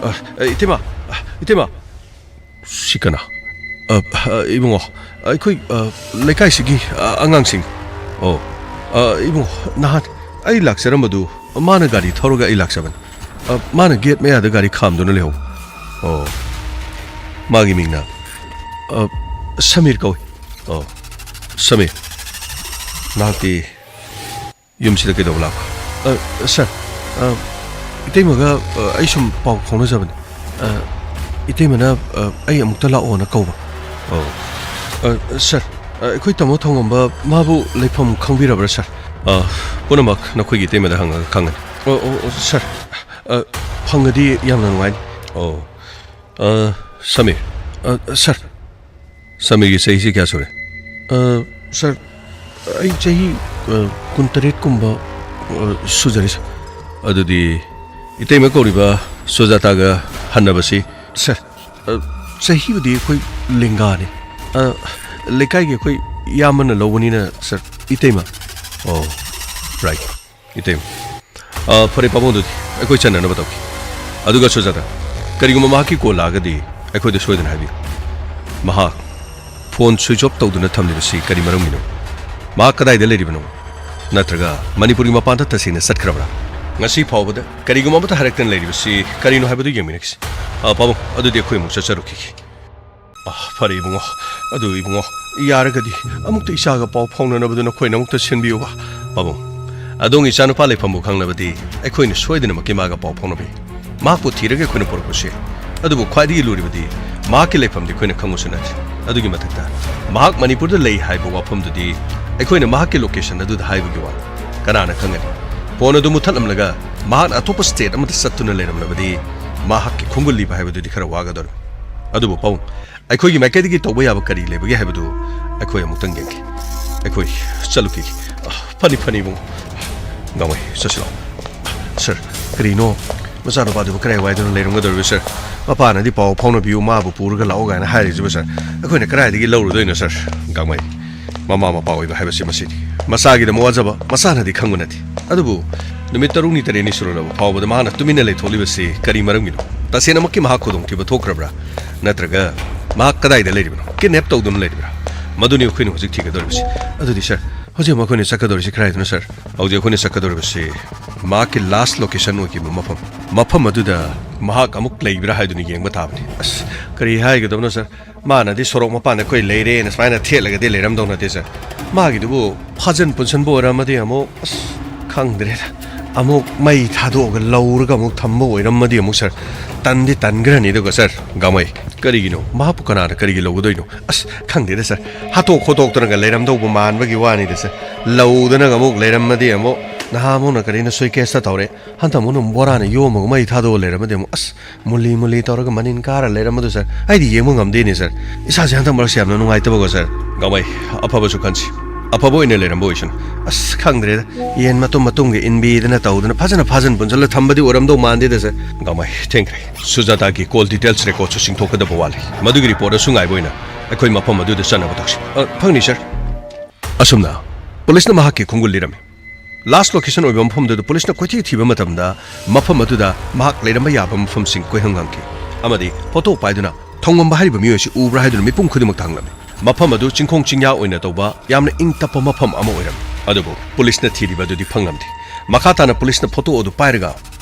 ꯑ, ꯑ, ꯏꯇꯩꯃ, ꯑ, ꯏꯇꯩꯃ꯫ ꯁꯤ ꯀꯅꯥ? ꯑ, ꯑ, ꯏꯕꯨꯡꯉꯣ, ꯑꯩꯈꯣꯏ, ꯑ, ꯂꯩꯀꯥꯏꯁꯤꯒꯤ, ꯑ, ꯑꯉꯥꯡꯁꯤꯡ꯫ ꯑꯣ, ꯑ, ꯏꯕꯨꯡꯉꯣ, ꯅꯍꯥꯟ ꯑꯩ ꯂꯥꯛꯆꯔꯝꯕꯗꯨ ꯃꯥꯅ ꯒꯥꯔꯤ ꯊꯧꯔꯒ ꯑꯩ ꯂꯥꯛꯆꯕꯅꯤ꯫ ꯑ, ꯃꯥꯅ gate ꯃꯌꯥꯗ ꯒꯥꯔꯤ ꯈꯥꯝꯗꯨꯅ ꯂꯩꯍꯧꯕ꯫ ꯑꯣ, ꯃꯥꯒꯤ ꯃꯤꯡꯅ, ꯑ, ꯁꯃꯤꯔ ꯀꯧꯏ꯫ ꯑꯣ, ꯁꯃꯤꯔ, ꯅꯍꯥꯛꯇꯤ ꯌꯨꯝꯁꯤꯗ ꯀꯩꯗꯧꯕ ꯂꯥꯛꯄ? ꯑ, ꯁꯥꯔ, ꯑ, ꯏꯇꯩꯃꯒ, ꯑ, ꯑꯩ ꯁꯨꯝ ꯄꯥꯎ ꯐꯥꯎꯅꯖꯕꯅꯤ꯫ ꯑ, ꯏꯇꯩꯃꯅ, ꯑ, ꯑꯩ ꯑꯃꯨꯛꯇ ꯂꯥꯛꯑꯣꯅ ꯀꯧꯕ꯫ ꯑꯣ꯫ ꯑ, ꯁꯥꯔ, ꯑ, ꯑꯩꯈꯣꯏ ꯇꯥꯃꯣ ꯊꯣꯡꯉꯝꯕ ꯃꯥꯕꯨ ꯂꯩꯐꯝ ꯈꯪꯕꯤꯔꯕ꯭ꯔꯥ, ꯁꯥꯔ? ꯑ, ꯄꯨꯝꯅꯃꯛ ꯅꯈꯣꯏꯒꯤ ꯏꯇꯩꯃꯗ ꯍꯪꯉꯒ ꯈꯪꯒꯅꯤ꯫ ꯑꯣ, ꯑꯣ, ꯑꯣ, ꯁꯥꯔ, ꯑ, ꯐꯪꯉꯗꯤ ꯌꯥꯝꯅ ꯅꯨꯡꯉꯥꯏꯅꯤ꯫ ꯑꯣ꯫ ꯑ, ꯁꯃꯤꯔ꯫ ꯑ, ꯁꯥꯔ꯫ ꯁꯃꯤꯔꯒꯤ ꯆꯍꯤꯁꯤ ꯀꯌꯥ ꯁꯨꯔꯦ? ꯑ, ꯁꯥꯔ, ꯑꯩ ꯆꯍꯤ, ꯑ, ꯀꯨꯟꯇꯔꯦꯠ ꯀꯨꯝꯕ, ꯑ, ꯁꯨꯖꯔꯦ, ꯁꯥꯔ꯫ ꯑꯗꯨꯗꯤ ꯏꯇꯩꯃ ꯀꯧꯔꯤꯕ ꯁꯨꯖꯥꯇꯥꯒ ꯍꯟꯅꯕꯁꯤ? ꯁꯥꯔ, ꯑ, ꯆꯍꯤꯕꯨꯗꯤ ꯑꯩꯈꯣꯏ ꯂꯦꯡꯒꯥꯅꯤ꯫ ꯑ, ꯂꯩꯀꯥꯏꯒꯤ ꯑꯩꯈꯣꯏ ꯏꯌꯥꯝꯕꯅ ꯂꯧꯕꯅꯤꯅ, ꯁꯥꯔ꯫ ꯏꯇꯩꯃ? ꯑꯣ, ꯔꯥꯏꯠ꯫ ꯏꯇꯩꯃ꯫ ꯑ, ꯐꯔꯦ, ꯄꯥꯕꯨꯡ, ꯑꯗꯨꯗꯤ ꯑꯩꯈꯣꯏ ꯆꯠꯅꯅꯕ ꯇꯧꯈꯤ꯫ ꯑꯗꯨꯒ ꯁꯨꯖꯥꯇꯥ, ꯀꯔꯤꯒꯨꯝꯕ ꯃꯍꯥꯛꯀꯤ ꯀꯣꯜ ꯂꯥꯛꯑꯒꯗꯤ ꯑꯩꯈꯣꯏꯗ ꯁꯣꯏꯗꯅ ꯍꯥꯏꯕꯤꯌꯨ꯫ ꯃꯍꯥꯛ ꯐꯣꯟ ꯁ꯭ꯋꯤꯆ ꯑꯣꯐ ꯇꯧꯗꯨꯅ ꯊꯝꯂꯤꯕꯁꯤ ꯀꯔꯤ ꯃꯔꯝꯒꯤꯅꯣ? ꯃꯍꯥꯛ ꯀꯗꯥꯏꯗ ꯂꯩꯔꯤꯕꯅꯣ? ꯅꯠꯇ꯭ꯔꯒ ꯃꯅꯤꯄꯨꯔꯒꯤ ꯃꯄꯥꯟꯗ ꯇꯁꯦꯡꯅ ꯆꯠꯈ꯭ꯔꯕ꯭ꯔꯥ? ꯉꯁꯤ ꯐꯥꯎꯕꯗ ꯀꯔꯤꯒꯨꯝꯕ ꯑꯃꯠꯇ ꯍꯥꯏꯔꯛꯇꯅ ꯂꯩꯔꯤꯕꯁꯤ ꯀꯔꯤꯅꯣ ꯍꯥꯏꯕꯗꯨ ꯌꯦꯡꯃꯤꯟꯅꯈꯤꯁꯤ꯫ ꯑ, ꯄꯥꯕꯨꯡ, ꯑꯗꯨꯗꯤ ꯑꯩꯈꯣꯏ ꯑꯃꯨꯛ ꯆꯠꯆꯔꯨꯈꯤꯒꯦ꯫ ꯑ, ꯐꯔꯦ ꯏꯕꯨꯡꯉꯣ, ꯑꯗꯨ ꯏꯕꯨꯡꯉꯣ, ꯌꯥꯔꯒꯗꯤ ꯑꯃꯨꯛꯇ ꯏꯆꯥꯒ ꯄꯥꯎ ꯐꯥꯎꯅꯅꯕꯗꯨ ꯅꯈꯣꯏꯅ ꯑꯃꯨꯛꯇ ꯁꯤꯟꯕꯤꯌꯨꯕ꯫ ꯄꯥꯕꯨꯡ, ꯑꯗꯣꯝꯒꯤ ꯏꯆꯥꯅꯨꯄꯥ ꯂꯩꯐꯝꯕꯨ ꯈꯪꯂꯕꯗꯤ ꯑꯩꯈꯣꯏꯅ ꯁꯣꯏꯗꯅꯃꯛꯀꯤ ꯃꯥꯒ ꯄꯥꯎ ꯐꯥꯎꯅꯕ ꯌꯥꯏ꯫ ꯃꯍꯥꯛꯄꯨ ꯊꯤꯔꯒ ꯑꯩꯈꯣꯏꯅ ꯄꯨꯔꯛꯄꯁꯨ ꯌꯥꯏ꯫ ꯑꯗꯨꯕꯨ ꯈ꯭ꯋꯥꯏꯗꯒꯤ ꯂꯨꯔꯤꯕꯗꯤ ꯃꯍꯥꯛꯀꯤ ꯂꯩꯐꯝꯗꯤ ꯑꯩꯈꯣꯏꯅ ꯈꯪꯕꯁꯨ ꯅꯠꯇ꯭ꯔꯤ꯫ ꯑꯗꯨꯒꯤ ꯃꯊꯛꯇ ꯃꯍꯥꯛ ꯃꯅꯤꯄꯨꯔꯗ ꯂꯩ ꯍꯥꯏꯕ ꯋꯥꯐꯝꯗꯨꯗꯤ ꯑꯩꯈꯣꯏꯅ ꯃꯍꯥꯛꯀꯤ ꯂꯣꯀꯦꯁꯟ ꯑꯗꯨꯗ ꯍꯥꯏꯕꯒꯤ ꯋꯥꯅꯤ꯫ ꯀꯅꯥꯅ ꯈꯪꯒꯅꯤ? ꯐꯣꯟ ꯑꯗꯨ ꯃꯨꯠꯊꯠꯂꯝꯂꯒ ꯃꯍꯥꯛꯅ ꯑꯇꯣꯞꯄ ꯁ꯭ꯇꯦꯠ ꯑꯃꯗ ꯆꯠꯇꯨꯅ ꯂꯩꯔꯝꯂꯕꯗꯤ ꯃꯍꯥꯛꯀꯤ ꯈꯣꯡꯒꯨꯜ ꯂꯤꯕ ꯍꯥꯏꯕꯗꯨꯗꯤ ꯈꯔ ꯋꯥꯒꯗꯧꯔꯤꯕꯅꯤ꯫ ꯑꯗꯨꯕꯨ ꯄꯥꯕꯨꯡ, ꯑꯩꯈꯣꯏꯒꯤ ꯃꯥꯏꯀꯩꯗꯒꯤ ꯇꯧꯕ ꯌꯥꯕ ꯀꯔꯤ ꯂꯩꯕꯒꯦ ꯍꯥꯏꯕꯗꯨ ꯑꯩꯈꯣꯏ ꯑꯃꯨꯛꯇꯪ ꯌꯦꯡꯈꯤ꯫ ꯑꯩꯈꯣꯏ ꯆꯠꯂꯨꯈꯤꯒꯦ꯫ ꯑ, ꯐꯅꯤ, ꯐꯅꯤ, ꯏꯕꯨꯡꯉꯣ꯫ ꯒꯥꯡꯃꯩ, ꯆꯠꯁꯤ ꯂꯥꯛꯑꯣ꯫ ꯁꯥꯔ, ꯀꯔꯤꯅꯣ? ꯃꯆꯥꯅꯨꯄꯥꯗꯨꯕꯨ ꯀꯗꯥꯏꯋꯥꯏꯗꯅꯣ ꯂꯩꯔꯝꯒꯗꯧꯔꯤꯕ, ꯁꯥꯔ? ꯃꯄꯥꯅꯗꯤ ꯄꯥꯎ ꯐꯥꯎꯅꯕꯤꯌꯨ, ꯃꯥꯕꯨ ꯄꯨꯔꯒ ꯂꯥꯛꯑꯣ ꯀꯥꯏꯅ ꯍꯥꯏꯔꯤꯁꯤꯕꯨ, ꯁꯥꯔ, ꯑꯩꯈꯣꯏꯅ ꯀꯗꯥꯏꯗꯒꯤ ꯂꯧꯔꯨꯗꯣꯏꯅꯣ, ꯁꯥꯔ? ꯒꯥꯡꯃꯩ, ꯃꯃꯥ ꯃꯄꯥ ꯑꯣꯏꯕ ꯍꯥꯏꯕꯁꯤ ꯃꯁꯤꯅꯤ꯫ ꯃꯆꯥꯒꯤꯗꯃꯛ ꯋꯥꯖꯕ ꯃꯆꯥꯅꯗꯤ ꯈꯪꯕ ꯅꯠꯇꯦ꯫ ꯑꯗꯨꯕꯨ ꯅꯨꯃꯤꯠ ꯇꯔꯨꯛꯅꯤ ꯇꯔꯦꯠꯅꯤ ꯁꯨꯔꯛꯂꯕ ꯐꯥꯎꯕꯗ ꯃꯍꯥꯛꯅ ꯇꯨꯃꯤꯟꯅ ꯂꯩꯊꯣꯛꯂꯤꯕꯁꯤ ꯀꯔꯤ ꯃꯔꯝꯒꯤꯅꯣ? ꯇꯁꯦꯡꯅꯃꯛꯀꯤ ꯃꯍꯥꯛ ꯈꯨꯗꯣꯡꯊꯤꯕ ꯊꯣꯛꯈ꯭ꯔꯕ꯭ꯔꯥ? ꯅꯠꯇ꯭ꯔꯒ ꯃꯍꯥꯛ ꯀꯗꯥꯏꯗ ꯂꯩꯔꯤꯕꯅꯣ? ꯀꯤꯗꯅꯦꯞ ꯇꯧꯗꯨꯅ ꯂꯩꯔꯤꯕ꯭ꯔꯥ? ꯃꯗꯨꯅꯤ ꯑꯩꯈꯣꯏꯅ ꯍꯧꯖꯤꯛ ꯊꯤꯒꯗꯧꯔꯤꯕꯁꯤ꯫ ꯑꯗꯨꯗꯤ ꯁꯥꯔ, ꯍꯧꯖꯤꯛ ꯃꯈꯣꯏꯅ ꯆꯠꯀꯗꯧꯔꯤꯁꯤ ꯀꯗꯥꯏꯗꯅꯣ, ꯁꯥꯔ? ꯍꯧꯖꯤꯛ ꯑꯩꯈꯣꯏꯅ ꯆꯠꯀꯗꯧꯔꯤꯕꯁꯤ ꯃꯍꯥꯛꯀꯤ ꯂꯥꯁ ꯂꯣꯀꯦꯁꯟ ꯑꯣꯏꯈꯤꯕ ꯃꯐꯝ, ꯃꯐꯝ ꯑꯗꯨꯗ ꯃꯍꯥꯛ ꯑꯃꯨꯛ ꯂꯩꯕ꯭ꯔꯥ ꯍꯥꯏꯗꯨꯅ ꯌꯦꯡꯕ ꯇꯥꯕꯅꯤ꯫ ꯑꯁ, ꯀꯔꯤ ꯍꯥꯏꯒꯗꯕꯅꯣ, ꯁꯥꯔ? ꯃꯥꯅꯗꯤ ꯁꯣꯔꯣꯛ ꯃꯄꯥꯟꯗ ꯑꯩꯈꯣꯏ ꯂꯩꯔꯦꯅ ꯁꯨꯃꯥꯏꯅ ꯊꯦꯠꯂꯒꯗꯤ ꯂꯩꯔꯝꯗꯧ ꯅꯠꯇꯦ, ꯁꯥꯔ꯫ ꯃꯥꯒꯤꯗꯨꯕꯨ ꯐꯥꯖꯟ ꯄꯨꯟꯁꯟꯕ ꯑꯣꯏꯔꯝꯃꯗꯤ ꯑꯃꯨꯛ, ꯑꯁ, ꯈꯪꯗ꯭ꯔꯦꯗ꯫ ꯑꯃꯨꯛ ꯃꯩ ꯊꯥꯗꯣꯛꯑꯒ ꯂꯧꯔꯒ ꯑꯃꯨꯛ ꯊꯝꯕ ꯑꯣꯏꯔꯝꯃꯗꯤ ꯑꯃꯨꯛ, ꯁꯥꯔ, ꯇꯟꯗꯤ ꯇꯟꯈ꯭ꯔꯅꯤ꯫ ꯑꯗꯨꯒ, ꯁꯥꯔ, ꯒꯥꯃꯩ, ꯀꯔꯤꯒꯤꯅꯣ? ꯃꯍꯥꯛꯄꯨ ꯀꯅꯥꯅ ꯀꯔꯤꯒꯤ ꯂꯧꯒꯗꯣꯏꯅꯣ? ꯑꯁ, ꯈꯪꯗꯦꯗ, ꯁꯥꯔ꯫ ꯍꯥꯠꯇꯣꯛ ꯈꯣꯠꯇꯣꯛꯇꯅꯒ ꯂꯩꯔꯝꯗꯧꯕ ꯃꯥꯟꯕꯒꯤ ꯋꯥꯅꯤꯗ, ꯁꯥꯔ꯫ ꯂꯧꯗꯅꯒ ꯑꯃꯨꯛ ꯂꯩꯔꯝꯃꯗꯤ ꯑꯃꯨꯛ, ꯅꯍꯥꯃꯨꯛꯅ ꯀꯔꯤꯅꯣ ꯁꯨꯏꯀꯦꯁꯇ ꯇꯧꯔꯦ, ꯍꯟꯗꯛ ꯑꯃꯨꯛꯅ ꯕꯣꯔꯥꯅ ꯌꯣꯝꯃꯒ ꯃꯩ ꯊꯥꯗꯣꯛꯑ ꯂꯩꯔꯝꯃꯗꯤ ꯑꯃꯨꯛ, ꯑꯁ, ꯃꯨꯂꯤ ꯃꯨꯂꯤ ꯇꯧꯔꯒ ꯃꯅꯤꯟ ꯀꯥꯔ ꯂꯩꯔꯝꯕꯗꯨ, ꯁꯥꯔ, ꯑꯩꯗꯤ ꯌꯦꯡꯕ ꯉꯝꯗꯦꯅꯦ, ꯁꯥꯔ꯫ ꯏꯁꯥꯁꯦ ꯍꯟꯗꯛ ꯃꯔꯛꯁꯦ ꯌꯥꯝꯅ ꯅꯨꯡꯉꯥꯏꯇꯕꯀꯣ, ꯁꯥꯔ꯫ ꯒꯥꯃꯩ, ꯑꯐꯕꯁꯨ ꯈꯟꯁꯤ꯫ ꯑꯐꯕ ꯑꯣꯏꯅ ꯂꯩꯔꯝꯕ ꯑꯣꯏꯁꯅꯨ꯫ ꯑꯁ, ꯈꯪꯗ꯭ꯔꯦꯗ꯫ ꯌꯦꯟ ꯃꯇꯨꯝ ꯃꯇꯨꯝꯒ ꯏꯟꯕꯤꯗꯅ ꯇꯧꯗꯅ ꯐꯖꯅ ꯐꯥꯖꯟ ꯄꯨꯟꯁꯜꯂ ꯊꯝꯕꯗꯤ ꯑꯣꯏꯔꯝꯗꯧ ꯃꯥꯟꯗꯦꯗ, ꯁꯥꯔ꯫ ꯒꯥꯃꯩ, ꯊꯦꯡꯈ꯭ꯔꯦ꯫ ꯁꯨꯖꯥꯇꯥꯒꯤ call details recordꯁꯨ ꯆꯤꯡꯊꯣꯛꯀꯗꯕ ꯋꯥꯠꯂꯤ꯫ ꯃꯗꯨꯒꯤ report ꯑꯁꯨ ꯉꯥꯏꯕ ꯑꯣꯏꯅ ꯑꯩꯈꯣꯏ ꯃꯐꯝ ꯑꯗꯨꯗ ꯆꯠꯅꯕ ꯇꯧꯁꯤ꯫ ꯑ, ꯐꯪꯅꯤ, ꯁꯥꯔ꯫ ꯑꯁꯨꯝꯅ ꯄꯨꯂꯤꯁꯅ ꯃꯍꯥꯛꯀꯤ ꯈꯣꯡꯒꯨꯜ ꯂꯤꯔꯝꯃꯤ꯫ Last location ꯑꯣꯏꯕ ꯃꯐꯝꯗꯨꯗ ꯄꯨꯂꯤꯁꯅ ꯀꯣꯏꯊꯤ ꯊꯤꯕ ꯃꯇꯝꯗ ꯃꯐꯝ ꯑꯗꯨꯗ ꯃꯍꯥꯛ ꯂꯩꯔꯝꯕ ꯌꯥꯕ ꯃꯐꯝꯁꯤꯡ ꯀꯣꯏꯍꯪ ꯍꯪꯈꯤ ꯑꯃꯗꯤ ꯐꯣꯇꯣ ꯄꯥꯏꯗꯨꯅ ꯊꯣꯡꯉꯝꯕ ꯍꯥꯏꯔꯤꯕ ꯃꯤꯑꯣꯏ ꯑꯁꯤ ꯎꯕ꯭ꯔꯥ ꯍꯥꯏꯗꯨꯅ ꯃꯤꯄꯨꯝ ꯈꯨꯗꯤꯡꯃꯛꯇ ꯍꯪꯂꯝꯃꯤ꯫ ꯃꯐꯝ ꯑꯗꯨ ꯆꯤꯡꯈꯣꯡ ꯆꯤꯡꯌꯥ ꯑꯣꯏꯅ ꯇꯧꯕ ꯌꯥꯝꯅ ꯏꯪ ꯇꯞꯄ ꯃꯐꯝ ꯑꯃ ꯑꯣꯏꯔꯝꯃꯤ꯫ ꯑꯗꯨꯕꯨ ꯄꯨꯂꯤꯁꯅ ꯊꯤꯔꯤꯕ ꯑꯗꯨꯗꯤ ꯐꯪꯂꯝꯗꯦ꯫ ꯃꯈꯥ ꯇꯥꯅ ꯄꯨꯂꯤꯁꯅ ꯐꯣꯇꯣ ꯑꯗꯨ ꯄꯥꯏꯔꯒ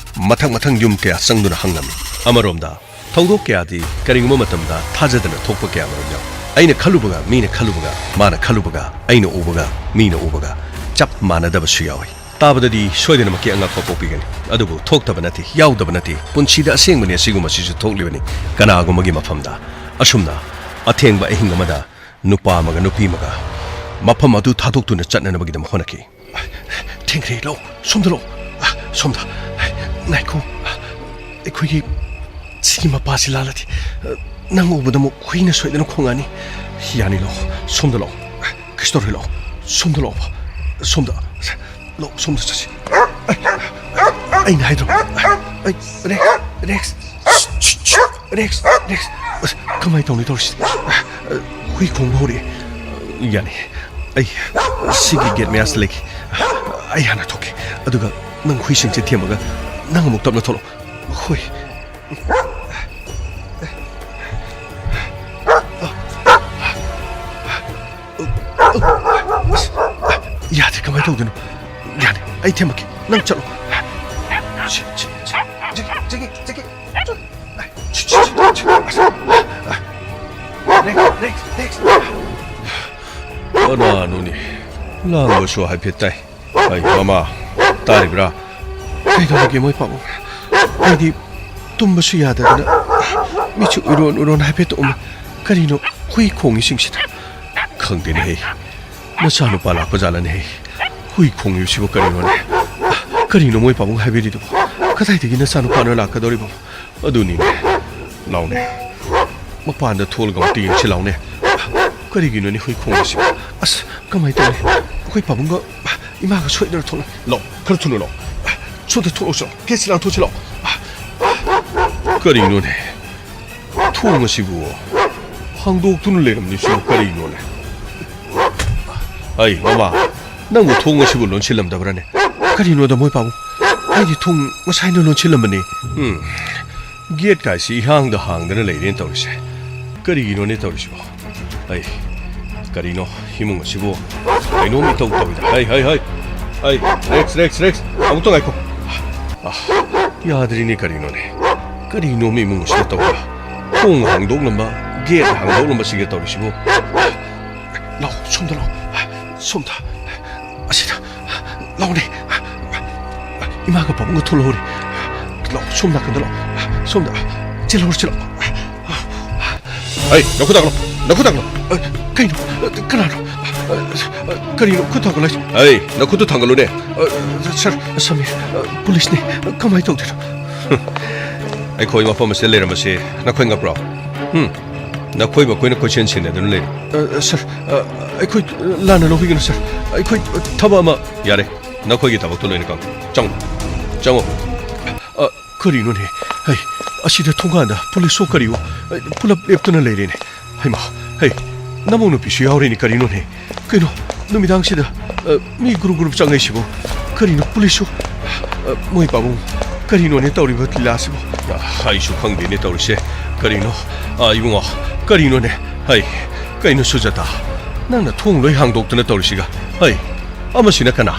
ꯃꯊꯪ ꯃꯊꯪ ꯌꯨꯝ ꯀꯌꯥ ꯆꯪꯗꯨꯅ ꯍꯪꯂꯝꯃꯤ꯫ ꯑꯃꯔꯣꯝꯗ ꯊꯧꯗꯣꯛ ꯀꯌꯥꯗꯤ ꯀꯔꯤꯒꯨꯝꯕ ꯃꯇꯝꯗ ꯊꯥꯖꯗꯅ ꯊꯣꯛꯄ ꯀꯌꯥ ꯃꯔꯨꯝ ꯌꯥꯎꯏ꯫ ꯑꯩꯅ ꯈꯜꯂꯨꯕꯒ ꯃꯤꯅ ꯈꯜꯂꯨꯕꯒ, ꯃꯥꯅ ꯈꯜꯂꯨꯕꯒ ꯑꯩꯅ ꯎꯕꯒ ꯃꯤꯅ ꯎꯕꯒ ꯆꯞ ꯃꯥꯟꯅꯗꯕꯁꯨ ꯌꯥꯎꯏ꯫ ꯇꯥꯕꯗꯗꯤ ꯁꯣꯏꯗꯅꯃꯛꯀꯤ ꯑꯉꯛꯄ ꯄꯣꯛꯄꯤꯒꯅꯤ, ꯑꯗꯨꯕꯨ ꯊꯣꯛꯇꯕ ꯅꯠꯇꯦ, ꯌꯥꯎꯗꯕ ꯅꯠꯇꯦ, ꯄꯨꯟꯁꯤꯗ ꯑꯁꯦꯡꯕꯅꯤ ꯑꯁꯤꯒꯨꯝꯕꯁꯤꯁꯨ ꯊꯣꯛꯂꯤꯕꯅꯤ ꯀꯅꯥꯒꯨꯝꯕꯒꯤ ꯃꯐꯝꯗ꯫ ꯑꯁꯨꯝꯅ ꯑꯊꯦꯡꯕ ꯑꯍꯤꯡ ꯑꯃꯗ ꯅꯨꯄꯥ ꯑꯃꯒ ꯅꯨꯄꯤ ꯑꯃꯒ ꯃꯐꯝ ꯑꯗꯨ ꯊꯥꯗꯣꯛꯇꯨꯅ ꯆꯠꯅꯅꯕꯒꯤꯗꯃꯛ ꯍꯣꯠꯅꯈꯤ꯫ ꯊꯦꯡꯈ꯭ꯔꯦ, ꯂꯥꯛꯑꯣ, ꯁꯣꯝꯗ ꯂꯥꯛꯑꯣ꯫ ꯑ, ꯁꯣꯝꯗ꯫ ꯉꯥꯏꯈꯣ꯫ ꯑ, ꯑꯩꯈꯣꯏꯒꯤ ꯁꯤꯒꯤ ꯃꯄꯥꯁꯤ ꯂꯥꯜꯂꯗꯤ, ꯑ, ꯅꯪ ꯎꯕꯗ ꯑꯃꯨꯛ ꯍꯨꯏꯅ ꯁꯣꯏꯗꯅ ꯈꯣꯡꯉꯛꯑꯅꯤ꯫ ꯌꯥꯅꯤ, ꯂꯥꯛꯑꯣ, ꯁꯣꯝꯗ ꯂꯥꯛꯑꯣ꯫ ꯑ, ꯀꯩꯁꯨ ꯇꯧꯔꯣꯏ, ꯂꯥꯛꯑꯣ, ꯁꯣꯝꯗ ꯂꯥꯛꯑꯣ꯫ ꯁꯣꯝꯗ꯫ ꯂꯥꯛꯑꯣ, ꯁꯣꯝꯗ ꯆꯠꯁꯤ꯫ ꯑꯩ, ꯑꯩꯅ ꯍꯥꯏꯗ꯭ꯔꯣ? ꯑꯩ, ꯔꯦꯛꯁ, ꯔꯦꯛꯁ꯫ ꯔꯦꯛꯁ, ꯔꯦꯛꯁ꯫ ꯑꯁ, ꯀꯃꯥꯏꯅ ꯇꯧꯅꯤ ꯇꯧꯔꯤꯁꯤ? ꯍꯨꯏ ꯈꯣꯡꯕ ꯍꯧꯔꯛꯑꯦ꯫ ꯌꯥꯅꯤ꯫ ꯑꯩ ꯁꯤꯒꯤ ꯒꯦꯠ ꯃꯌꯥꯁꯤ ꯂꯩꯒꯦ꯫ ꯑꯩ ꯍꯥꯟꯅ ꯊꯣꯛꯀꯦ꯫ ꯑꯗꯨꯒ ꯅꯪ ꯍꯨꯏꯁꯤꯡꯁꯦ ꯊꯦꯝꯃꯒ ꯅꯪ ꯑꯃꯨꯛ ꯇꯞꯅ ꯊꯣꯛꯂꯛꯑꯣ꯫ ꯍꯨꯏ꯫ ꯌꯥꯗ꯭ꯔꯦ, ꯀꯃꯥꯏꯅ ꯇꯧꯗꯣꯏꯅꯣ? ꯌꯥꯅꯤ, ꯑꯩ ꯊꯦꯝꯃꯛꯀꯦ꯫ ꯅꯪ ꯆꯠꯂꯣ꯫ ꯁꯤ, ꯁꯤ, ꯁꯤ꯫ ꯆꯠꯀꯦ, ꯆꯠꯀꯦ, ꯆꯠꯀꯦ꯫ ꯆꯠ-, ꯁꯤ, ꯁꯤ, ꯁꯤ, ꯁꯤ꯫ ꯀꯅꯥꯅꯣꯅꯦ? ꯂꯥꯡꯕꯁꯨ ꯍꯥꯏꯐꯦꯠ ꯇꯥꯏ꯫ ꯑꯩ, ꯃꯃꯥ, ꯇꯥꯔꯤꯕ꯭ꯔꯥ? ꯀꯩꯗꯧꯔꯒꯦ, ꯃꯣꯏ ꯄꯥꯕꯨꯡ? ꯑꯩꯗꯤ ꯇꯨꯝꯕꯁꯨ ꯌꯥꯗꯗꯅ ꯃꯤꯠꯁꯨ ꯎꯏꯔꯣꯟ ꯎꯏꯔꯣꯟ ꯍꯥꯏꯐꯦꯠ ꯎꯝꯃꯤ꯫ ꯀꯔꯤꯅꯣ ꯍꯨꯏ ꯈꯣꯡꯉꯤꯁꯤꯡꯁꯤꯅ? ꯈꯪꯗꯦꯅꯦꯍꯦ, ꯅꯆꯥꯅꯨꯄꯥ ꯂꯥꯛꯄ ꯖꯥꯠꯂꯅꯦꯍꯦ? ꯍꯨꯏ ꯈꯣꯡꯉꯤꯕꯁꯤꯕꯨ ꯀꯔꯤꯅꯣꯅꯦ? ꯀꯔꯤꯅꯣ ꯃꯣꯏ ꯄꯥꯕꯨꯡ ꯍꯥꯏꯕꯤꯔꯤꯗꯨꯕꯨ? ꯀꯗꯥꯏꯗꯒꯤ ꯅꯆꯥꯅꯨꯄꯥꯅꯣ ꯂꯥꯛꯀꯗꯧꯔꯤꯕꯣ? ꯑꯗꯨꯅꯤꯅꯦ, ꯂꯥꯎꯅꯦ, ꯃꯄꯥꯟꯗ ꯊꯣꯛꯂꯒ ꯑꯃꯨꯛꯇ ꯌꯦꯡꯁꯤ ꯂꯥꯎꯅꯦ꯫ ꯀꯔꯤꯒꯤꯅꯣꯅꯦ ꯍꯨꯏ ꯈꯣꯡꯉꯤꯁꯤꯕꯣ? ꯑꯁ, ꯀꯃꯥꯏꯅ ꯇꯧꯅꯤ? ꯑꯩꯈꯣꯏ ꯄꯥꯕꯨꯡꯒ ꯏꯃꯥꯒ ꯁꯣꯏꯗꯅ ꯊꯣꯛꯂꯛ-, ꯂꯥꯛꯑꯣ, ꯈꯔ ꯊꯨꯅ ꯂꯥꯛꯑꯣ꯫ ꯁꯣꯝꯗ ꯊꯣꯛꯂꯛꯑꯣ, ꯁꯤꯗ ꯂꯥꯛꯑꯣ꯫ ꯒꯦꯠꯁꯤ ꯂꯥꯟꯊꯣꯛꯁꯤ ꯂꯥꯛꯑꯣ꯫ ꯀꯔꯤꯅꯣꯅꯦ? ꯊꯣꯡ ꯑꯁꯤꯕꯨ ꯍꯥꯡꯗꯣꯛꯇꯨꯅ ꯂꯩꯔꯝꯂꯤꯁꯤꯕꯨ ꯀꯔꯤꯅꯣꯅꯦ? ꯑꯩ, ꯃꯃꯥ, ꯅꯪꯕꯨ ꯊꯣꯡ ꯑꯁꯤꯕꯨ ꯂꯣꯟꯁꯤꯜꯂꯝꯗꯕ꯭ꯔꯥꯅꯦ? ꯀꯔꯤꯅꯣꯗ, ꯃꯣꯏ ꯄꯥꯕꯨꯡ? ꯑꯩꯗꯤ ꯊꯣꯡ ꯉꯁꯥꯏꯅ ꯂꯣꯟꯁꯤꯜꯂꯝꯕꯅꯤ꯫ ꯎꯝ, ꯒꯦꯠ ꯀꯥꯏꯁꯤ ꯏꯍꯥꯡꯗ ꯍꯥꯡꯗꯅ ꯂꯩꯔꯦꯅ ꯇꯧꯔꯤꯁꯦ꯫ ꯀꯔꯤꯒꯤꯅꯣꯅꯦ ꯇꯧꯔꯤꯁꯤꯕꯣ? ꯑꯩ, ꯀꯔꯤꯅꯣ ꯏꯃꯨꯡ ꯑꯁꯤꯕꯨ ꯀꯩꯅꯣꯝ ꯏꯇꯧ ꯇꯧꯏꯗ꯫ ꯍꯩ, ꯍꯩ, ꯍꯩ! ꯑꯩ, ꯔꯦꯛꯁ, ꯔꯦꯛꯁ, ꯔꯦꯛꯁ! ꯑꯃꯨꯛꯇ ꯉꯥꯏꯈꯣ꯫ ꯑꯥ, ꯌꯥꯗ꯭ꯔꯤꯅꯦ, ꯀꯔꯤꯅꯣꯅꯦ? ꯀꯔꯤꯅꯣꯝ ꯏꯃꯨꯡ ꯑꯁꯤꯗ ꯇꯧꯕ? ꯊꯣꯡ ꯍꯥꯡꯗꯣꯛꯂꯝꯕ, ꯒꯦꯠ ꯍꯥꯡꯗꯣꯛꯂꯝꯕꯁꯤꯒ ꯇꯧꯔꯤꯁꯤꯕꯨ? ꯂꯥꯛꯑꯣ, ꯁꯣꯝꯗ ꯂꯥꯛꯑꯣ꯫ ꯁꯣꯝꯗ꯫ ꯑꯁꯤꯗ꯫ ꯂꯥꯛꯑꯣꯅꯦ꯫ ꯏꯃꯥꯒ ꯄꯥꯕꯨꯡꯒ ꯊꯣꯛꯂꯛꯍꯧꯔꯦ꯫ ꯂꯥꯛꯑꯣ, ꯁꯣꯝ ꯅꯥꯀꯟꯗ ꯂꯥꯛꯑꯣ꯫ ꯁꯣꯝꯗ꯫ ꯆꯦꯜꯍꯧꯔꯁꯤ ꯂꯥꯛꯑꯣ꯫ ꯍꯩ, ꯅꯈꯨꯠ ꯊꯥꯡꯒꯠꯂꯣ, ꯅꯈꯨꯠ ꯊꯥꯡꯒꯠꯂꯣ꯫ ꯑ, ꯀꯩꯅꯣ? ꯑ, ꯀꯅꯥꯅꯣ? ꯑ, ꯑ, ꯀꯔꯤꯅꯣ? ꯈꯨꯠ ꯊꯥꯡꯒꯠꯂꯣ ꯍꯥꯏꯁꯦ? ꯍꯩ, ꯅꯈꯨꯠꯇꯨ ꯊꯥꯡꯒꯠꯂꯨꯅꯦ꯫ ꯑ, ꯁꯥꯔ, ꯁꯃꯤꯔ, ꯑ, ꯄꯨꯂꯤꯁꯅꯤ꯫ ꯀꯃꯥꯏꯅ ꯇꯧꯗꯣꯏꯅꯣ? ꯑꯩꯈꯣꯏ ꯃꯐꯝ ꯑꯁꯤꯗ ꯂꯩꯔꯝꯕꯁꯤ ꯅꯈꯣꯏ ꯉꯛꯄ꯭ꯔꯣ? ꯍꯨꯝ? ꯅꯈꯣꯏ ꯃꯈꯣꯏꯅ ꯀꯣꯏꯁꯦꯟ ꯁꯦꯟꯅꯗꯨꯅ ꯂꯩꯔꯤ꯫ ꯑ, ꯑ, ꯁꯥꯔ, ꯑ, ꯑꯩꯈꯣꯏ, ꯑ, ꯂꯥꯟꯅ ꯂꯧꯕꯤꯒꯅꯨ, ꯁꯥꯔ꯫ ꯑꯩꯈꯣꯏ, ꯑ, ꯊꯕꯛ ꯑꯃ ꯌꯥꯔꯦ, ꯅꯈꯣꯏꯒꯤ ꯊꯕꯛꯇꯨ ꯂꯣꯏꯅ ꯀꯪ-, ꯆꯪꯉꯨ, ꯆꯪꯉꯨ꯫ ꯑ, ꯀꯔꯤꯅꯣꯅꯦ? ꯍꯩ, ꯑꯁꯤꯗ ꯊꯣꯡꯒꯥꯟꯗ ꯄꯨꯂꯤꯁꯁꯨ ꯀꯔꯤꯑꯣ, ꯑ, ꯄꯨꯂꯞ ꯂꯦꯞꯇꯨꯅ ꯂꯩꯔꯦꯅꯦ꯫ ꯍꯩꯃꯥ, ꯍꯩ, ꯅꯃꯧ ꯅꯨꯄꯤꯁꯨ ꯌꯥꯎꯔꯦꯅꯦ, ꯀꯔꯤꯅꯣꯅꯦ? ꯀꯩꯅꯣ, ꯅꯨꯃꯤꯗꯥꯡꯁꯤꯗ, ꯑ, ꯃꯤ ꯒ꯭ꯔꯨꯞ ꯒ꯭ꯔꯨꯞ ꯆꯪꯉꯛꯏꯁꯤꯕꯨ? ꯀꯔꯤꯅꯣ ꯄꯨꯂꯤꯁꯁꯨ? ꯑ, ꯃꯣꯏ ꯄꯥꯕꯨꯡ, ꯀꯔꯤꯅꯣꯅꯦ ꯇꯧꯔꯤꯕ ꯂꯤꯂꯥꯁꯤꯕꯨ? ꯑ, ꯑꯩꯁꯨ ꯈꯪꯗꯦꯅꯦ ꯇꯧꯔꯤꯁꯦ꯫ ꯀꯔꯤꯅꯣ? ꯑ, ꯏꯕꯨꯡꯉꯣ, ꯀꯔꯤꯅꯣꯅꯦ? ꯍꯩ, ꯀꯩꯅꯣ ꯁꯨꯖꯥꯇꯥ? ꯅꯪꯅ ꯊꯣꯡ ꯂꯣꯏ ꯍꯥꯡꯗꯣꯛꯇꯅ ꯇꯧꯔꯤꯁꯤꯒ? ꯍꯩ, ꯑꯃꯁꯤꯅ ꯀꯅꯥ?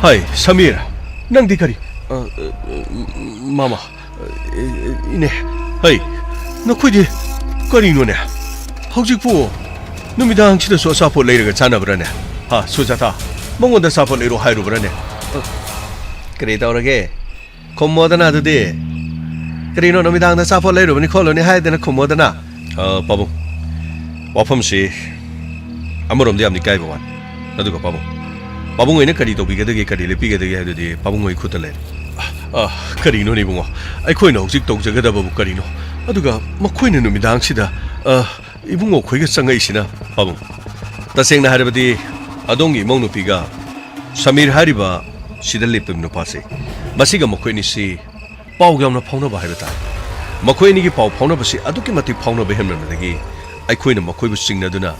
ꯍꯩ, ꯁꯃꯤꯔ, ꯅꯪꯗꯤ ꯀꯔꯤ? ꯑ, ꯑ, ꯃꯥꯃ, ꯑ, ꯏꯅꯦ, ꯍꯩ, ꯅꯈꯣꯏꯗꯤ ꯀꯔꯤꯅꯣꯅꯦ? ꯍꯧꯖꯤꯛꯄꯨ ꯅꯨꯃꯤꯗꯥꯡꯁꯤꯗꯁꯨ ꯑꯆꯥꯄꯣꯠ ꯂꯩꯔꯒ ꯆꯥꯅꯕ꯭ꯔꯅꯦ? ꯍꯥ, ꯁꯨꯖꯥꯇꯥ? ꯃꯉꯣꯟꯗ ꯑꯆꯥꯄꯣꯠ ꯂꯩꯔꯣ ꯍꯥꯏꯔꯨꯕ꯭ꯔꯅꯦ? ꯑ, ꯀꯔꯤ ꯇꯧꯔꯒꯦ? ꯈꯨꯝꯃꯣꯗꯅ ꯑꯗꯨꯗꯤ꯫ ꯀꯔꯤꯅꯣ, ꯅꯨꯃꯤꯗꯥꯡꯗ ꯑꯆꯥꯄꯣꯠ ꯂꯩꯔꯨꯕꯅꯤ ꯈꯣꯠꯂꯨꯅꯤ ꯍꯥꯏꯗꯅ ꯈꯨꯝꯃꯣꯗꯅ꯫ ꯑ, ꯄꯥꯕꯨꯡ, ꯋꯥꯐꯝꯁꯤ ꯑꯃꯔꯣꯝꯗ ꯌꯥꯝꯅ ꯏꯀꯥꯏꯕ ꯋꯥꯅꯤ꯫ ꯑꯗꯨꯒ ꯄꯥꯕꯨꯡ, ꯄꯥꯕꯨꯡ ꯍꯣꯏꯅ ꯀꯔꯤ ꯇꯧꯕꯤꯒꯗꯒꯦ, ꯀꯔꯤ ꯂꯦꯞꯄꯤꯒꯗꯒꯦ ꯍꯥꯏꯕꯗꯨꯗꯤ ꯄꯥꯕꯨꯡ ꯍꯣꯏ ꯈꯨꯠꯇ ꯂꯩꯔꯦ꯫ ꯑ, ꯀꯔꯤꯅꯣꯅꯦ ꯏꯕꯨꯡꯉꯣ? ꯑꯩꯈꯣꯏꯅ ꯍꯧꯖꯤꯛ ꯇꯧꯖꯒꯗꯕꯕꯨ ꯀꯔꯤꯅꯣ? ꯑꯗꯨꯒ ꯃꯈꯣꯏꯅ ꯅꯨꯃꯤꯗꯥꯡꯁꯤꯗ, ꯑ, ꯏꯕꯨꯡꯉꯣ ꯑꯩꯈꯣꯏꯒ ꯆꯪꯉꯛꯏꯁꯤꯅ? ꯄꯥꯕꯨꯡ, ꯇꯁꯦꯡꯅ ꯍꯥꯏꯔꯕꯗꯤ ꯑꯗꯣꯝꯒꯤ ꯏꯃꯧ ꯅꯨꯄꯤꯒ ꯁꯃꯤꯔ ꯍꯥꯏꯔꯤꯕ ꯁꯤꯗ ꯂꯦꯞꯄꯤꯕ ꯅꯨꯄꯥꯁꯦ, ꯃꯁꯤꯒ ꯃꯈꯣꯏ ꯑꯅꯤꯁꯤ ꯄꯥꯎ ꯌꯥꯝꯅ ꯐꯥꯎꯅꯕ ꯍꯥꯏꯕ ꯇꯥꯔꯦ꯫ ꯃꯈꯣꯏ ꯑꯅꯤꯒꯤ ꯄꯥꯎ ꯐꯥꯎꯅꯕꯁꯤ ꯑꯗꯨꯛꯀꯤ ꯃꯇꯤꯛ ꯐꯥꯎꯅꯕ ꯍꯦꯟꯃꯟꯕꯗꯒꯤ ꯑꯩꯈꯣꯏꯅ ꯃꯈꯣꯏꯕꯨ ꯆꯤꯡꯅꯗꯨꯅ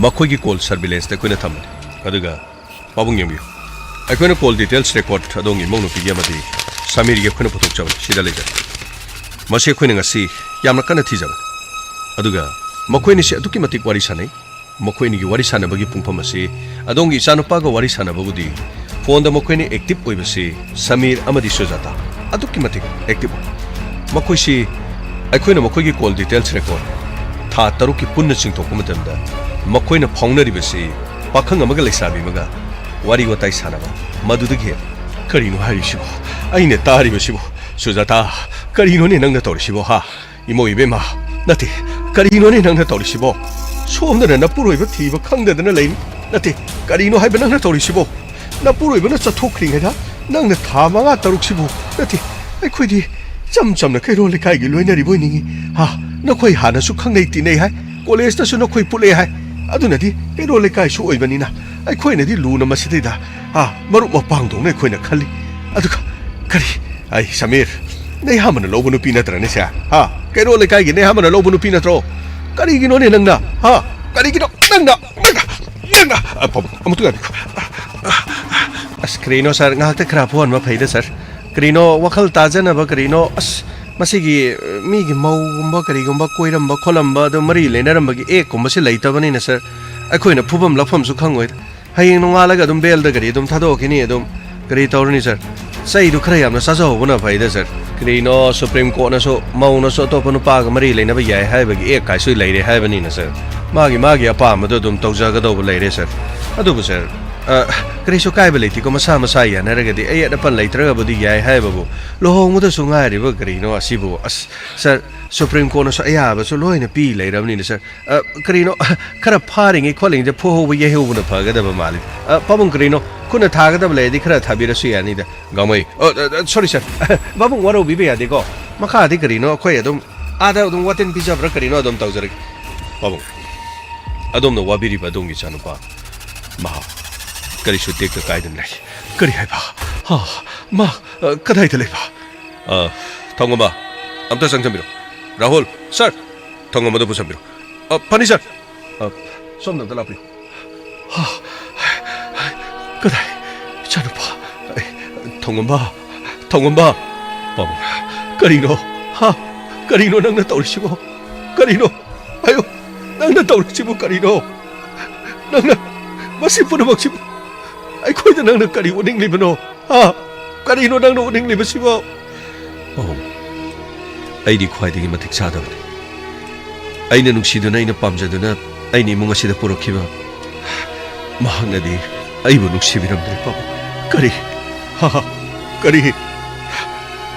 ꯃꯈꯣꯏꯒꯤ call surveillance ꯇ ꯑꯩꯈꯣꯏꯅ ꯊꯝꯕꯅꯤ꯫ ꯑꯗꯨꯒ ꯄꯥꯕꯨꯡ ꯌꯦꯡꯕꯤꯌꯨ, ꯑꯩꯈꯣꯏꯅ call details record ꯑꯗꯣꯝꯒꯤ ꯏꯃꯧ ꯅꯨꯄꯤꯒꯤ ꯑꯃꯗꯤ ꯁꯃꯤꯔꯒꯤ ꯑꯩꯈꯣꯏꯅ ꯄꯨꯊꯣꯛꯆꯕꯅꯤ꯫ ꯁꯤꯗ ꯂꯩꯖꯔꯦ꯫ ꯃꯁꯤ ꯑꯩꯈꯣꯏꯅ ꯉꯁꯤ ꯌꯥꯝꯅ ꯀꯟꯅ ꯊꯤꯖꯕꯅꯤ꯫ ꯑꯗꯨꯒ ꯃꯈꯣꯏ ꯑꯅꯤꯁꯤ ꯑꯗꯨꯛꯀꯤ ꯃꯇꯤꯛ ꯋꯥꯔꯤ ꯁꯥꯟꯅꯩ꯫ ꯃꯈꯣꯏ ꯑꯅꯤꯒꯤ ꯋꯥꯔꯤ ꯁꯥꯟꯅꯕꯒꯤ ꯄꯨꯡꯐꯝ ꯑꯁꯤ ꯑꯗꯣꯝꯒꯤ ꯏꯆꯥꯅꯨꯄꯥꯒ ꯋꯥꯔꯤ ꯁꯥꯟꯅꯕꯕꯨꯗꯤ ꯐꯣꯟꯗ ꯃꯈꯣꯏꯅ active ꯑꯣꯏꯕꯁꯤ ꯁꯃꯤꯔ ꯑꯃꯗꯤ ꯁꯨꯖꯥꯇꯥ ꯑꯗꯨꯛꯀꯤ ꯃꯇꯤꯛ active ꯑꯣꯏ꯫ ꯃꯈꯣꯏꯁꯤ ꯑꯩꯈꯣꯏꯅ ꯃꯈꯣꯏꯒꯤ call details record ꯊꯥ ꯇꯔꯨꯛꯀꯤ ꯄꯨꯟꯅ ꯆꯤꯡꯊꯣꯛꯄ ꯃꯇꯝꯗ ꯃꯈꯣꯏꯅ ꯐꯥꯎꯅꯔꯤꯕꯁꯤ ꯄꯥꯈꯪ ꯑꯃꯒ ꯂꯩꯁꯥꯕꯤ ꯑꯃꯒ ꯋꯥꯔꯤ ꯋꯥꯇꯥꯏ ꯁꯥꯟꯅꯕ, ꯃꯗꯨꯗꯒꯤ ꯍꯦꯟꯅ꯫ ꯀꯔꯤꯅꯣ ꯍꯥꯏꯔꯤꯁꯤꯕꯣ? ꯑꯩꯅ ꯇꯥꯔꯤꯕꯁꯤꯕꯣ? ꯁꯨꯖꯥꯇꯥ, ꯀꯔꯤꯅꯣꯅꯦ ꯅꯪꯅ ꯇꯧꯔꯤꯁꯤꯕꯣ, ꯍꯥ? ꯏꯃꯧ ꯏꯕꯦꯝꯃ, ꯅꯠꯇꯦ, ꯀꯔꯤꯅꯣꯅꯦ ꯅꯪꯅ ꯇꯧꯔꯤꯁꯤꯕꯣ? ꯁꯣꯝꯗꯅ ꯅꯄꯨꯔꯣꯏꯕ ꯊꯤꯕ ꯈꯪꯗꯗꯅ ꯂꯩꯔꯤ꯫ ꯅꯠꯇꯦ, ꯀꯔꯤꯅꯣ ꯍꯥꯏꯕ ꯅꯪꯅ ꯇꯧꯔꯤꯁꯤꯕꯣ? ꯅꯄꯨꯔꯣꯏꯕꯅ ꯆꯠꯊꯣꯛꯈ꯭ꯔꯤꯉꯩꯗ ꯅꯪꯅ ꯊꯥ ꯃꯉꯥ ꯇꯔꯨꯛꯁꯤꯕꯨ, ꯅꯠꯇꯦ, ꯑꯩꯈꯣꯏꯗꯤ ꯏꯆꯝ ꯆꯝꯅ ꯀꯩꯔꯣꯜ ꯂꯩꯀꯥꯏꯒꯤ ꯂꯣꯏꯅꯔꯤꯕꯣꯏ ꯅꯤꯡꯉꯤ꯫ ꯍꯥ, ꯅꯈꯣꯏ ꯍꯥꯟꯅꯁꯨ ꯈꯪꯅꯩ ꯇꯤꯟꯅꯩ ꯍꯥꯏ, ꯀꯣꯂꯦꯖꯇꯁꯨ ꯅꯈꯣꯏ ꯄꯨꯜꯂꯛꯑꯦ ꯍꯥꯏ꯫ ꯑꯗꯨꯅꯗꯤ ꯀꯩꯔꯣꯜ ꯂꯩꯀꯥꯏꯁꯨ ꯑꯣꯏꯕꯅꯤꯅ ꯑꯩꯈꯣꯏꯅꯗꯤ ꯂꯨꯅ ꯃꯁꯤꯗꯩꯗ, ꯍꯥ, ꯃꯔꯨꯞ ꯃꯄꯥꯡꯗꯧꯅ ꯑꯩꯈꯣꯏꯅ ꯈꯜꯂꯤ꯫ ꯑꯗꯨꯒ ꯀꯔꯤ, ꯑꯩ ꯁꯃꯤꯔ, ꯅꯌꯥꯝꯕꯅ ꯂꯧꯕ ꯅꯨꯄꯤ ꯅꯠꯇ꯭ꯔꯅꯦ ꯁꯦ? ꯍꯥ? ꯀꯩꯔꯣꯜ ꯂꯩꯀꯥꯏꯒꯤ ꯅꯌꯥꯝꯕꯅ ꯂꯧꯕ ꯅꯨꯄꯤ ꯅꯠꯇ꯭ꯔꯣ? ꯀꯔꯤꯒꯤꯅꯣꯅꯦ ꯅꯪꯅ? ꯍꯥ? ꯀꯔꯤꯒꯤꯅꯣ ꯅꯪꯅ, ꯅꯪꯅ, ꯅꯪꯅ? ꯑ, ꯄꯥꯕꯨꯡ, ꯑꯃꯨꯛꯇ ꯉꯥꯏꯕꯤꯈꯣ꯫ ꯑꯁ, ꯀꯔꯤꯅꯣ ꯁꯥꯔ, ꯉꯥꯏꯍꯥꯛꯇ ꯈꯔ ꯄꯣꯍꯟꯕ ꯐꯩꯗ ꯁꯥꯔ꯫ ꯀꯔꯤꯅꯣ ꯋꯥꯈꯜ ꯇꯥꯖꯅꯕ, ꯀꯔꯤꯅꯣ? ꯑꯁ, ꯃꯁꯤꯒꯤ, ꯑ, ꯃꯤꯒꯤ ꯃꯧꯒꯨꯝꯕ ꯀꯔꯤꯒꯨꯝꯕ ꯀꯣꯏꯔꯝꯕ ꯈꯣꯠꯂꯝꯕ, ꯑꯗꯨ ꯃꯔꯤ ꯂꯩꯅꯔꯝꯕꯒꯤ ꯑꯦꯛꯀꯨꯝꯕꯁꯤ ꯂꯩꯇꯕꯅꯤꯅ ꯁꯥꯔ, ꯑꯩꯈꯣꯏꯅ ꯐꯨꯐꯝ ꯂꯥꯛꯐꯝꯁꯨ ꯈꯪꯉꯣꯏꯗ꯫ ꯍꯌꯦꯡ ꯅꯣꯡꯉꯥꯜꯂꯒ ꯑꯗꯨꯝ ꯕꯦꯜꯗ ꯒꯥꯔꯤ ꯑꯗꯨꯝ ꯊꯥꯗꯣꯛꯈꯤꯅꯤ ꯑꯗꯨꯝ꯫ ꯀꯔꯤ ꯇꯧꯔꯨꯅꯤ ꯁꯥꯔ? ꯆꯩꯗꯨ ꯈꯔ ꯌꯥꯝꯅ ꯆꯥꯖꯍꯧꯕꯅ ꯐꯩꯗ ꯁꯥꯔ꯫ ꯀꯔꯤꯅꯣ, ꯁꯨꯄ꯭ꯔꯤꯝ ꯀꯣꯔꯠꯅꯁꯨ ꯃꯧꯅꯁꯨ ꯑꯇꯣꯞꯄ ꯅꯨꯄꯥꯒ ꯃꯔꯤ ꯂꯩꯅꯕ ꯌꯥꯏ ꯍꯥꯏꯕꯒꯤ ꯑꯦꯛ ꯀꯥꯏꯁꯨ ꯂꯩꯔꯦ ꯍꯥꯏꯕꯅꯤꯅ, ꯁꯥꯔ꯫ ꯃꯥꯒꯤ, ꯃꯥꯒꯤ ꯑꯄꯥꯝꯕꯗꯣ ꯑꯗꯨꯝ ꯇꯧꯖꯒꯗꯧꯕ ꯂꯩꯔꯦ, ꯁꯥꯔ꯫ ꯑꯗꯨꯕꯨ, ꯁꯥꯔ, ꯑ, ꯀꯔꯤꯁꯨ ꯀꯥꯏꯕ ꯂꯩꯇꯦꯀꯣ, ꯃꯁꯥ ꯃꯁꯥ ꯌꯥꯅꯔꯒꯗꯤ꯫ ꯑꯌꯦꯠ ꯑꯄꯟ ꯂꯩꯇ꯭ꯔꯒꯕꯨꯗꯤ ꯌꯥꯏ ꯍꯥꯏꯕꯕꯨ, ꯂꯨꯍꯣꯡꯕꯗꯁꯨ ꯉꯥꯏꯔꯤꯕ ꯀꯔꯤꯅꯣ ꯑꯁꯤꯕꯨ? ꯑꯁ, ꯁꯥꯔ, ꯁꯨꯄ꯭ꯔꯤꯝ ꯀꯣꯔꯠꯅꯁꯨ ꯑꯌꯥꯕꯁꯨ ꯂꯣꯏꯅ ꯄꯤ ꯂꯩꯔꯕꯅꯤꯅ, ꯁꯥꯔ꯫ ꯑ, ꯀꯔꯤꯅꯣ, ꯈꯔ ꯐꯥꯔꯤꯉꯩ ꯈꯣꯠꯂꯤꯉꯩꯗ ꯐꯨꯍꯧꯕ ꯌꯩꯍꯧꯕꯅ ꯐꯒꯗꯕ ꯃꯥꯜꯂꯤ꯫ ꯑ, ꯄꯥꯕꯨꯡ, ꯀꯔꯤꯅꯣ, ꯈꯨꯠꯅ ꯊꯥꯒꯗꯕ ꯂꯩꯔꯗꯤ ꯈꯔ ꯊꯥꯕꯤꯔꯁꯨ ꯌꯥꯅꯤꯗ꯫ ꯒꯥꯡꯃꯩ, ꯑ, ꯑ, ꯑ, ꯁꯣꯔꯤ, ꯁꯥꯔ꯫ ꯄꯥꯕꯨꯡ, ꯋꯥꯔꯧꯕꯤꯕ ꯌꯥꯗꯦꯀꯣ꯫ ꯃꯈꯥꯗꯤ ꯀꯔꯤꯅꯣ, ꯑꯩꯈꯣꯏ ꯑꯗꯨꯝ ꯑꯥꯗ ꯑꯗꯨꯝ ꯋꯥꯇꯤꯟ ꯄꯤꯖꯕ꯭ꯔꯥ ꯀꯔꯤꯅꯣ ꯑꯗꯨꯝ ꯇꯧꯖꯔꯒꯦ꯫ ꯄꯥꯕꯨꯡ, ꯑꯗꯣꯝꯅ ꯋꯥꯕꯤꯔꯤꯕ ꯑꯗꯣꯝꯒꯤ ꯏꯆꯥꯅꯨꯄꯥ, ꯃꯍꯥꯛ ꯀꯔꯤꯁꯨ ꯇꯦꯛꯇ ꯀꯥꯏꯗꯅ ꯂꯩ꯫ ꯀꯔꯤ ꯍꯥꯏꯕ? ꯍꯥ? ꯃꯥ, ꯑ, ꯀꯗꯥꯏꯗ ꯂꯩꯕ? ꯑ, ꯊꯣꯡꯉꯝꯕ, ꯑꯝꯇ ꯆꯪꯁꯟꯕꯤꯔꯣ꯫ ꯔꯥꯍꯨꯜ, ꯁꯥꯔ, ꯊꯣꯡꯉꯝꯕꯗꯨ ꯄꯨꯁꯟꯕꯤꯔꯣ꯫ ꯑ, ꯐꯅꯤ, ꯁꯥꯔ꯫ ꯑ, ꯁꯣꯝꯗ ꯑꯝꯇ ꯂꯥꯛꯄꯤꯌꯨ꯫ ꯍꯥ? ꯀꯗꯥꯏ? ꯏꯆꯥꯅꯨꯄꯥ꯫ ꯑꯩ, ꯊꯣꯡꯉꯝꯕ, ꯊꯣꯡꯉꯝꯕ꯫ ꯄꯥꯕꯨꯡ, ꯀꯔꯤꯅꯣ? ꯍꯥ? ꯀꯔꯤꯅꯣ ꯅꯪꯅ ꯇꯧꯔꯤꯁꯤꯕꯣ? ꯀꯔꯤꯅꯣ? ꯍꯥꯏꯌꯨ, ꯅꯪꯅ ꯇꯧꯔꯤꯁꯤꯕꯨ ꯀꯔꯤꯅꯣ? ꯅꯪꯅ ꯃꯁꯤ ꯄꯨꯝꯅꯃꯛꯁꯤꯕꯨ ꯑꯩꯈꯣꯏꯗ ꯅꯪꯅ ꯀꯔꯤ ꯎꯠꯅꯤꯡꯂꯤꯕꯅꯣ? ꯍꯥ? ꯀꯔꯤꯅꯣ ꯅꯪꯅ ꯎꯠꯅꯤꯡꯂꯤꯕꯁꯤꯕꯣ? ꯑꯣ, ꯑꯩꯗꯤ ꯈ꯭ꯋꯥꯏꯗꯒꯤ ꯃꯇꯤꯛ ꯆꯥꯗꯕꯅꯤ꯫ ꯑꯩꯅ ꯅꯨꯡꯁꯤꯗꯨꯅ, ꯑꯩꯅ ꯄꯥꯝꯖꯗꯨꯅ ꯑꯩꯅ ꯏꯃꯨꯡ ꯑꯁꯤꯗ ꯄꯨꯔꯛꯈꯤꯕ, ꯃꯍꯥꯛꯅꯗꯤ ꯑꯩꯕꯨ ꯅꯨꯡꯁꯤꯕꯤꯔꯝꯗ꯭ꯔꯦ, ꯄꯥꯕꯨꯡ꯫ ꯀꯔꯤ? ꯍꯥ? ꯀꯔꯤ?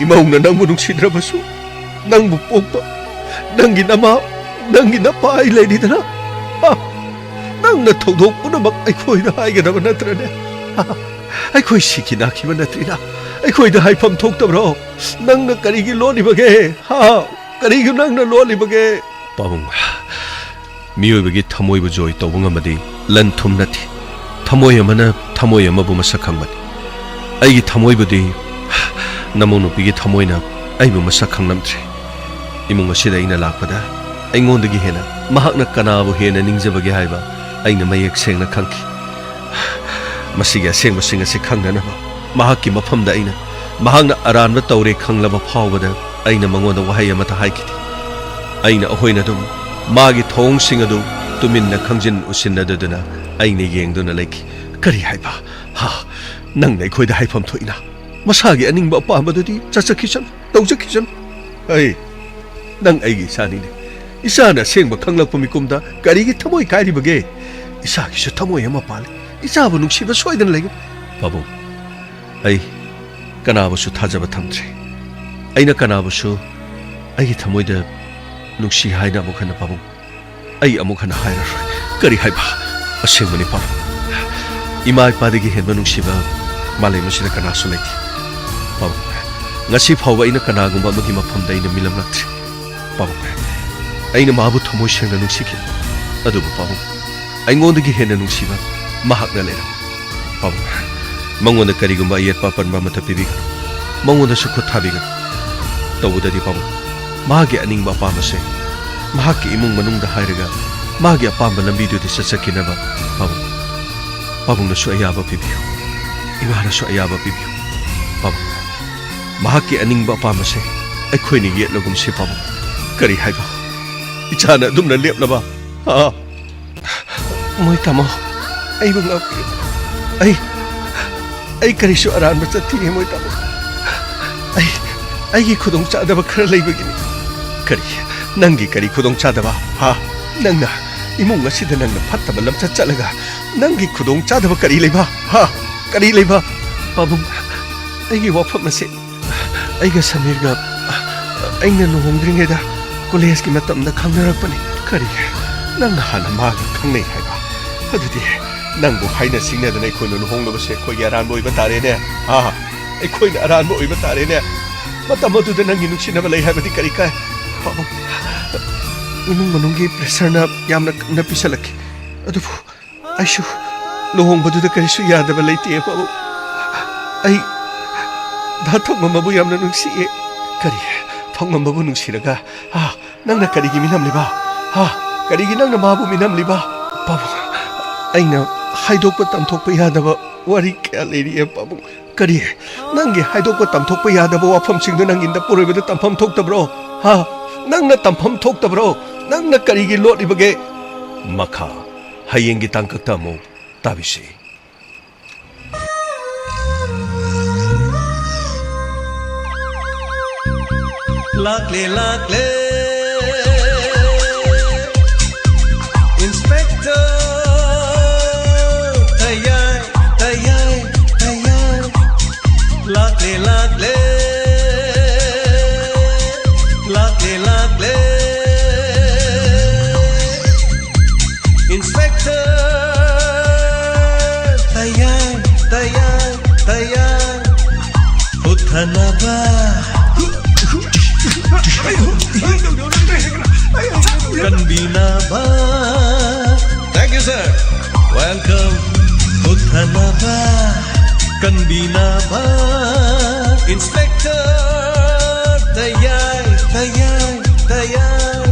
ꯏꯃꯧꯅ ꯅꯪꯕꯨ ꯅꯨꯡꯁꯤꯗ꯭ꯔꯕꯁꯨ, ꯅꯪꯕꯨ ꯄꯣꯛꯄ ꯅꯪꯒꯤ ꯅꯃꯥ, ꯅꯪꯒꯤ ꯅꯄꯥ ꯑꯩ ꯂꯩꯔꯤꯗꯅ? ꯍꯥ? ꯅꯪꯅ ꯊꯧꯗꯣꯛ ꯄꯨꯝꯅꯃꯛ ꯑꯩꯈꯣꯏꯗ ꯍꯥꯏꯒꯗꯕ ꯅꯠꯇ꯭ꯔꯅꯦ? ꯍꯥ? ꯑꯩꯈꯣꯏ ꯁꯤꯈꯤ ꯅꯥꯈꯤꯕ ꯅꯠꯇ꯭ꯔꯤꯅ? ꯑꯩꯈꯣꯏꯗ ꯍꯥꯏꯐꯝ ꯊꯣꯛꯇꯕ꯭ꯔꯣ? ꯅꯪꯅ ꯀꯔꯤꯒꯤ ꯂꯣꯠꯂꯤꯕꯒꯦ? ꯍꯥ? ꯀꯔꯤꯒꯤ ꯅꯪꯅ ꯂꯣꯠꯂꯤꯕꯒꯦ? ꯄꯥꯕꯨꯡ, ꯃꯤꯑꯣꯏꯕꯒꯤ ꯊꯃꯣꯏꯕꯨ ꯖꯣꯏ ꯇꯧꯕ ꯉꯝꯕꯗꯤ ꯂꯟ ꯊꯨꯝ ꯅꯠꯇꯦ꯫ ꯊꯃꯣꯏ ꯑꯃꯅ ꯊꯃꯣꯏ ꯑꯃꯕꯨ ꯃꯁꯛ ꯈꯪꯕꯅꯤ꯫ ꯑꯩꯒꯤ ꯊꯃꯣꯏꯕꯨꯗꯤ ꯅꯃꯧ ꯅꯨꯄꯤꯒꯤ ꯊꯃꯣꯏꯅ ꯑꯩꯕꯨ ꯃꯁꯛ ꯈꯪꯂꯝꯗ꯭ꯔꯦ꯫ ꯏꯃꯨꯡ ꯑꯁꯤꯗ ꯑꯩꯅ ꯂꯥꯛꯄꯗ ꯑꯩꯉꯣꯟꯗꯒꯤ ꯍꯦꯟꯅ ꯃꯍꯥꯛꯅ ꯀꯅꯥꯕꯨ ꯍꯦꯟꯅ ꯅꯤꯡꯖꯕꯒꯦ ꯍꯥꯏꯕ ꯑꯩꯅ ꯃꯌꯦꯛ ꯁꯦꯡꯅ ꯈꯪꯈꯤ꯫ ꯃꯁꯤꯒꯤ ꯑꯁꯦꯡꯕꯁꯤꯡ ꯑꯁꯤ ꯈꯪꯅꯅꯕ ꯃꯍꯥꯛꯀꯤ ꯃꯐꯝꯗ ꯑꯩꯅ, ꯃꯍꯥꯛꯅ ꯑꯔꯥꯟꯕ ꯇꯧꯔꯦ ꯈꯪꯂꯕ ꯐꯥꯎꯕꯗ ꯑꯩꯅ ꯃꯉꯣꯟꯗ ꯋꯥꯍꯩ ꯑꯃꯠꯇ ꯍꯥꯏꯈꯤꯗꯦ꯫ ꯑꯩꯅ ꯑꯩꯈꯣꯏꯅ ꯑꯗꯨꯝ ꯃꯥꯒꯤ ꯊꯧꯑꯣꯡꯁꯤꯡ ꯑꯗꯨ ꯇꯨꯃꯤꯟꯅ ꯈꯪꯖꯤꯟ ꯎꯁꯤꯟꯅꯗꯗꯨꯅ ꯑꯩꯅ ꯌꯦꯡꯗꯨꯅ ꯂꯩꯈꯤ꯫ ꯀꯔꯤ ꯍꯥꯏꯕ? ꯍꯥ? ꯅꯪꯅ ꯑꯩꯈꯣꯏꯗ ꯍꯥꯏꯐꯝ ꯊꯣꯛꯏꯅ? ꯃꯁꯥꯒꯤ ꯑꯅꯤꯡꯕ ꯑꯄꯥꯝꯕꯗꯨꯗꯤ ꯆꯠꯆꯈꯤꯁꯅꯨ꯫ ꯇꯧꯖꯈꯤꯁꯅꯨ꯫ ꯑꯩ, ꯅꯪ ꯑꯩꯒꯤ ꯏꯆꯥꯅꯤꯅꯦ꯫ ꯏꯆꯥꯅ ꯑꯁꯦꯡꯕ ꯈꯪꯂꯛꯄ ꯃꯤꯀꯨꯝꯗ ꯀꯔꯤꯒꯤ ꯊꯃꯣꯏ ꯀꯥꯏꯔꯤꯕꯒꯦ? ꯏꯆꯥꯒꯤꯁꯨ ꯊꯃꯣꯏ ꯑꯃ ꯄꯥꯜꯂꯤ꯫ ꯏꯆꯥꯕꯨ ꯅꯨꯡꯁꯤꯕ ꯁꯣꯏꯗꯅ ꯂꯩꯒꯅꯤ꯫ ꯄꯥꯕꯨꯡ, ꯑꯩ ꯀꯅꯥꯕꯨꯁꯨ ꯊꯥꯖꯕ ꯊꯝꯗ꯭ꯔꯦ꯫ ꯑꯩꯅ ꯀꯅꯥꯕꯨꯁꯨ ꯑꯩꯒꯤ ꯊꯃꯣꯏꯗ ꯅꯨꯡꯁꯤ ꯍꯥꯏꯅ ꯑꯃꯨꯛ ꯍꯟꯅ, ꯄꯥꯕꯨꯡ, ꯑꯩ ꯑꯃꯨꯛ ꯍꯟꯅ ꯍꯥꯏꯔꯔꯣꯏ꯫ ꯀꯔꯤ ꯍꯥꯏꯕ? ꯑꯁꯦꯡꯕꯅꯤ, ꯄꯥꯕꯨꯡ꯫ ꯏꯃꯥ ꯏꯄꯥꯗꯒꯤ ꯍꯦꯟꯕ ꯅꯨꯡꯁꯤꯕ ꯃꯥꯂꯦꯝ ꯑꯁꯤꯗ ꯀꯅꯥꯁꯨ ꯂꯩꯇꯦ꯫ ꯄꯥꯕꯨꯡ, ꯉꯁꯤ ꯐꯥꯎꯕ ꯑꯩꯅ ꯀꯅꯥꯒꯨꯝꯕ ꯑꯃꯒꯤ ꯃꯐꯝꯗ ꯑꯩꯅ ꯃꯤꯂꯝꯂꯛꯇ꯭ꯔꯤ꯫ ꯄꯥꯕꯨꯡ, ꯑꯩꯅ ꯃꯥꯕꯨ ꯊꯃꯣꯏ ꯁꯦꯡꯅ ꯅꯨꯡꯁꯤꯈꯤ꯫ ꯑꯗꯨꯕꯨ ꯄꯥꯕꯨꯡ, ꯑꯩꯉꯣꯟꯗꯒꯤ ꯍꯦꯟꯅ ꯅꯨꯡꯁꯤꯕ ꯃꯍꯥꯛꯅ ꯂꯩꯔꯝꯃꯤ꯫ ꯄꯥꯕꯨꯡ, ꯃꯉꯣꯟꯗ ꯀꯔꯤꯒꯨꯝꯕ ꯑꯌꯦꯠꯄ ꯑꯄꯟꯕ ꯑꯃꯠꯇ ꯄꯤꯕꯤꯒꯅꯨ꯫ ꯃꯉꯣꯟꯗꯁꯨ ꯈꯨꯠ ꯊꯥꯕꯤꯒꯅꯨ꯫ ꯇꯧꯕꯗꯗꯤ ꯄꯥꯕꯨꯡ, ꯃꯍꯥꯛꯀꯤ ꯑꯅꯤꯡꯕ ꯑꯄꯥꯝꯕꯁꯦ ꯃꯍꯥꯛꯀꯤ ꯏꯃꯨꯡ ꯃꯅꯨꯡꯗ ꯍꯥꯏꯔꯒ ꯃꯥꯒꯤ ꯑꯄꯥꯝꯕ ꯂꯝꯕꯤꯗꯨꯗ ꯆꯠꯆꯈꯤꯅꯕ ꯄꯥꯕꯨꯡ, ꯄꯥꯕꯨꯡꯅꯁꯨ ꯑꯌꯥꯕ ꯄꯤꯕꯤꯌꯨ꯫ ꯏꯃꯥꯅꯁꯨ ꯑꯌꯥꯕ ꯄꯤꯕꯤꯌꯨ꯫ ꯄꯥꯕꯨꯡ, ꯃꯍꯥꯛꯀꯤ ꯑꯅꯤꯡꯕ ꯑꯄꯥꯝꯕꯁꯦ ꯑꯩꯈꯣꯏꯅ ꯌꯦꯠꯂꯒꯨꯝꯁꯤ, ꯄꯥꯕꯨꯡ꯫ ꯀꯔꯤ ꯍꯥꯏꯕ? ꯏꯆꯥꯅ ꯑꯗꯨꯝꯅ ꯂꯦꯞꯂꯕ? ꯑꯥ? ꯃꯣꯏ ꯇꯥꯃꯣ, ꯑꯩꯕꯨ ꯉꯥꯛꯄꯤꯌꯨ꯫ ꯑꯩ, ꯑꯩ ꯀꯔꯤꯁꯨ ꯑꯔꯥꯟꯕ ꯆꯠꯇꯤꯌꯦ, ꯃꯣꯏ ꯇꯥꯃꯣ꯫ ꯑꯩ, ꯑꯩꯒꯤ ꯈꯨꯗꯣꯡꯆꯥꯗꯕ ꯈꯔ ꯂꯩꯕꯒꯤꯅꯤ꯫ ꯀꯔꯤ? ꯅꯪꯒꯤ ꯀꯔꯤ ꯈꯨꯗꯣꯡꯆꯥꯗꯕ? ꯍꯥ? ꯅꯪꯅ ꯏꯃꯨꯡ ꯑꯁꯤꯗ ꯅꯪꯅ ꯐꯠꯇꯕ ꯂꯝꯆꯠ ꯆꯠꯂꯒ ꯅꯪꯒꯤ ꯈꯨꯗꯣꯡꯆꯥꯗꯕ ꯀꯔꯤ ꯂꯩꯕ? ꯍꯥ? ꯀꯔꯤ ꯂꯩꯕ? ꯄꯥꯕꯨꯡ, ꯑꯩꯒꯤ ꯋꯥꯐꯝ ꯑꯁꯤ ꯑꯩꯒ ꯁꯃꯤꯔꯒ ꯑꯩꯅ ꯂꯨꯍꯣꯡꯗ꯭ꯔꯤꯉꯩꯗ ꯀꯣꯂꯦꯖꯀꯤ ꯃꯇꯝꯗ ꯈꯪꯅꯔꯛꯄꯅꯤ꯫ ꯀꯔꯤ? ꯅꯪꯅ ꯍꯥꯟꯅ ꯃꯥꯒ ꯈꯪꯅꯩ ꯍꯥꯏꯕ? ꯑꯗꯨꯗꯤ ꯅꯪꯕꯨ ꯍꯥꯏꯅ ꯁꯤꯡꯅꯗꯅ ꯑꯩꯈꯣꯏꯅ ꯂꯨꯍꯣꯡꯂꯕꯁꯦ ꯑꯩꯈꯣꯏꯒꯤ ꯑꯔꯥꯟꯕ ꯑꯣꯏꯕ ꯇꯥꯔꯦꯅꯦ꯫ ꯑꯥ, ꯑꯩꯈꯣꯏꯅ ꯑꯔꯥꯟꯕ ꯑꯣꯏꯕ ꯇꯥꯔꯦꯅꯦ꯫ ꯃꯇꯝ ꯑꯗꯨꯗ ꯅꯪꯒꯤ ꯅꯨꯡꯁꯤꯅꯕ ꯂꯩ ꯍꯥꯏꯕꯗꯤ ꯀꯔꯤ ꯀꯥꯏ? ꯄꯥꯕꯨꯡ, ꯏꯃꯨꯡ ꯃꯅꯨꯡꯒꯤ ꯄ꯭ꯔꯦꯁꯔꯅ ꯌꯥꯝꯅ ꯀꯟꯅ ꯄꯤꯁꯜꯂꯛꯈꯤ꯫ ꯑꯗꯨꯕꯨ ꯑꯩꯁꯨ ꯂꯨꯍꯣꯡꯕꯗꯨꯗ ꯀꯔꯤꯁꯨ ꯌꯥꯗꯕ ꯂꯩꯇꯦ, ꯄꯥꯕꯨꯡ꯫ ꯑꯩ ꯗꯥ ꯊꯣꯡꯉꯝꯕꯕꯨ ꯌꯥꯝꯅ ꯅꯨꯡꯁꯤꯌꯦ꯫ ꯀꯔꯤ? ꯊꯣꯡꯉꯝꯕꯕꯨ ꯅꯨꯡꯁꯤꯔꯒ, ꯍꯥ? ꯅꯪꯅ ꯀꯔꯤꯒꯤ ꯃꯤꯅꯝꯂꯤꯕ? ꯍꯥ? ꯀꯔꯤꯒꯤ ꯅꯪꯅ ꯃꯥꯕꯨ ꯃꯤꯅꯝꯂꯤꯕ? ꯄꯥꯕꯨꯡ, ꯑꯩꯅ ꯍꯥꯏꯗꯣꯛꯄ ꯇꯝꯊꯣꯛꯄ ꯌꯥꯗꯕ ꯋꯥꯔꯤ ꯀꯌꯥ ꯂꯩꯔꯤꯌꯦ, ꯄꯥꯕꯨꯡ꯫ ꯀꯔꯤ? ꯅꯪꯒꯤ ꯍꯥꯏꯗꯣꯛꯄ ꯇꯝꯊꯣꯛꯄ ꯌꯥꯗꯕ ꯋꯥꯐꯝꯁꯤꯡꯗꯨ ꯅꯪꯒꯤ ꯅꯄꯨꯔꯣꯏꯕꯗ ꯇꯝꯐꯝ ꯊꯣꯛꯇꯕ꯭ꯔꯣ? ꯍꯥ? ꯅꯪꯅ ꯇꯝꯐꯝ ꯊꯣꯛꯇꯕ꯭ꯔꯣ? ꯅꯪꯅ ꯀꯔꯤꯒꯤ ꯂꯣꯠꯂꯤꯕꯒꯦ? ꯃꯈꯥ ꯍꯌꯦꯡꯒꯤ ꯇꯥꯡꯀꯛꯇ ꯑꯃꯨꯛ ꯇꯥꯕꯤꯁꯤ꯫ ꯂꯥꯛꯂꯦ, ꯂꯥꯛꯂꯦ, Inspector ꯇꯌꯥꯏ, ꯇꯌꯥꯏ, ꯇꯌꯥꯏ꯫ ꯂꯥꯛꯂꯦ, ꯂꯥꯛꯂꯦ, ꯂꯥꯛꯂꯦ, ꯂꯥꯛꯂꯦ, Inspector ꯇꯌꯥꯏ, ꯇꯌꯥꯏ, ꯇꯌꯥꯏ꯫ ꯍꯨꯠꯊꯅꯕ, ꯀꯟꯕꯤꯅꯕ꯫ Thank you, sir. Welcome. ꯍꯨꯠꯊꯅꯕ, ꯀꯟꯕꯤꯅꯕ꯫ Inspector ꯇꯌꯥꯏ, ꯇꯌꯥꯏ, ꯇꯌꯥꯏ꯫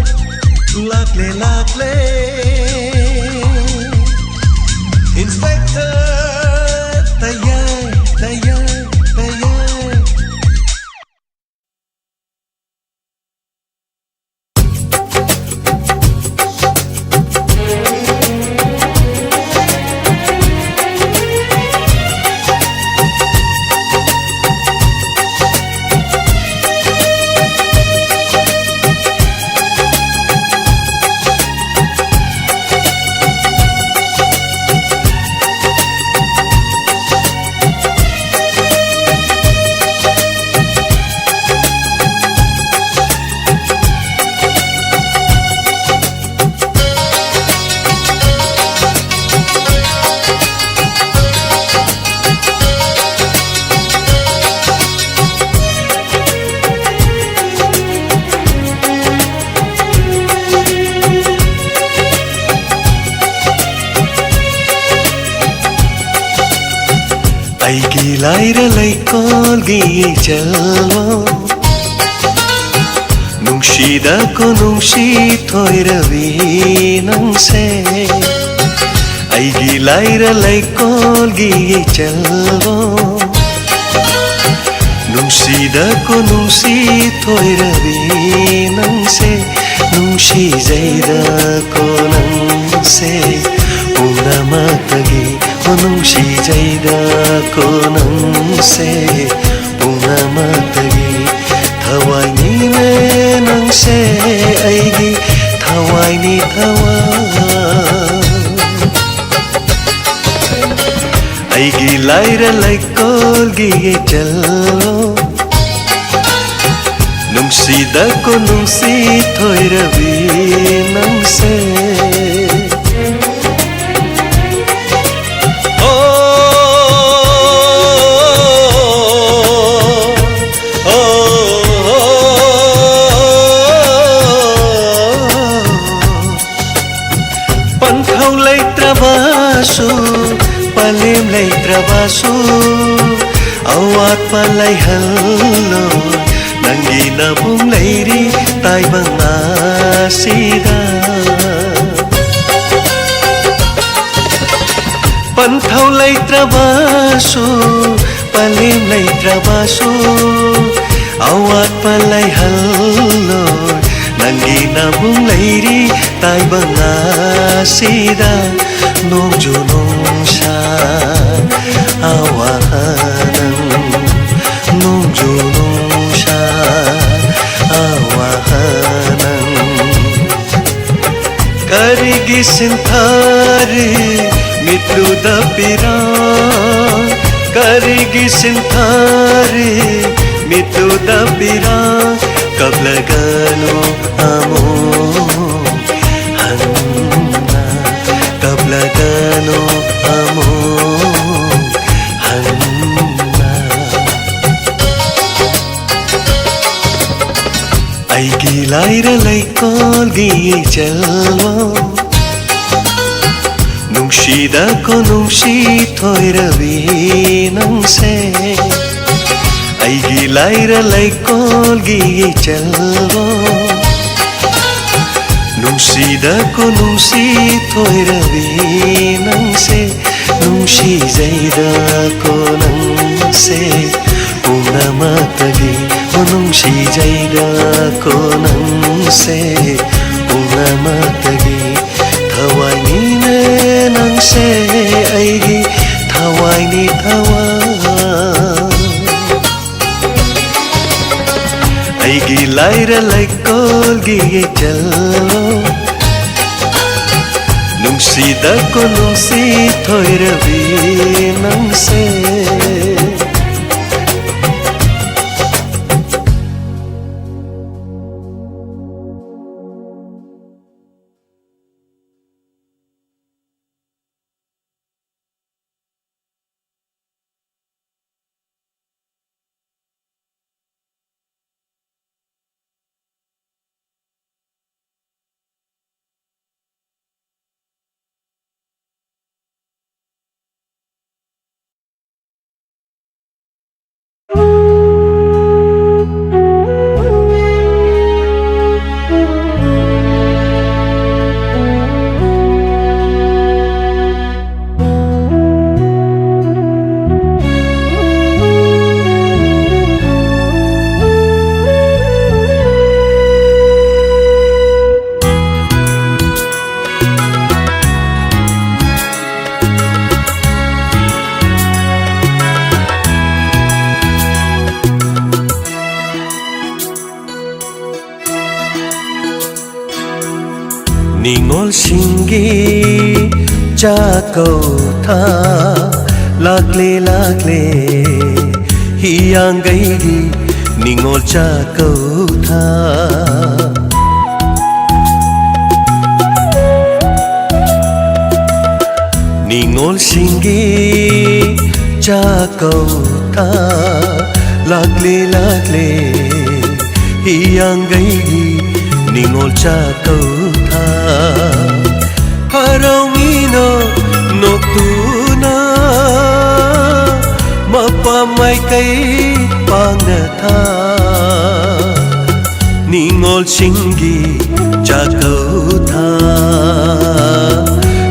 ꯂꯥꯛꯂꯦ, ꯂꯥꯛꯂꯦ, Inspector ꯇꯌꯥꯏ, ꯇꯌꯥꯏ, ꯇꯌꯥꯏ꯫ ꯑꯩꯒꯤ ꯂꯥꯏꯔ ꯂꯩꯀꯣꯜꯒꯤ ꯏꯆꯜꯋꯣ, ꯅꯨꯡꯁꯤꯗꯀꯣ ꯅꯨꯡꯁꯤ ꯊꯣꯏꯔꯕꯤ ꯅꯪꯁꯦ꯫ ꯑꯩꯒꯤ ꯂꯥꯏꯔ ꯂꯩꯀꯣꯜꯒꯤ ꯏꯆꯜꯋꯣ, ꯅꯨꯡꯁꯤꯗꯀꯣ ꯅꯨꯡꯁꯤ ꯊꯣꯏꯔꯕꯤ ꯅꯪꯁꯦ꯫ ꯅꯨꯡꯁꯤꯖꯩꯗꯀꯣ ꯅꯪꯁꯦ ꯄꯨꯝꯅꯃꯛꯇꯒꯤ꯫ ꯑꯣ ꯅꯨꯡꯁꯤꯖꯩꯗꯀꯣ ꯅꯪꯁꯦ ꯄꯨꯝꯅꯃꯛꯇꯒꯤ꯫ ꯊꯋꯥꯏꯅꯤꯅꯦ ꯂꯥꯏꯔ ꯂꯩꯀꯣꯜꯒꯤ ꯏꯆꯜꯂꯣ, ꯅꯨꯡꯁꯤꯗ ꯀꯣꯅꯨꯡꯁꯤ ꯊꯣꯏꯔꯕꯤ ꯅꯪꯁꯦ꯫ ꯑꯣ, ꯑꯣ, ꯑꯣ꯫ ꯄꯟꯊꯧ ꯂꯩꯇ꯭ꯔꯕꯁꯨ, ꯄꯂꯦꯝ ꯂꯩꯇ꯭ꯔꯕꯁꯨ, ꯑꯋꯥꯠꯄ ꯂꯩꯍꯜꯂꯣ꯫ ꯅꯪꯒꯤ ꯅꯕꯨꯡ ꯂꯩꯔꯤ ꯇꯥꯏꯕꯪ ꯑꯁꯤꯗ꯫ ꯄꯟꯊꯧ ꯂꯩꯇ꯭ꯔꯕꯁꯨ, ꯄꯂꯦꯝ ꯂꯩꯇ꯭ꯔꯕꯁꯨ, ꯑꯋꯥꯠꯄ ꯂꯩꯍꯜꯂꯣꯏ꯫ ꯅꯪꯒꯤ ꯅꯕꯨꯡ ꯂꯩꯔꯤ ꯇꯥꯏꯕꯪ ꯑꯁꯤꯗ꯫ ꯅꯣꯡꯖꯨ ꯅꯨꯡꯁꯥ ꯑꯋꯥꯍꯅꯪ, ꯅꯣꯡꯖꯨ ꯅꯨꯡꯁꯥ ꯑꯋꯥꯍꯅꯪ꯫ ꯀꯔꯤꯒꯤ ꯁꯤꯟꯊꯥꯔꯤ ꯃꯤꯠꯂꯨꯗ ꯄꯤꯔꯥ? ꯀꯔꯤꯒꯤ ꯁꯤꯟꯊꯥꯔꯤ ꯃꯤꯠꯂꯨꯗ ꯄꯤꯔꯥ? ꯀꯞꯂꯒꯅꯨ ꯑꯃꯨꯛ ꯍꯟꯅ, ꯀꯞꯂꯒꯅꯨ ꯑꯃꯨꯛ ꯍꯟꯅ꯫ ꯑꯩꯒꯤ ꯂꯥꯏꯔ ꯂꯩꯀꯣꯜꯒꯤ ꯏꯆꯜꯂꯣ, ꯅꯨꯡꯁꯤꯗ ꯀꯣꯅꯨꯡꯁꯤ ꯊꯣꯏꯔꯕꯤ ꯅꯪꯁꯦ꯫ ꯑꯩꯒꯤ ꯂꯥꯏꯔ ꯂꯩꯀꯣꯜꯒꯤ ꯏꯆꯜꯂꯣ, ꯅꯨꯡꯁꯤꯗ ꯀꯣꯅꯨꯡꯁꯤ ꯊꯣꯏꯔꯕꯤ ꯅꯪꯁꯦ꯫ ꯅꯨꯡꯁꯤꯖꯩꯗꯀꯣ ꯅꯪꯁꯦ ꯄꯨꯝꯅꯃꯛꯇꯒꯤ꯫ ꯑꯣ, ꯅꯨꯡꯁꯤꯖꯩꯗꯀꯣ ꯅꯪꯁꯦ ꯄꯨꯝꯅꯃꯛꯇꯒꯤ꯫ ꯊꯋꯥꯏꯅꯤꯅꯦ ꯅꯪꯁꯦ ꯑꯩꯒꯤ ꯊꯋꯥꯏꯅꯤ ꯊꯋꯥꯏ꯫ ꯑꯩꯒꯤ ꯂꯥꯏꯔ ꯂꯩꯀꯣꯜꯒꯤ ꯏꯆꯜꯂꯣ, ꯅꯨꯡꯁꯤꯗ ꯀꯣꯅꯨꯡꯁꯤ ꯊꯣꯏꯔꯕꯤ ꯅꯪꯁꯦ꯫ ꯅꯤꯉꯣꯜꯁꯤꯡꯒꯤ ꯆꯥꯛꯀꯧꯊꯥ ꯂꯥꯛꯂꯦ, ꯂꯥꯛꯂꯦ, ꯍꯤꯌꯥꯡꯒꯩꯒꯤ ꯅꯤꯉꯣꯜ ꯆꯥꯛꯀꯧꯊꯥ꯫ ꯅꯤꯉꯣꯜꯁꯤꯡꯒꯤ ꯆꯥꯛꯀꯧꯊꯥ ꯂꯥꯛꯂꯦ, ꯂꯥꯛꯂꯦ, ꯍꯤꯌꯥꯡꯒꯩꯒꯤ ꯅꯤꯉꯣꯜ ꯆꯥꯛꯀꯧꯊꯥ꯫ ꯍꯔꯥꯎꯃꯤꯅꯣ ꯅꯣꯛꯇꯨꯅ ꯃꯄꯥ ꯃꯥꯏꯀꯩ ꯄꯥꯡꯅ ꯊꯥ꯫ ꯅꯤꯉꯣꯜꯁꯤꯡꯒꯤ ꯆꯥꯛꯀꯧꯊꯥ,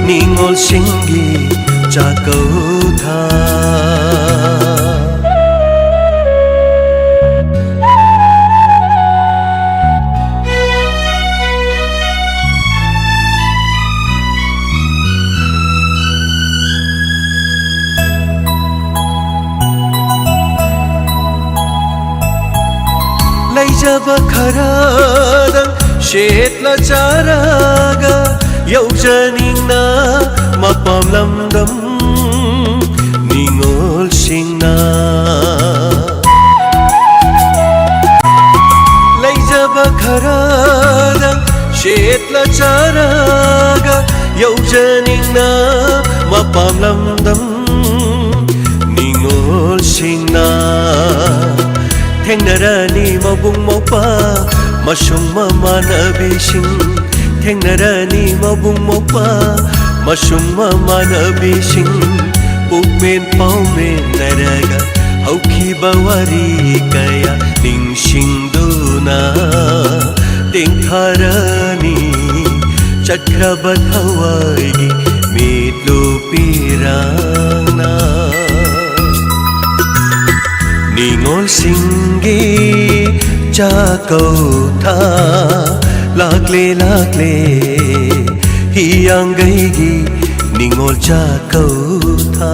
ꯅꯤꯉꯣꯜꯁꯤꯡꯒꯤ ꯆꯥꯛꯀꯧꯊꯥ꯫ ꯂꯩꯖꯕ ꯈꯔꯗꯪ ꯁꯦꯠꯂ ꯆꯥꯔꯒ ꯌꯧꯖꯅꯤꯡ ꯅ ꯃꯄꯥꯝ ꯂꯝꯗꯝ ꯅꯤꯉꯣꯜꯁꯤꯡꯅ ꯂꯩꯖꯕ ꯈꯔꯗ ꯁꯦꯠꯂ ꯆꯥꯔꯒ ꯌꯧꯖꯅꯤꯡꯅ ꯃꯄꯥꯝ ꯂꯝꯗꯝ ꯅꯤꯉꯣꯜꯁꯤꯡꯅ ꯊꯦꯡꯅꯔꯅꯤ ꯃꯕꯨꯡ ꯃꯧꯄ꯭ꯋꯥ ꯃꯁꯨꯡ ꯃꯃꯥꯟꯅꯕꯤꯁꯤꯡ꯫ ꯊꯦꯡꯅꯔꯅꯤ ꯃꯕꯨꯡ ꯃꯧꯄ꯭ꯋꯥ ꯃꯁꯨꯡ ꯃꯃꯥꯟꯅꯕꯤꯁꯤꯡ꯫ ꯄꯨꯛꯃꯦꯟ ꯄꯥꯎꯃꯦꯟꯅꯔꯒ ꯍꯧꯈꯤꯕ ꯋꯥꯔꯤ ꯀꯌꯥ ꯅꯤꯡꯁꯤꯡꯗꯨꯅ ꯇꯦꯡꯊꯔꯅꯤ ꯆꯠꯈ꯭ꯔꯕ ꯊꯋꯥꯏꯒꯤ ꯃꯤꯠꯂꯨ ꯄꯤꯔꯥꯡꯅ꯫ ꯅꯤꯉꯣꯜꯁꯤꯡꯒꯤ ꯆꯥꯛꯀꯧꯊꯥ ꯂꯥꯛꯂꯦ ꯂꯥꯛꯂꯦ ꯍꯤꯌꯥꯡꯒꯩꯒꯤ ꯅꯤꯉꯣꯜ ꯆꯥꯛꯀꯧꯊꯥ꯫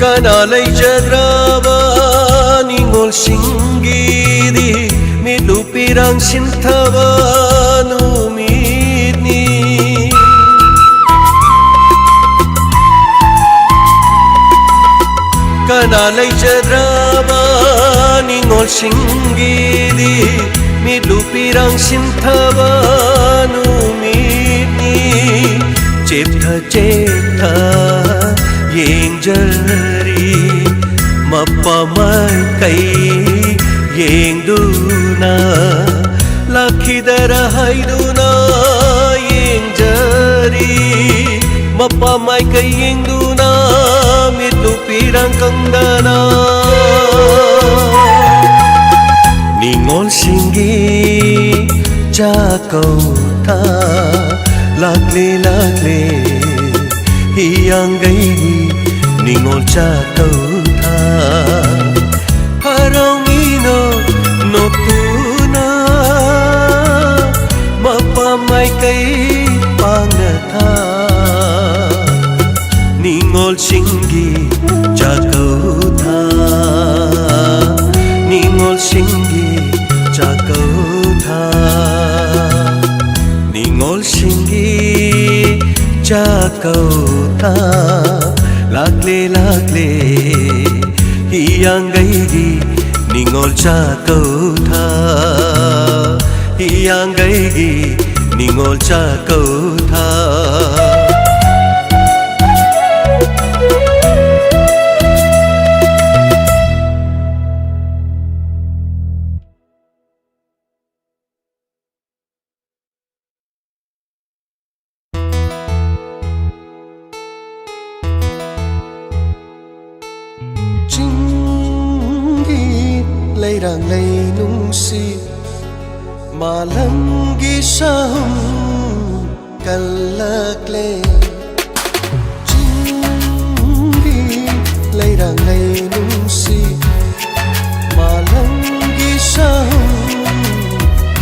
ꯀꯅꯥ ꯂꯩꯖꯗ꯭ꯔꯕ ꯅꯤꯉꯣꯜꯁꯤꯡꯒꯤꯗꯤ ꯃꯤꯠꯂꯨ ꯄꯤꯔꯥꯡ ꯁꯤꯟꯊꯕ ꯅꯨꯃꯤꯠꯅꯤ꯫ ꯀꯅꯥ ꯂꯩꯖꯗ꯭ꯔꯕ ꯅꯤꯉꯣꯜꯁꯤꯡꯒꯤꯗꯤ ꯃꯤꯠꯂꯨ ꯄꯤꯔꯥꯡ ꯁꯤꯟꯊꯕ ꯅꯨꯃꯤꯠꯅꯤ꯫ ꯆꯦꯞꯊ ꯆꯦꯞꯊ ꯌꯦꯡꯖꯔꯤ ꯃꯄꯥ ꯃꯥꯏꯀꯩ ꯌꯦꯡꯗꯨꯅ ꯂꯥꯛꯈꯤꯗꯔ ꯍꯥꯏꯗꯨꯅ ꯌꯦꯡꯖꯔꯤ꯫ ꯃꯄꯥ ꯃꯥꯏꯀꯩ ꯌꯦꯡꯗꯨꯅ ꯃꯤꯠꯂꯨ ꯄꯤꯔꯥꯡ ꯀꯪꯗꯅ ꯅꯤꯉꯣꯜꯁꯤꯡꯒꯤ ꯆꯥꯛꯀꯧꯊꯥ ꯂꯥꯛꯂꯦ ꯂꯥꯛꯂꯦ ꯍꯤꯌꯥꯡꯒꯩꯒꯤ ꯅꯤꯉꯣꯜ ꯆꯥꯛꯀꯧꯊꯥ꯫ ꯔꯧꯉꯤꯅꯣ ꯅꯣꯛꯇꯨꯅ ꯃꯄꯥ ꯃꯥꯏꯀꯩ ꯄꯥꯡꯅ ꯊꯥ꯫ ꯅꯤꯉꯣꯜꯁꯤꯡꯒꯤ ꯆꯥꯛꯀꯧꯊꯥ, ꯅꯤꯉꯣꯜꯁꯤꯡꯒꯤ ꯆꯥꯛꯀꯧꯊꯥ, ꯅꯤꯉꯣꯜꯁꯤꯡꯒꯤ ꯆꯥꯛꯀꯧꯊꯥ꯫ ꯂꯥꯛꯂꯦ, ꯂꯥꯛꯂꯦ, ꯍꯤꯌꯥꯡꯒꯩꯒꯤ ꯅꯤꯉꯣꯜ ꯆꯥꯛꯀꯧꯊꯥ, ꯍꯤꯌꯥꯡꯒꯩꯒꯤ ꯅꯤꯉꯣꯜ ꯆꯥꯛꯀꯧꯊꯥ꯫ ꯆꯤꯡꯒꯤ ꯂꯩꯔꯥꯡ ꯂꯩ ꯅꯨꯡꯁꯤ, ꯃꯥꯂꯪꯒꯤ ꯁꯥꯍꯨꯝ ꯀꯜꯂꯛꯂꯦ꯫ ꯆꯤꯡꯒꯤ ꯂꯩꯔꯥꯡ ꯂꯩ ꯅꯨꯡꯁꯤ, ꯃꯥꯂꯪꯒꯤ ꯁꯥꯍꯨꯝ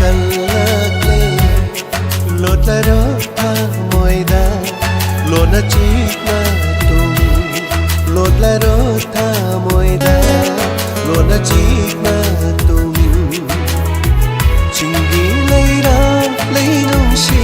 ꯀꯜꯂꯛꯂꯦ꯫ ꯂꯣꯠꯂꯔꯣ ꯊꯃꯣꯏꯗ ꯂꯣꯟꯅ ꯆꯤꯛꯅ ꯇꯨꯝ, ꯂꯣꯠꯂꯔꯣ ꯊꯃꯣꯏꯗ ꯂꯣꯟꯅ ꯆꯤꯛꯅ ꯇꯨꯝ꯫ ꯆꯤꯡꯒꯤ ꯂꯩꯔꯥꯡ ꯂꯩ ꯅꯨꯡꯁꯤ,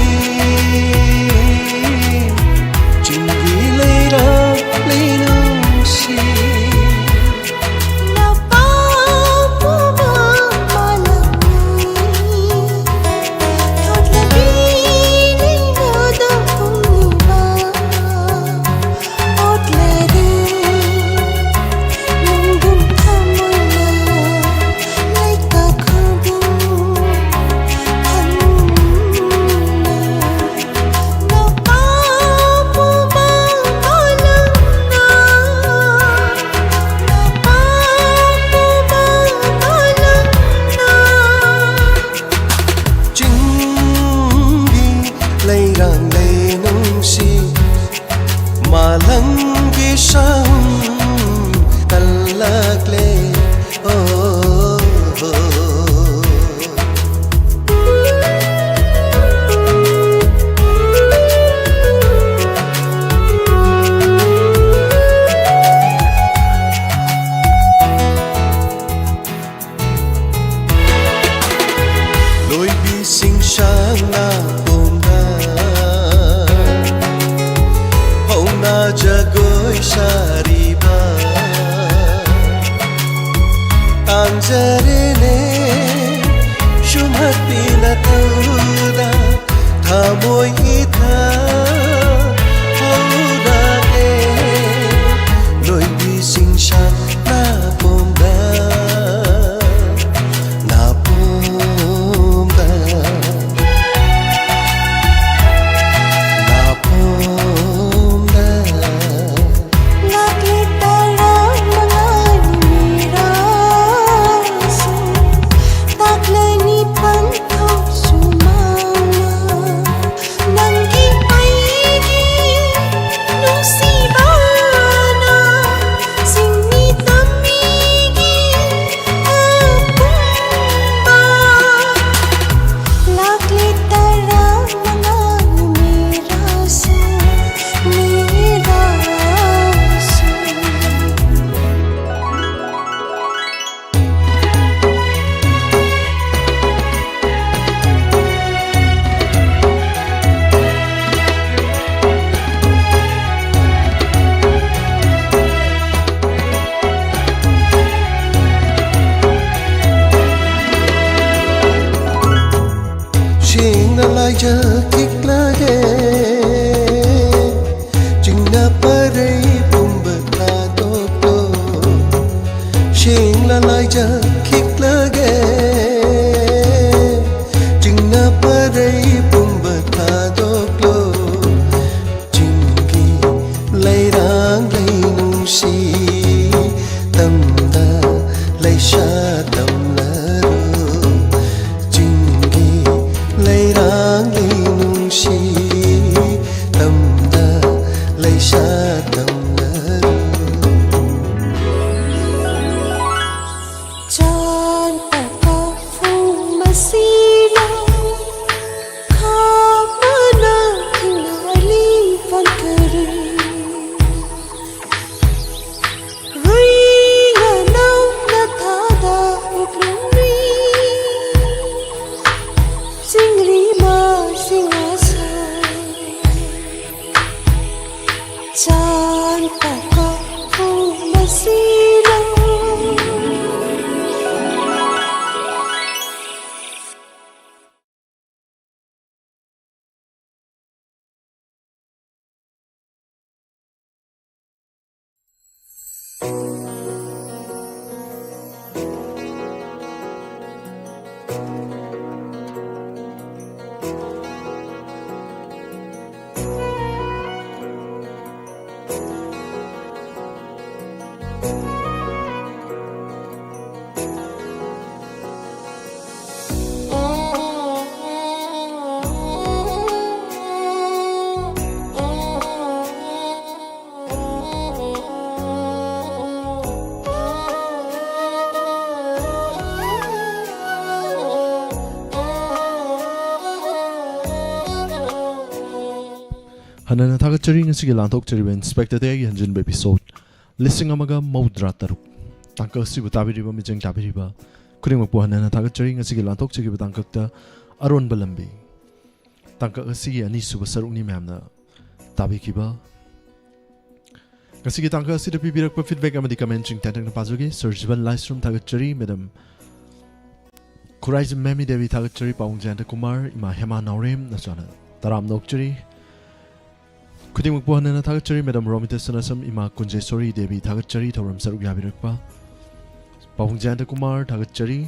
ꯈꯤꯛꯂꯒꯦ, ꯆꯤꯡꯅ ꯄꯔꯩ ꯄꯨꯝꯕ ꯊꯥꯗꯣꯛꯂꯣ, ꯁꯦꯡꯂ ꯂꯥꯏꯖ ꯈꯤꯛꯂꯒꯦ, ꯆꯤꯡꯅ ꯄꯔꯩ ꯄꯨꯝꯕ ꯊꯥꯗꯣꯛꯂꯣ, ꯆꯤꯡꯒꯤ ꯂꯩꯔꯥꯡ ꯂꯩꯅꯨꯡꯁꯤ, ꯇꯝꯗ ꯂꯩꯁꯥ ꯇꯝꯂꯔꯣ, ꯆꯤꯡꯒꯤ ꯂꯩꯔꯥꯡ ꯂꯩꯅꯨꯡꯁꯤ, ꯇꯝꯗ ꯂꯩꯁꯥ ꯇꯝꯂꯔꯣ꯫ ꯆꯥꯟ ꯇꯀꯥ ꯐꯨꯡ ꯃꯁꯤꯅ ꯈꯥꯃꯅ ꯈꯤꯅꯥꯂꯤ ꯐꯟꯀꯔꯤ꯫ ꯔꯨꯏꯒ ꯅꯧꯅ ꯊꯥꯗ ꯎꯛꯂꯨꯝꯃꯤ꯫ ꯆꯤꯡꯂꯤ ꯃꯥꯁꯤꯡ ꯑꯁꯥ ꯆꯥꯟ ꯇꯀꯥ ꯐꯨꯡ ꯃꯁꯤꯅ꯫ ꯍꯟꯅꯅ ꯊꯥꯒꯠꯆꯔꯤ꯫ ꯉꯁꯤꯒꯤ ꯂꯥꯟꯊꯣꯛꯆꯔꯤꯕ ꯏꯟꯁꯄꯦꯛꯇꯔꯗ ꯑꯩꯒꯤ ꯍꯟꯖꯤꯟꯕ episode ꯂꯤꯁꯤꯡ ꯑꯃꯒ ꯃꯧꯗ꯭ꯔꯥ ꯇꯔꯨꯛ꯫ ꯇꯥꯡꯀꯛ ꯑꯁꯤꯕꯨ ꯇꯥꯕꯤꯔꯤꯕ, ꯃꯤꯠꯌꯦꯡ ꯇꯥꯕꯤꯔꯤꯕ ꯈꯨꯗꯤꯡꯃꯛꯄꯨ ꯍꯟꯅ ꯍꯟꯅ ꯊꯥꯒꯠꯆꯔꯤ꯫ ꯉꯁꯤꯒꯤ ꯂꯥꯟꯊꯣꯛꯆꯈꯤꯕ ꯇꯥꯡꯀꯛꯇ ꯑꯔꯣꯟꯕ ꯂꯝꯕꯤ, ꯇꯥꯡꯀꯛ ꯑꯁꯤꯒꯤ ꯑꯅꯤꯁꯨꯕ ꯁꯔꯨꯛꯅꯤ ꯃꯌꯥꯝꯅ ꯇꯥꯕꯤꯈꯤꯕ꯫ ꯉꯁꯤꯒꯤ ꯇꯥꯡꯀꯛ ꯑꯁꯤꯗ ꯄꯤꯕꯤꯔꯛꯄ feedback ꯑꯃꯗꯤ commentꯁꯤꯡ ꯇꯦꯟꯇꯛꯅ ꯄꯥꯖꯒꯦ꯫ ꯁꯔ ꯖꯤꯕꯟ ꯂꯥꯏꯁ꯭ꯔꯝ ꯊꯥꯒꯠꯆꯔꯤ꯫ ꯃꯦꯗꯥꯝ ꯈꯨꯔꯥꯏꯖꯝ ꯃꯦꯃꯤ ꯗꯦꯕꯤ ꯊꯥꯒꯠꯆꯔꯤ, ꯄꯥꯕꯨꯡ ꯖꯌꯟꯇ ꯀꯨꯃꯥꯔ, ꯏꯃꯥ ꯍꯦꯃꯥ ꯅꯥꯎꯔꯦꯝ, ꯅꯆꯥꯅ ꯇꯔꯥꯝꯅ ꯑꯣꯛꯆꯔꯤ꯫ ꯈꯨꯗꯤꯡꯃꯛꯄꯨ ꯍꯟꯅꯅ ꯊꯥꯒꯠꯆꯔꯤ꯫ ꯃꯦꯗꯥꯝ ꯔꯣꯃꯤꯇꯥ ꯁꯅꯥꯁꯝ, ꯏꯃꯥ ꯀꯨꯟꯖꯦꯁꯣꯔꯤ ꯗꯦꯕꯤ ꯊꯥꯒꯠꯆꯔꯤ, ꯊꯧꯔꯝ ꯁꯔꯨꯛ ꯌꯥꯕꯤꯔꯛꯄ꯫ ꯄꯥꯕꯨꯡ ꯖꯌꯟꯇ ꯀꯨꯃꯥꯔ ꯊꯥꯒꯠꯆꯔꯤ꯫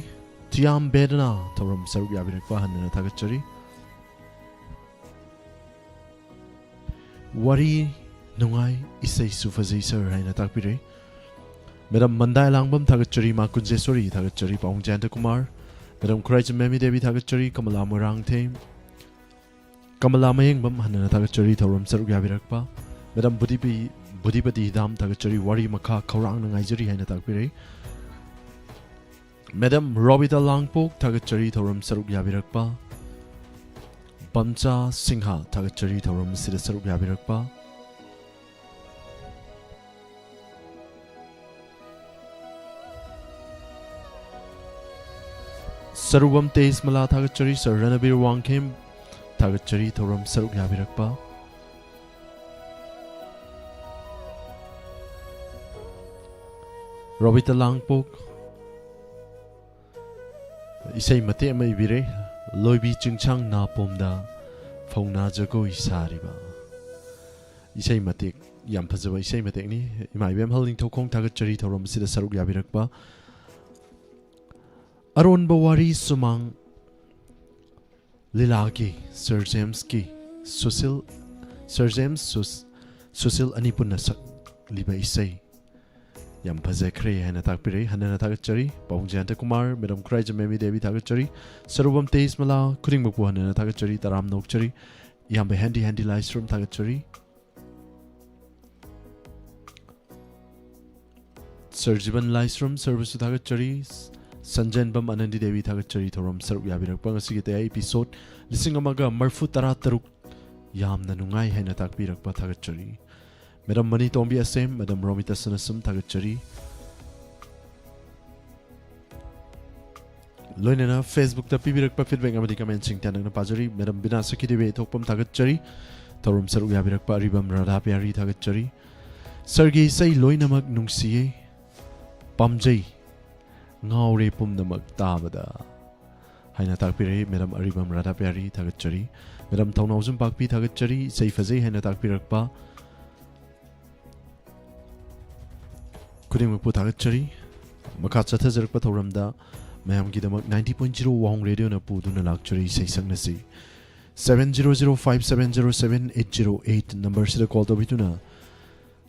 ꯊꯤꯌꯥꯝ ꯕꯦꯗꯅꯥ ꯊꯧꯔꯝ ꯁꯔꯨꯛ ꯌꯥꯕꯤꯔꯛꯄ ꯍꯟꯅꯅ ꯊꯥꯒꯠꯆꯔꯤ꯫ ꯋꯥꯔꯤ ꯅꯨꯡꯉꯥꯏ, ꯏꯁꯩꯁꯨ ꯐꯖꯩ ꯁꯔ ꯍꯥꯏꯅ ꯇꯥꯛꯄꯤꯔꯦ꯫ ꯃꯦꯗꯥꯝ ꯃꯟꯗꯥꯏ ꯂꯥꯡꯕꯝ ꯊꯥꯒꯠꯆꯔꯤ, ꯃꯥ ꯀꯨꯟꯖꯦꯁꯣꯔꯤ ꯊꯥꯒꯠꯆꯔꯤ, ꯄꯥꯕꯨꯡ ꯖꯌꯟꯇ ꯀꯨꯃꯥꯔ꯫ ꯃꯦꯗꯥꯝ ꯈꯨꯔꯥꯏꯖꯝ ꯃꯦꯃꯤ ꯗꯦꯕꯤ ꯊꯥꯒꯠꯆꯔꯤ, ꯀꯃꯂꯥ ꯃꯣꯏꯔꯥꯡꯊꯦꯝ, ꯀꯃꯂꯥ ꯃꯌꯦꯡꯕꯝ ꯍꯟꯅꯅ ꯊꯥꯒꯠꯆꯔꯤ, ꯊꯧꯔꯝ ꯁꯔꯨꯛ ꯌꯥꯕꯤꯔꯛꯄ꯫ ꯃꯦꯗꯥꯝ ꯕꯨꯙꯤꯄꯤ-, ꯕꯨꯙꯤꯄꯇꯤ ꯍꯤꯗꯥꯝ ꯊꯥꯒꯠꯆꯔꯤ, ꯋꯥꯔꯤ ꯃꯈꯥ ꯈꯧꯔꯥꯡꯅ ꯉꯥꯏꯖꯔꯤ ꯍꯥꯏꯅ ꯇꯥꯛꯄꯤꯔꯦ꯫ ꯃꯦꯗꯥꯝ ꯔꯣꯕꯤꯇꯥ ꯂꯥꯡꯄꯣꯛ ꯊꯥꯒꯠꯆꯔꯤ, ꯊꯧꯔꯝ ꯁꯔꯨꯛ ꯌꯥꯕꯤꯔꯛꯄ꯫ ꯄꯝꯆꯥ ꯁꯤꯡꯍ ꯊꯥꯒꯠꯆꯔꯤ, ꯊꯧꯔꯝ ꯑꯁꯤꯗ ꯁꯔꯨꯛ ꯌꯥꯕꯤꯔꯛꯄ꯫ ꯁꯔꯨꯕꯝ ꯇꯦꯖꯃꯂꯥ ꯊꯥꯒꯠꯆꯔꯤ, ꯁꯔ ꯔꯅꯕꯤꯔ ꯋꯥꯡꯈꯦꯝ ꯊꯥꯒꯠꯆꯔꯤ, ꯊꯧꯔꯝ ꯁꯔꯨꯛ ꯌꯥꯕꯤꯔꯛꯄ꯫ ꯔꯣꯕꯤꯇꯥ ꯂꯥꯡꯄꯣꯛ ꯏꯁꯩ ꯃꯇꯦꯛ ꯑꯃ ꯏꯕꯤꯔꯦ, ꯂꯣꯏꯕꯤ ꯆꯤꯡꯁꯥꯡ ꯅꯥꯄꯣꯝꯗ ꯐꯧꯅꯥ ꯖꯒꯣꯏ ꯁꯥꯔꯤꯕ꯫ ꯏꯁꯩ ꯃꯇꯦꯛ, ꯌꯥꯝ ꯐꯖꯕ ꯏꯁꯩ ꯃꯇꯦꯛꯅꯤ꯫ ꯏꯃꯥ ꯏꯕꯦꯝꯍꯜ ꯅꯤꯡꯊꯧꯈꯣꯡ ꯊꯥꯒꯠꯆꯔꯤ, ꯊꯧꯔꯝ ꯑꯁꯤꯗ ꯁꯔꯨꯛ ꯌꯥꯕꯤꯔꯛꯄ꯫ ꯑꯔꯣꯟꯕ ꯋꯥꯔꯤ ꯁꯨꯃꯥꯡ ꯂꯤꯂꯥꯒꯤ ꯁꯔ ꯖꯦꯝꯁꯀꯤ ꯁꯨꯁꯤꯜ, ꯁꯔ ꯖꯦꯝꯁ ꯁꯨꯁ-, ꯁꯨꯁꯤꯜ ꯑꯅꯤ ꯄꯨꯟꯅ ꯁꯛꯂꯤꯕ ꯏꯁꯩ ꯌꯥꯝ ꯐꯖꯈ꯭ꯔꯦ ꯍꯥꯏꯅ ꯇꯥꯛꯄꯤꯔꯛꯏ꯫ ꯍꯟꯅꯅ ꯊꯥꯒꯠꯆꯔꯤ꯫ ꯄꯥꯕꯨꯡ ꯖꯌꯟꯇ ꯀꯨꯃꯥꯔ, ꯃꯦꯗꯥꯝ ꯈꯨꯔꯥꯏꯖꯝ ꯃꯦꯃꯤ ꯗꯦꯕꯤ ꯊꯥꯒꯠꯆꯔꯤ꯫ ꯁꯔꯨꯕꯝ ꯇꯦꯖꯃꯂꯥ, ꯈꯨꯗꯤꯡꯃꯛꯄꯨ ꯍꯟꯅꯅ ꯊꯥꯒꯠꯆꯔꯤ, ꯇꯔꯥꯝꯅ ꯑꯣꯛꯆꯔꯤ꯫ ꯏꯌꯥꯝꯕ ꯍꯦꯟꯗꯤ ꯍꯦꯟꯗꯤ ꯂꯥꯏꯁ꯭ꯔꯝ ꯊꯥꯒꯠꯆꯔꯤ꯫ ꯁꯔ ꯖꯤꯕꯟ ꯂꯥꯏꯁ꯭ꯔꯝ ꯁꯔꯕꯁꯨ ꯊꯥꯒꯠꯆꯔꯤ꯫ ꯁꯟꯖꯦꯟꯕꯝ ꯑꯅꯟꯗꯤ ꯗꯦꯕꯤ ꯊꯥꯒꯠꯆꯔꯤ, ꯊꯧꯔꯝ ꯁꯔꯨꯛ ꯌꯥꯕꯤꯔꯛꯄ꯫ ꯉꯁꯤꯒꯤ ꯇꯌꯥꯏ episode ꯂꯤꯁꯤꯡ ꯑꯃꯒ ꯃꯔꯤꯐꯨ ꯇꯔꯥ ꯇꯔꯨꯛ ꯌꯥꯝꯅ ꯅꯨꯡꯉꯥꯏ ꯍꯥꯏꯅ ꯇꯥꯛꯄꯤꯔꯛꯄ ꯊꯥꯒꯠꯆꯔꯤ꯫ ꯃꯦꯗꯥꯝ ꯃꯅꯤ ꯇꯣꯝꯕꯤ ꯑꯁꯦꯝ, ꯃꯦꯗꯥꯝ ꯔꯣꯃꯤꯇꯥ ꯁꯅꯥꯁꯝ ꯊꯥꯒꯠꯆꯔꯤ꯫ ꯂꯣꯏꯅꯅ Facebook ꯇ ꯄꯤꯕꯤꯔꯛꯄ feedback ꯑꯃꯗꯤ comment ꯁꯤꯡ ꯇꯦꯟꯅꯛꯅ ꯄꯥꯖꯔꯤ꯫ ꯃꯦꯗꯥꯝ ꯕꯤꯅꯥ ꯁꯈꯤꯗꯦꯕꯤ ꯊꯣꯛꯄꯝ ꯊꯥꯒꯠꯆꯔꯤ, ꯊꯧꯔꯝ ꯁꯔꯨꯛ ꯌꯥꯕꯤꯔꯛꯄ꯫ ꯑꯔꯤꯕꯝ ꯔꯥꯙꯥ ꯄꯤꯌꯥꯔꯤ ꯊꯥꯒꯠꯆꯔꯤ꯫ ꯁꯔꯒꯤ ꯏꯁꯩ ꯂꯣꯏꯅꯃꯛ ꯅꯨꯡꯁꯤꯌꯦ, ꯄꯥꯝꯖꯩ, ꯉꯥꯎꯔꯦ ꯄꯨꯝꯅꯃꯛ ꯇꯥꯕꯗ꯫ ꯍꯥꯏꯅ ꯇꯥꯛꯄꯤꯔꯛꯏ꯫ ꯃꯦꯗꯥꯝ ꯑꯔꯤꯕꯝ ꯔꯥꯙꯥꯄ꯭ꯌꯥꯔꯤ, ꯊꯥꯒꯠꯆꯔꯤ꯫ ꯃꯦꯗꯥꯝ ꯊꯧꯅꯥꯎꯖꯝ ꯄꯥꯛꯄꯤ, ꯊꯥꯒꯠꯆꯔꯤ, ꯏꯁꯩ ꯐꯖꯩ ꯍꯥꯏꯅ ꯇꯥꯛꯄꯤꯔꯛꯄ ꯈꯨꯗꯤꯡꯃꯛꯄꯨ ꯊꯥꯒꯠꯆꯔꯤ꯫ ꯃꯈꯥ ꯆꯠꯊꯖꯔꯛꯄ ꯊꯧꯔꯝꯗ ꯃꯌꯥꯝꯒꯤꯗꯃꯛ ninety point zero ꯋꯥꯍꯣꯡ ꯔꯦꯗꯤꯑꯣꯅ ꯄꯨꯗꯨꯅ ꯂꯥꯛꯆꯔꯤ ꯏꯁꯩ ꯁꯛꯅꯁꯤ꯫ Seven zero zero five seven zero seven eight zero eight ꯅꯝꯕꯔꯁꯤꯗ ꯀꯣꯜ ꯇꯧꯕꯤꯗꯨꯅ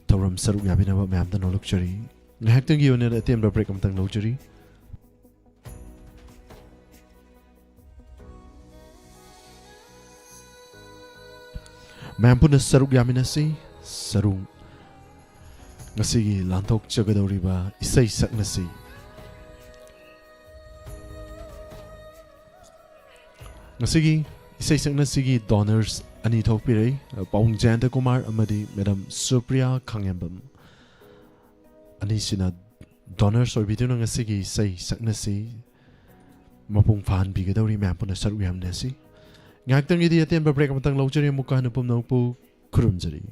ꯊꯧꯔꯝ ꯁꯔꯨꯛ ꯌꯥꯕꯤꯅꯕ ꯃꯌꯥꯝꯗ ꯅꯣꯜꯂꯛꯆꯔꯤ꯫ ꯉꯥꯏꯍꯥꯛꯇꯪꯒꯤ ꯑꯣꯏꯅ ꯑꯇꯦꯟꯕ ꯕ꯭ꯔꯦꯛ ꯑꯃꯇꯪ ꯂꯧꯖꯔꯤ꯫ ꯃꯌꯥꯝ ꯄꯨꯟꯅ ꯁꯔꯨꯛ ꯌꯥꯃꯤꯟꯅꯁꯤ꯫ ꯁꯔꯨꯛ ꯉꯁꯤꯒꯤ ꯂꯥꯟꯊꯣꯛꯆꯒꯗꯧꯔꯤꯕ ꯏꯁꯩ ꯁꯛꯅꯁꯤ꯫ ꯉꯁꯤꯒꯤ ꯏꯁꯩ ꯁꯛꯅꯁꯤꯒꯤ ꯗꯣꯅꯔꯁ ꯑꯅꯤ ꯊꯣꯛꯄꯤꯔꯛꯏ, ꯄꯥꯕꯨꯡ ꯖꯌꯟꯇ ꯀꯨꯃꯥꯔ ꯑꯃꯗꯤ ꯃꯦꯗꯥꯝ ꯁꯨꯄ꯭ꯔꯤꯌꯥ ꯈꯥꯉꯦꯝꯕꯝ꯫ ꯑꯅꯤꯁꯤꯅ ꯗꯣꯅꯔꯁ ꯑꯣꯏꯕꯤꯗꯨꯅ ꯉꯁꯤꯒꯤ ꯏꯁꯩ ꯁꯛꯅꯁꯤ ꯃꯄꯨꯡ ꯐꯥꯍꯟꯕꯤꯒꯗꯧꯔꯤ꯫ ꯃꯌꯥꯝ ꯄꯨꯟꯅ ꯁꯔꯨꯛ ꯌꯥꯃꯤꯟꯅꯁꯤ꯫ ꯉꯥꯏꯍꯥꯛꯇꯪꯒꯤꯗꯤ ꯑꯇꯦꯟꯕ ꯕ꯭ꯔꯦꯛ ꯑꯃꯇꯪ ꯂꯧꯖꯔꯤ꯫ ꯑꯃꯨꯛꯀ ꯍꯟꯅ ꯄꯨꯝꯅꯃꯛꯄꯨ ꯈꯨꯔꯨꯝꯖꯔꯤ꯫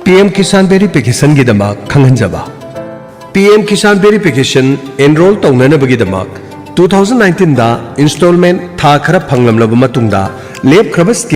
ꯄꯤ ꯑꯦꯝ ꯀꯤꯁꯥꯟ ꯚꯦꯔꯤꯐꯤꯀꯦꯁꯟꯒꯤꯗꯃꯛ ꯈꯪꯍꯟꯖꯕ꯫ P M Kisan verification enrol ꯇꯧꯅꯅꯕꯒꯤꯗꯃꯛ two thousand nineteenꯗ ꯏꯟꯁꯇꯣꯜꯃꯦꯟ ꯊꯥ ꯈꯔ ꯐꯪꯂꯝꯂꯕ ꯃꯇꯨꯡꯗ ꯂꯦꯞꯈ꯭ꯔꯕ ꯁ꯭ꯀꯤꯝ